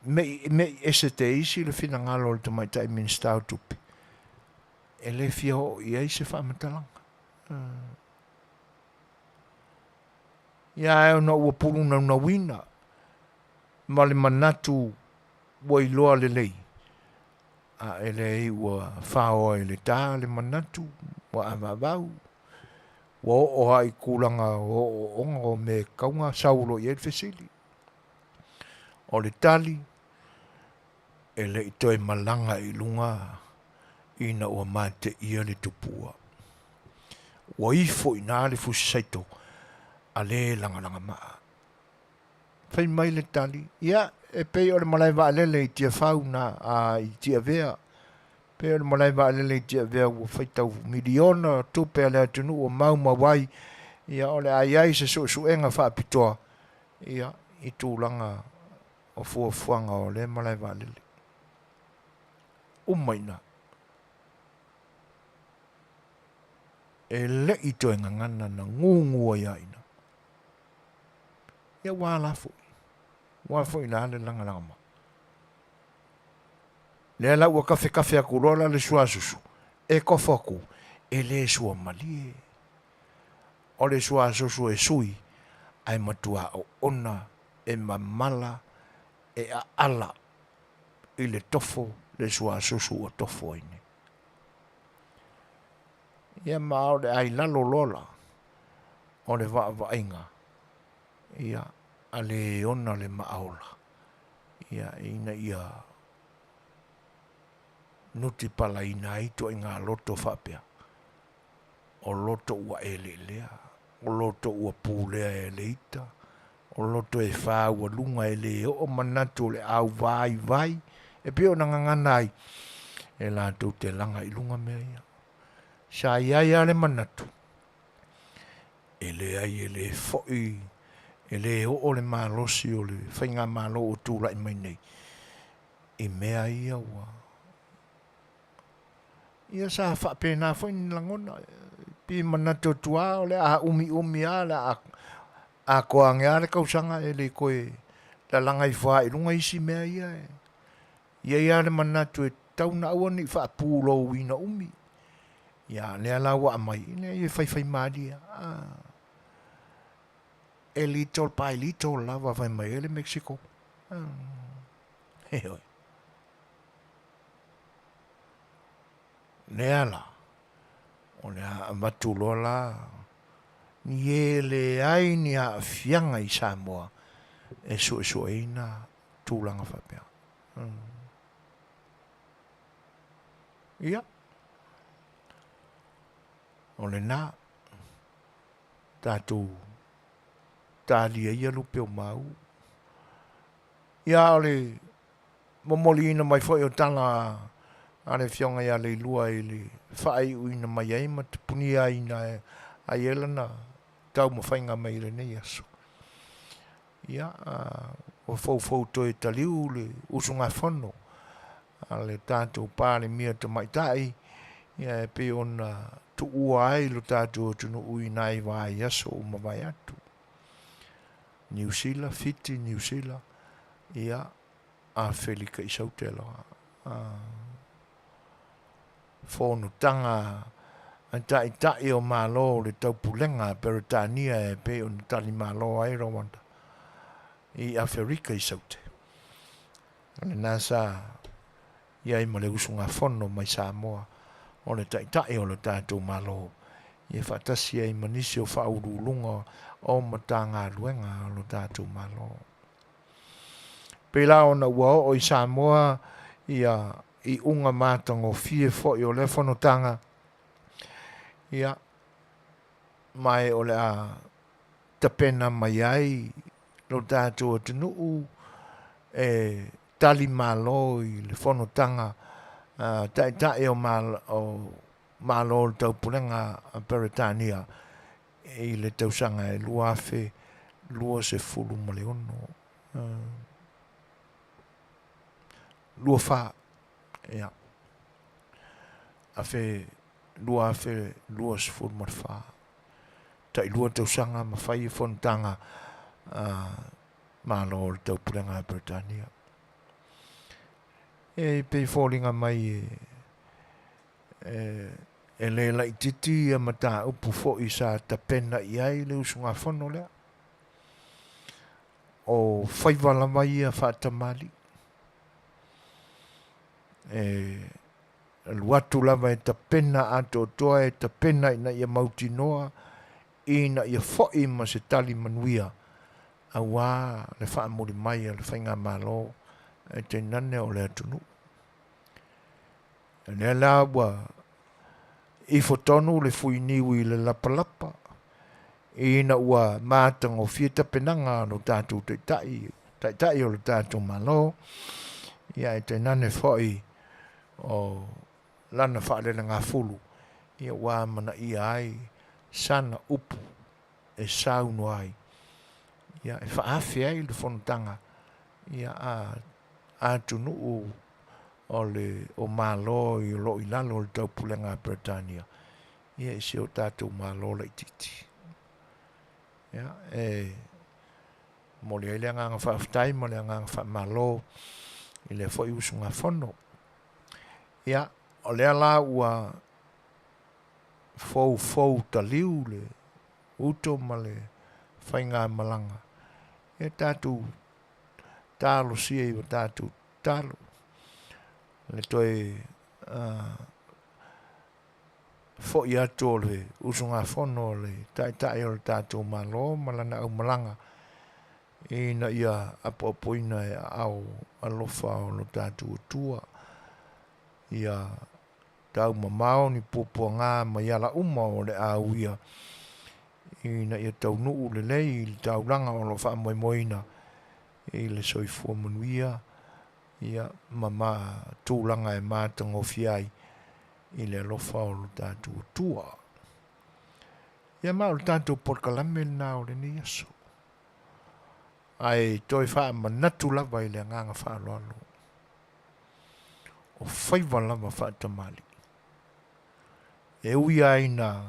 me'i me'i ese te isi le finagalo o le tamaitai Minisita o Tupe e le fia oo i ai se faamatalaga. Ia ae ona ua pulunaunauina ma le manatu ua iloa lelei, a e leai ua faoa i le ta le manatu, ua avaavau, ua oo lava i tulaga o ooooga o mea e tatau ona sau loa i ai le fesili. O le tali, e le i toe malaga i luga ina ua mateia le tupua. Ua ifo i ina le fusi saito a le lagalaga maa. Fai mai le tali, Ia, e pei o le malae vaalele i Tiafau na, a, i Tiavea. Pei o le malae vaalele i Tiavea ua faitau miliona tupe a le atunuu ua maumau ai, ia, o le a i ai se suesuega faapitoa, ia, i tulaga o fuafuaga o lea malae vaalele. Uma i ina. E le i toe gagana na gugu ai lava i ina. Ia ua ala foi. Ua foi la le lagalaga mai. Lea la ua kafekafe atu loa la le suasusu, e kofo atu, e le suamalie. O le suasusu e sui, ae matua oona e mamala e aala i le tofo le suasusu ua tofo ai nei. Ia ma o le ai lalo loa la o le vaavaaiga, ia, a le ona le maaola, ia, ina ia nutipalaina ai ituaiga loto faapea, o loto ua eleelea, o loto ua pulea e le ita, o loto e fāualuga e lē oo manatu o le auvaivai e pei ona gagana ai e latou te laga i luga mea ia. Sa i ai lava le manatu, e leai e lē fo'i e lē oo le malosi o le faigamalo ua tulai mai nei i mea ia ua Ia sa faapena foi ni lagona, pei e manatu atu lava o le a umiumi lava, o le a atoa ane lava le tausaga e le toe lalaga ifo lava i luga isi mea ia. E i ai lava le manatu e tatau ona aua ne i faapulouina umi. Ia a o lea la ua aumai, e leai e faifaimalie lava. E little by little lava fai mai ai le Mexico. Ioe. Lea la, o le a avatu loa la ni e leai ni aafiaga i Samoa e suesueina tulaga faapea. Ia, o lena, tatou talia ia lupe o mau. Ia, o le momoliina mai foi o tala a le Afioga ia Leilua i le faaiuina mai ai ma tapuniaina ai e lana taumafaiga mai i lenei aso. Ia, ua foufou toe taliu le usugafono a le tatou Palemia Tamaitai, ia e pei ona tuua ai lo tatou atunuu i nai vaiaso ua mavae atu. Niu Sila, Fiti, Niu Sila, ia, Afelika i Saute loa. Fonotaga a Taitai o Malo o le Taupulega a Peretania e pei ona talimalo ai Rwanda i Aferika i Saute. O lena sa i ai ma le usugafono mai Samoa o le Taitai o le tatou Malo ia faatasi ai ma nisi o faauluuluga o Matagaluega o lo tatou Malo. Pei la ona ua oo i Samoa ia iuga matagofie foi o lea fonotaga, ia, ma e o le a tapena mai ai lo tatou atunuu e tali malo i le fonotaga a Taitai o Malo o le Taupulega a Peretania i le tausaga e 2026. 24, ia, afe, 2024. Tailua tausaga ma fai e fonotaga a Malo o le Taupulega a Peretania. E pei foliga mai e, e le laititi ia mataupu foi sa tapena i ai le usugafono lea. O faiva lava ia faatamalii. E alu atu lava e tapena atoatoa, e tapena ina ia mautinoa, ina ia foi ma se tali manuia aua le faamuli mai a le faigamalo e tainane o le atunuu. O lea la ua Ifo tonu le fuiniu i le lapalapa, ina ua matagofie tapenaga a lo tatou Taitai, Taitai o le tatou Malo, ia ae tainane foi o Lana faalelegafulu, ia ua amanaia ai sana upu e saunoa ai, ia e faaafe ai le fonotaga ia a atunuu o le o Malo i o lo o i lalo o le taupulega a Peretania, ia i si o tatou Malo laitiiti. Ia, e momoli ai le agaga faafetai ma le agaga faamalo i lea foi usugafono. Ia, o lea la ua foufou taliu le uto ma le faigamalaga, ia tatou talosia i o tatou tatalo le toe foi atu o le usugafono a le Taitai o le tatou Malo ma lana aumalaga ina ia apoapoina e aao alofa o lo tatou Atua ia taumamao ni puapuaga mai ala uma o le a uia ina ia taunuu lelei i le taulaga o lo o faamoemoeina i le soifua manuia ia ma ma tulaga e matagofie ai i le alofa o lo tatou Atua. Ia ma o le tatou polokalame lena o lenei aso. Ae toe faamanatu lava i le agaga faaaloalo, o faiva lava faatamalii. E ui lava ina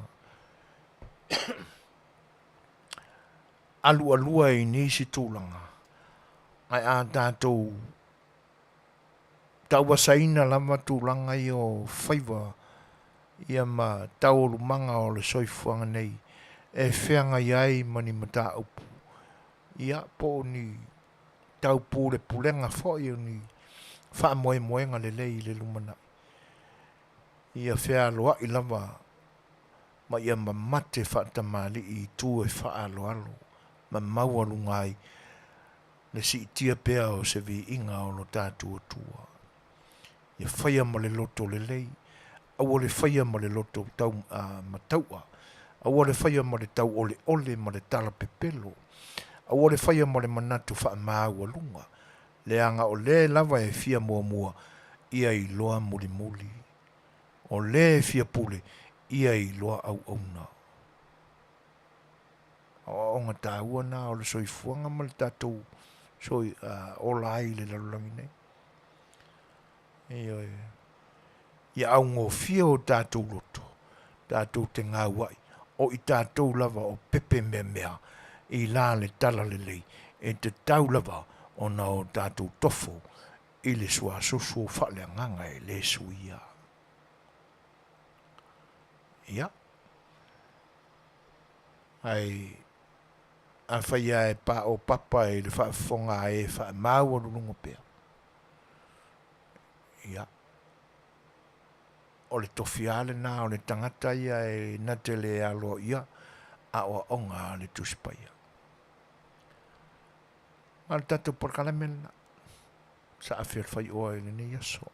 alualua i nisi tulaga, ae a tatou tauasaina lava tulaga ia o faiva ia ma taualumaga o le soifuaga nei e feagai ai ma ni mataupu, ia po o ni taupulepulega foi o ni faamoemoega lelei i le lumanai, ia fealoai lava ma ia mamate faatamalii i tu e faaaloalo ma maualuga ai le siitia pea o se viiga o lo tatou Atua. Ia faia ma le loto lelei, aua le faia ma le loto tau mataua, aua le faia ma le tauoleole ma le tala pepelo, aua le faia ma le manatu faamaualuga, leaga o le lava e fia muamua, ia iloa mulimuli. O le e fia pule, ia iloa auauna. Aoaoga taua na o le soifuaga ma le tatou soi, ola ai i le lalolagi nei. Ioe. Ia augofie o tatou loto, tatou te gauai, o i tatou lava o pepe meamea i la le talalelei e tatau lava ona o tatou tofo i le suasoso faaleagaga e le suia. Ia. Ae afai lava e paopapa i le faafofoga a e faamaualuluga pea, ia, o le tofi lava lena o le tagata ia e na te le aloaia aoaoga a le Tusi Paia. Ma le tatou polokalame lena, saafi o le faioa i lenei aso.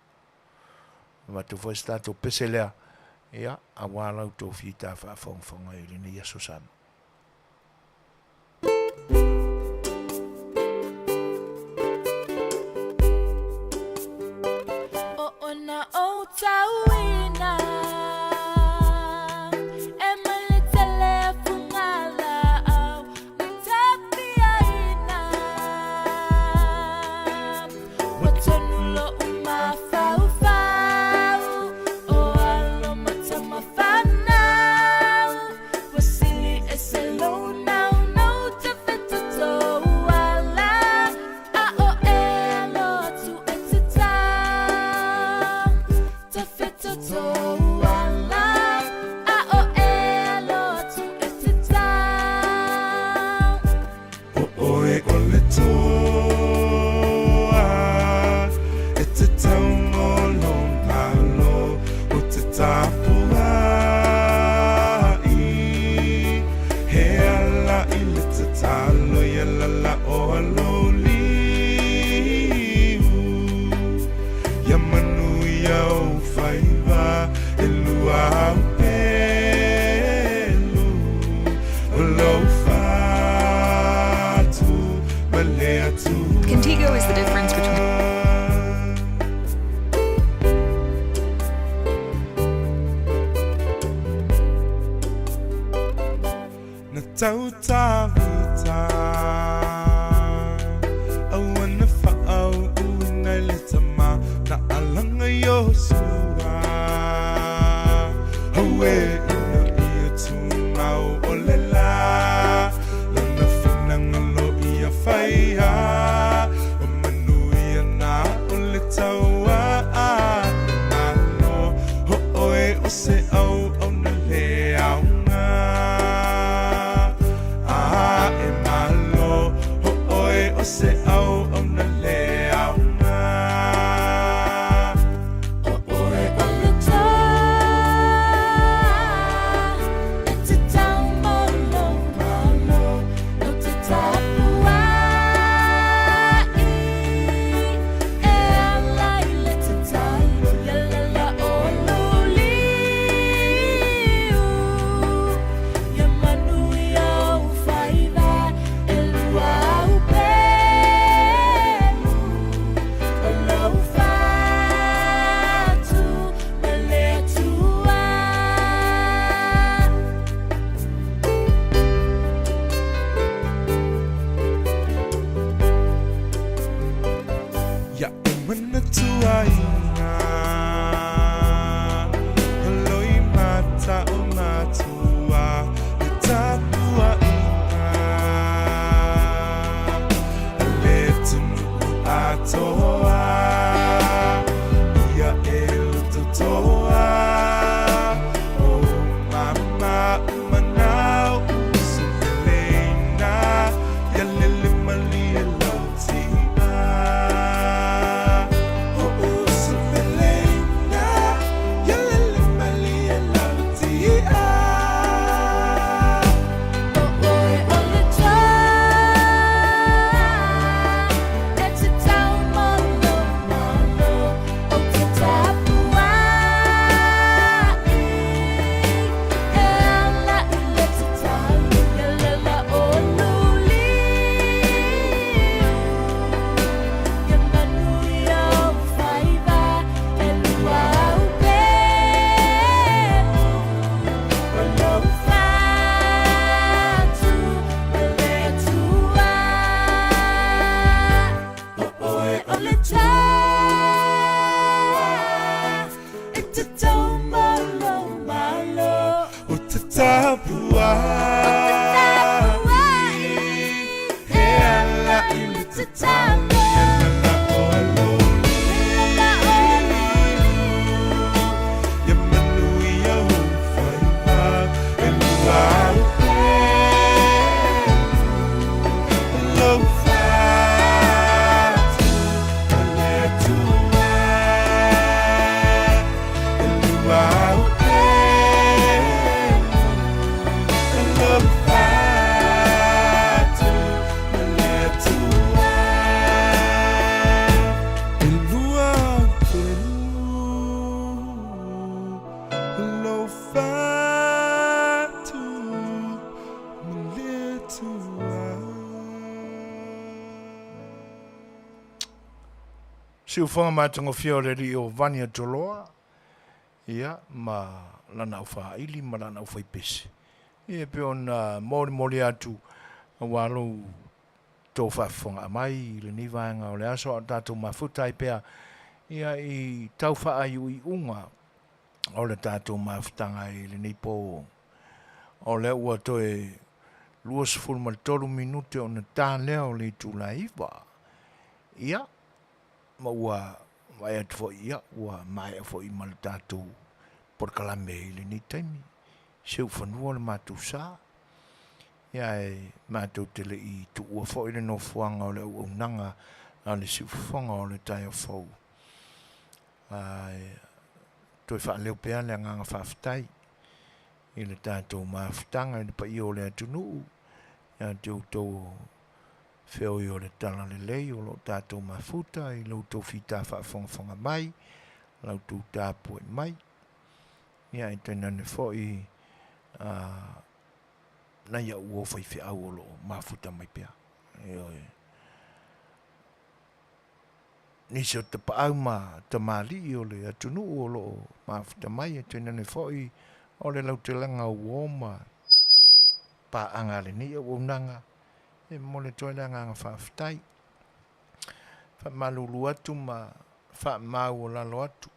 Avatu foi se tatou pese lea, ia, aua la outou fita faafogafoga i lenei aso Samoa. Ua tonu loʻu mafaufau O alo ma tama fanau Ua sili ese lou naunau Te fetoto ala A o e alo atu e te tau Te fetoto ala A o e alo atu e te tau O ʻoe o le toa e te taugolo malo o te tapuai, he ala i le tatalo ia lala o lou liu, ia manuia ou faiva e lua au. Tau Tavita Aua na faauuina i le tama Na alaga Iosua Aue ina ia tumau o le la Lona finagalo ia faia O manuia na o le taua Malo ho oe o se auauna le aoga A e malo ho oe o se auauna le aoga. O oe o le toa e te tau mo lou malo, no te tapuai e ala i le tatalo, la la la o lou liu, ia manuia ou faiva e lua au pelu. O lou fatu ma le Atua. Ia e manatuaina Loimata o matua Le tapuaiga A le atunuu atoa Ia e lototoa O mama manao uso peleina Ia lele malie lau tia O uso peleina Ia lele malie lau tia. O oe o le toa e te tau mo lou malo, o te tapuai e ala i le tatalo, ia lala o lou liu, ia manuia ou faiva e lua au pelu. O lou fatu ma le Atua. O oe o le toa e te tau mo lou malo, O te tapuai tapuai e ala i le tatalo, la o lou la o lou liu. Ia manuia ou faiva e lua au pelu Lou fatu ma le Atua E lua au pelu Lou fatu ma le Atua E lua au pelu Lou fatu ma le Atua. Siufoga matagofie o le alii o Vania Toloa, ia, ma lana aufaaili ma lana aufaipese. Ia, e pei ona molimoli atu aua lou tou faafofoga mai i lenei vaega o le aso a o tatou mafuta ai pea ia i tau faaiuiuga o le tatou mafutaga i lenei po o lea ua toe 23 minute ona ta lea o le itula e 9. Ia, ma ua vaai atu foi, ia, ua maea foi ma le tatou polokalame i lenei taimi. Siufanua le matou sa, ia e matou te le i tuua foi le nofoaga o le auaunaga a le siufofoga o le taeao fou. Ae toe faaleo pea le agaga faafetai i le tatou mafutaga i le paia o le atunuu ia te outou o feoi o le talalelei o lo o tatou mafuta i lo outou fita faafogafoga mai, la outou tapuai mai. Ia e tainane foi nai au uo faifeau o lo o mafuta mai pea. Ioe. Nisi o tapaau ma tamalii o le atunuu o lo o mafuta mai, e tainane foi o le lautelega o uo ma paaga a lenei auaunaga, e momoli atu ai le agaga faafetai. Faamalulu atu ma faamaualalo atu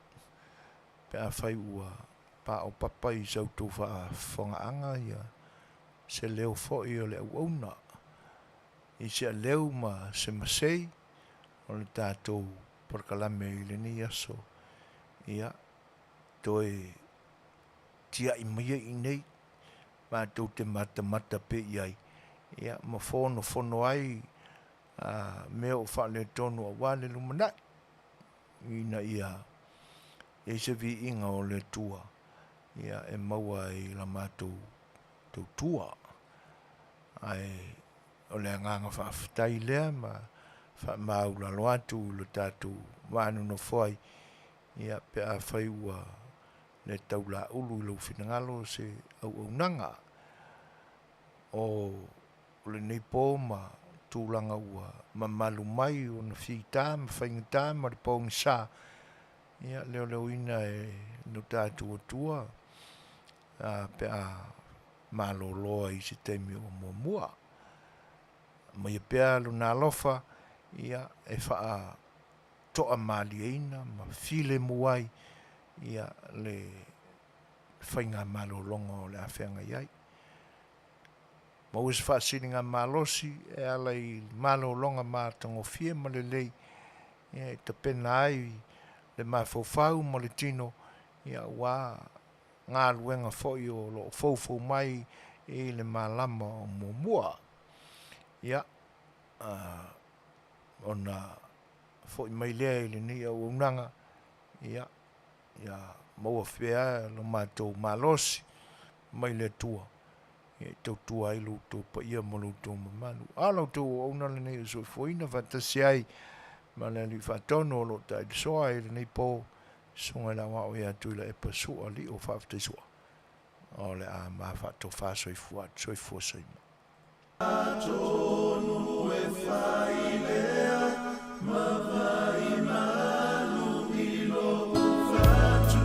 pe afai ua paopapa i sa outou faafofogaaga ia se leo foi o le auauna i se aleu ma se masei o le tatou polokalame i lenei aso. Ia, toe tiai maia i inei matou te matamata pea i ai, ia, ma fonofono ai a mea o faaletonu aua le lumanai, ina ia i ai se viiga o le Atua, ia, e maua ai i la matou tautua. Ae o le agaga faafetai lea ma faamaualalo atu i lo tatou va nonofo ai, ia, pe afai ua le taulaulu i lou finagalo se auaunaga o lenei po ma tulaga ua mamalu mai ona fita ma faigata ma le pogisa, ia leoleoina e lo tatou Atua pe a malolo ai i se taimi o muamua. Aumaia pea Lona alofa ia e faatoamalieina ma filemu ai ia le faigamalologa o le a feagai ai. Maua se faasiligamalosi e ala i malologa matagofie ma lelei ia e tapena ai le mafaufau ma le tino ia aua galuega foi o lo o foufou mai i le malama o muamua. Ia, ona foi mai lea i lenei auaunaga, ia, ia maua pea lo matou malosi mai le Atua e tautua ai lo outou paia ma lo outou mamalu. A o la outou auauna lenei o le soifuaina faatasi ai ma le Alii Faatonu o lo o tailisoa i lenei po, Susuga i le Aoao ia Tuilaepa Sua Lio Faafetai Sua, o le a ma faatofa soifua atu. Soifua Samoa. Atonu e fai lea ma vai malu i lou fatu.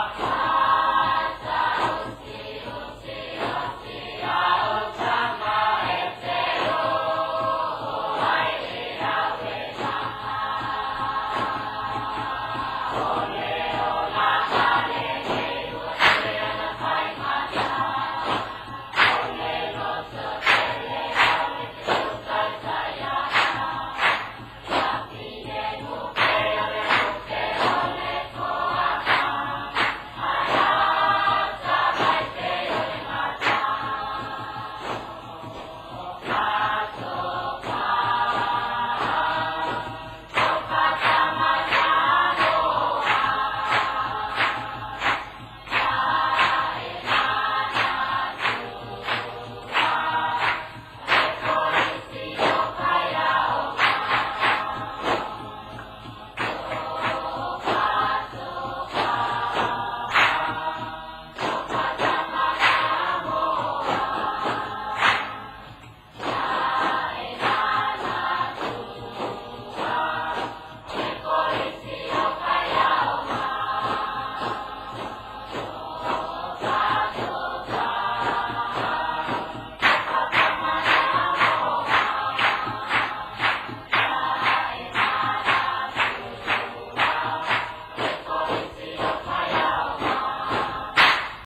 Our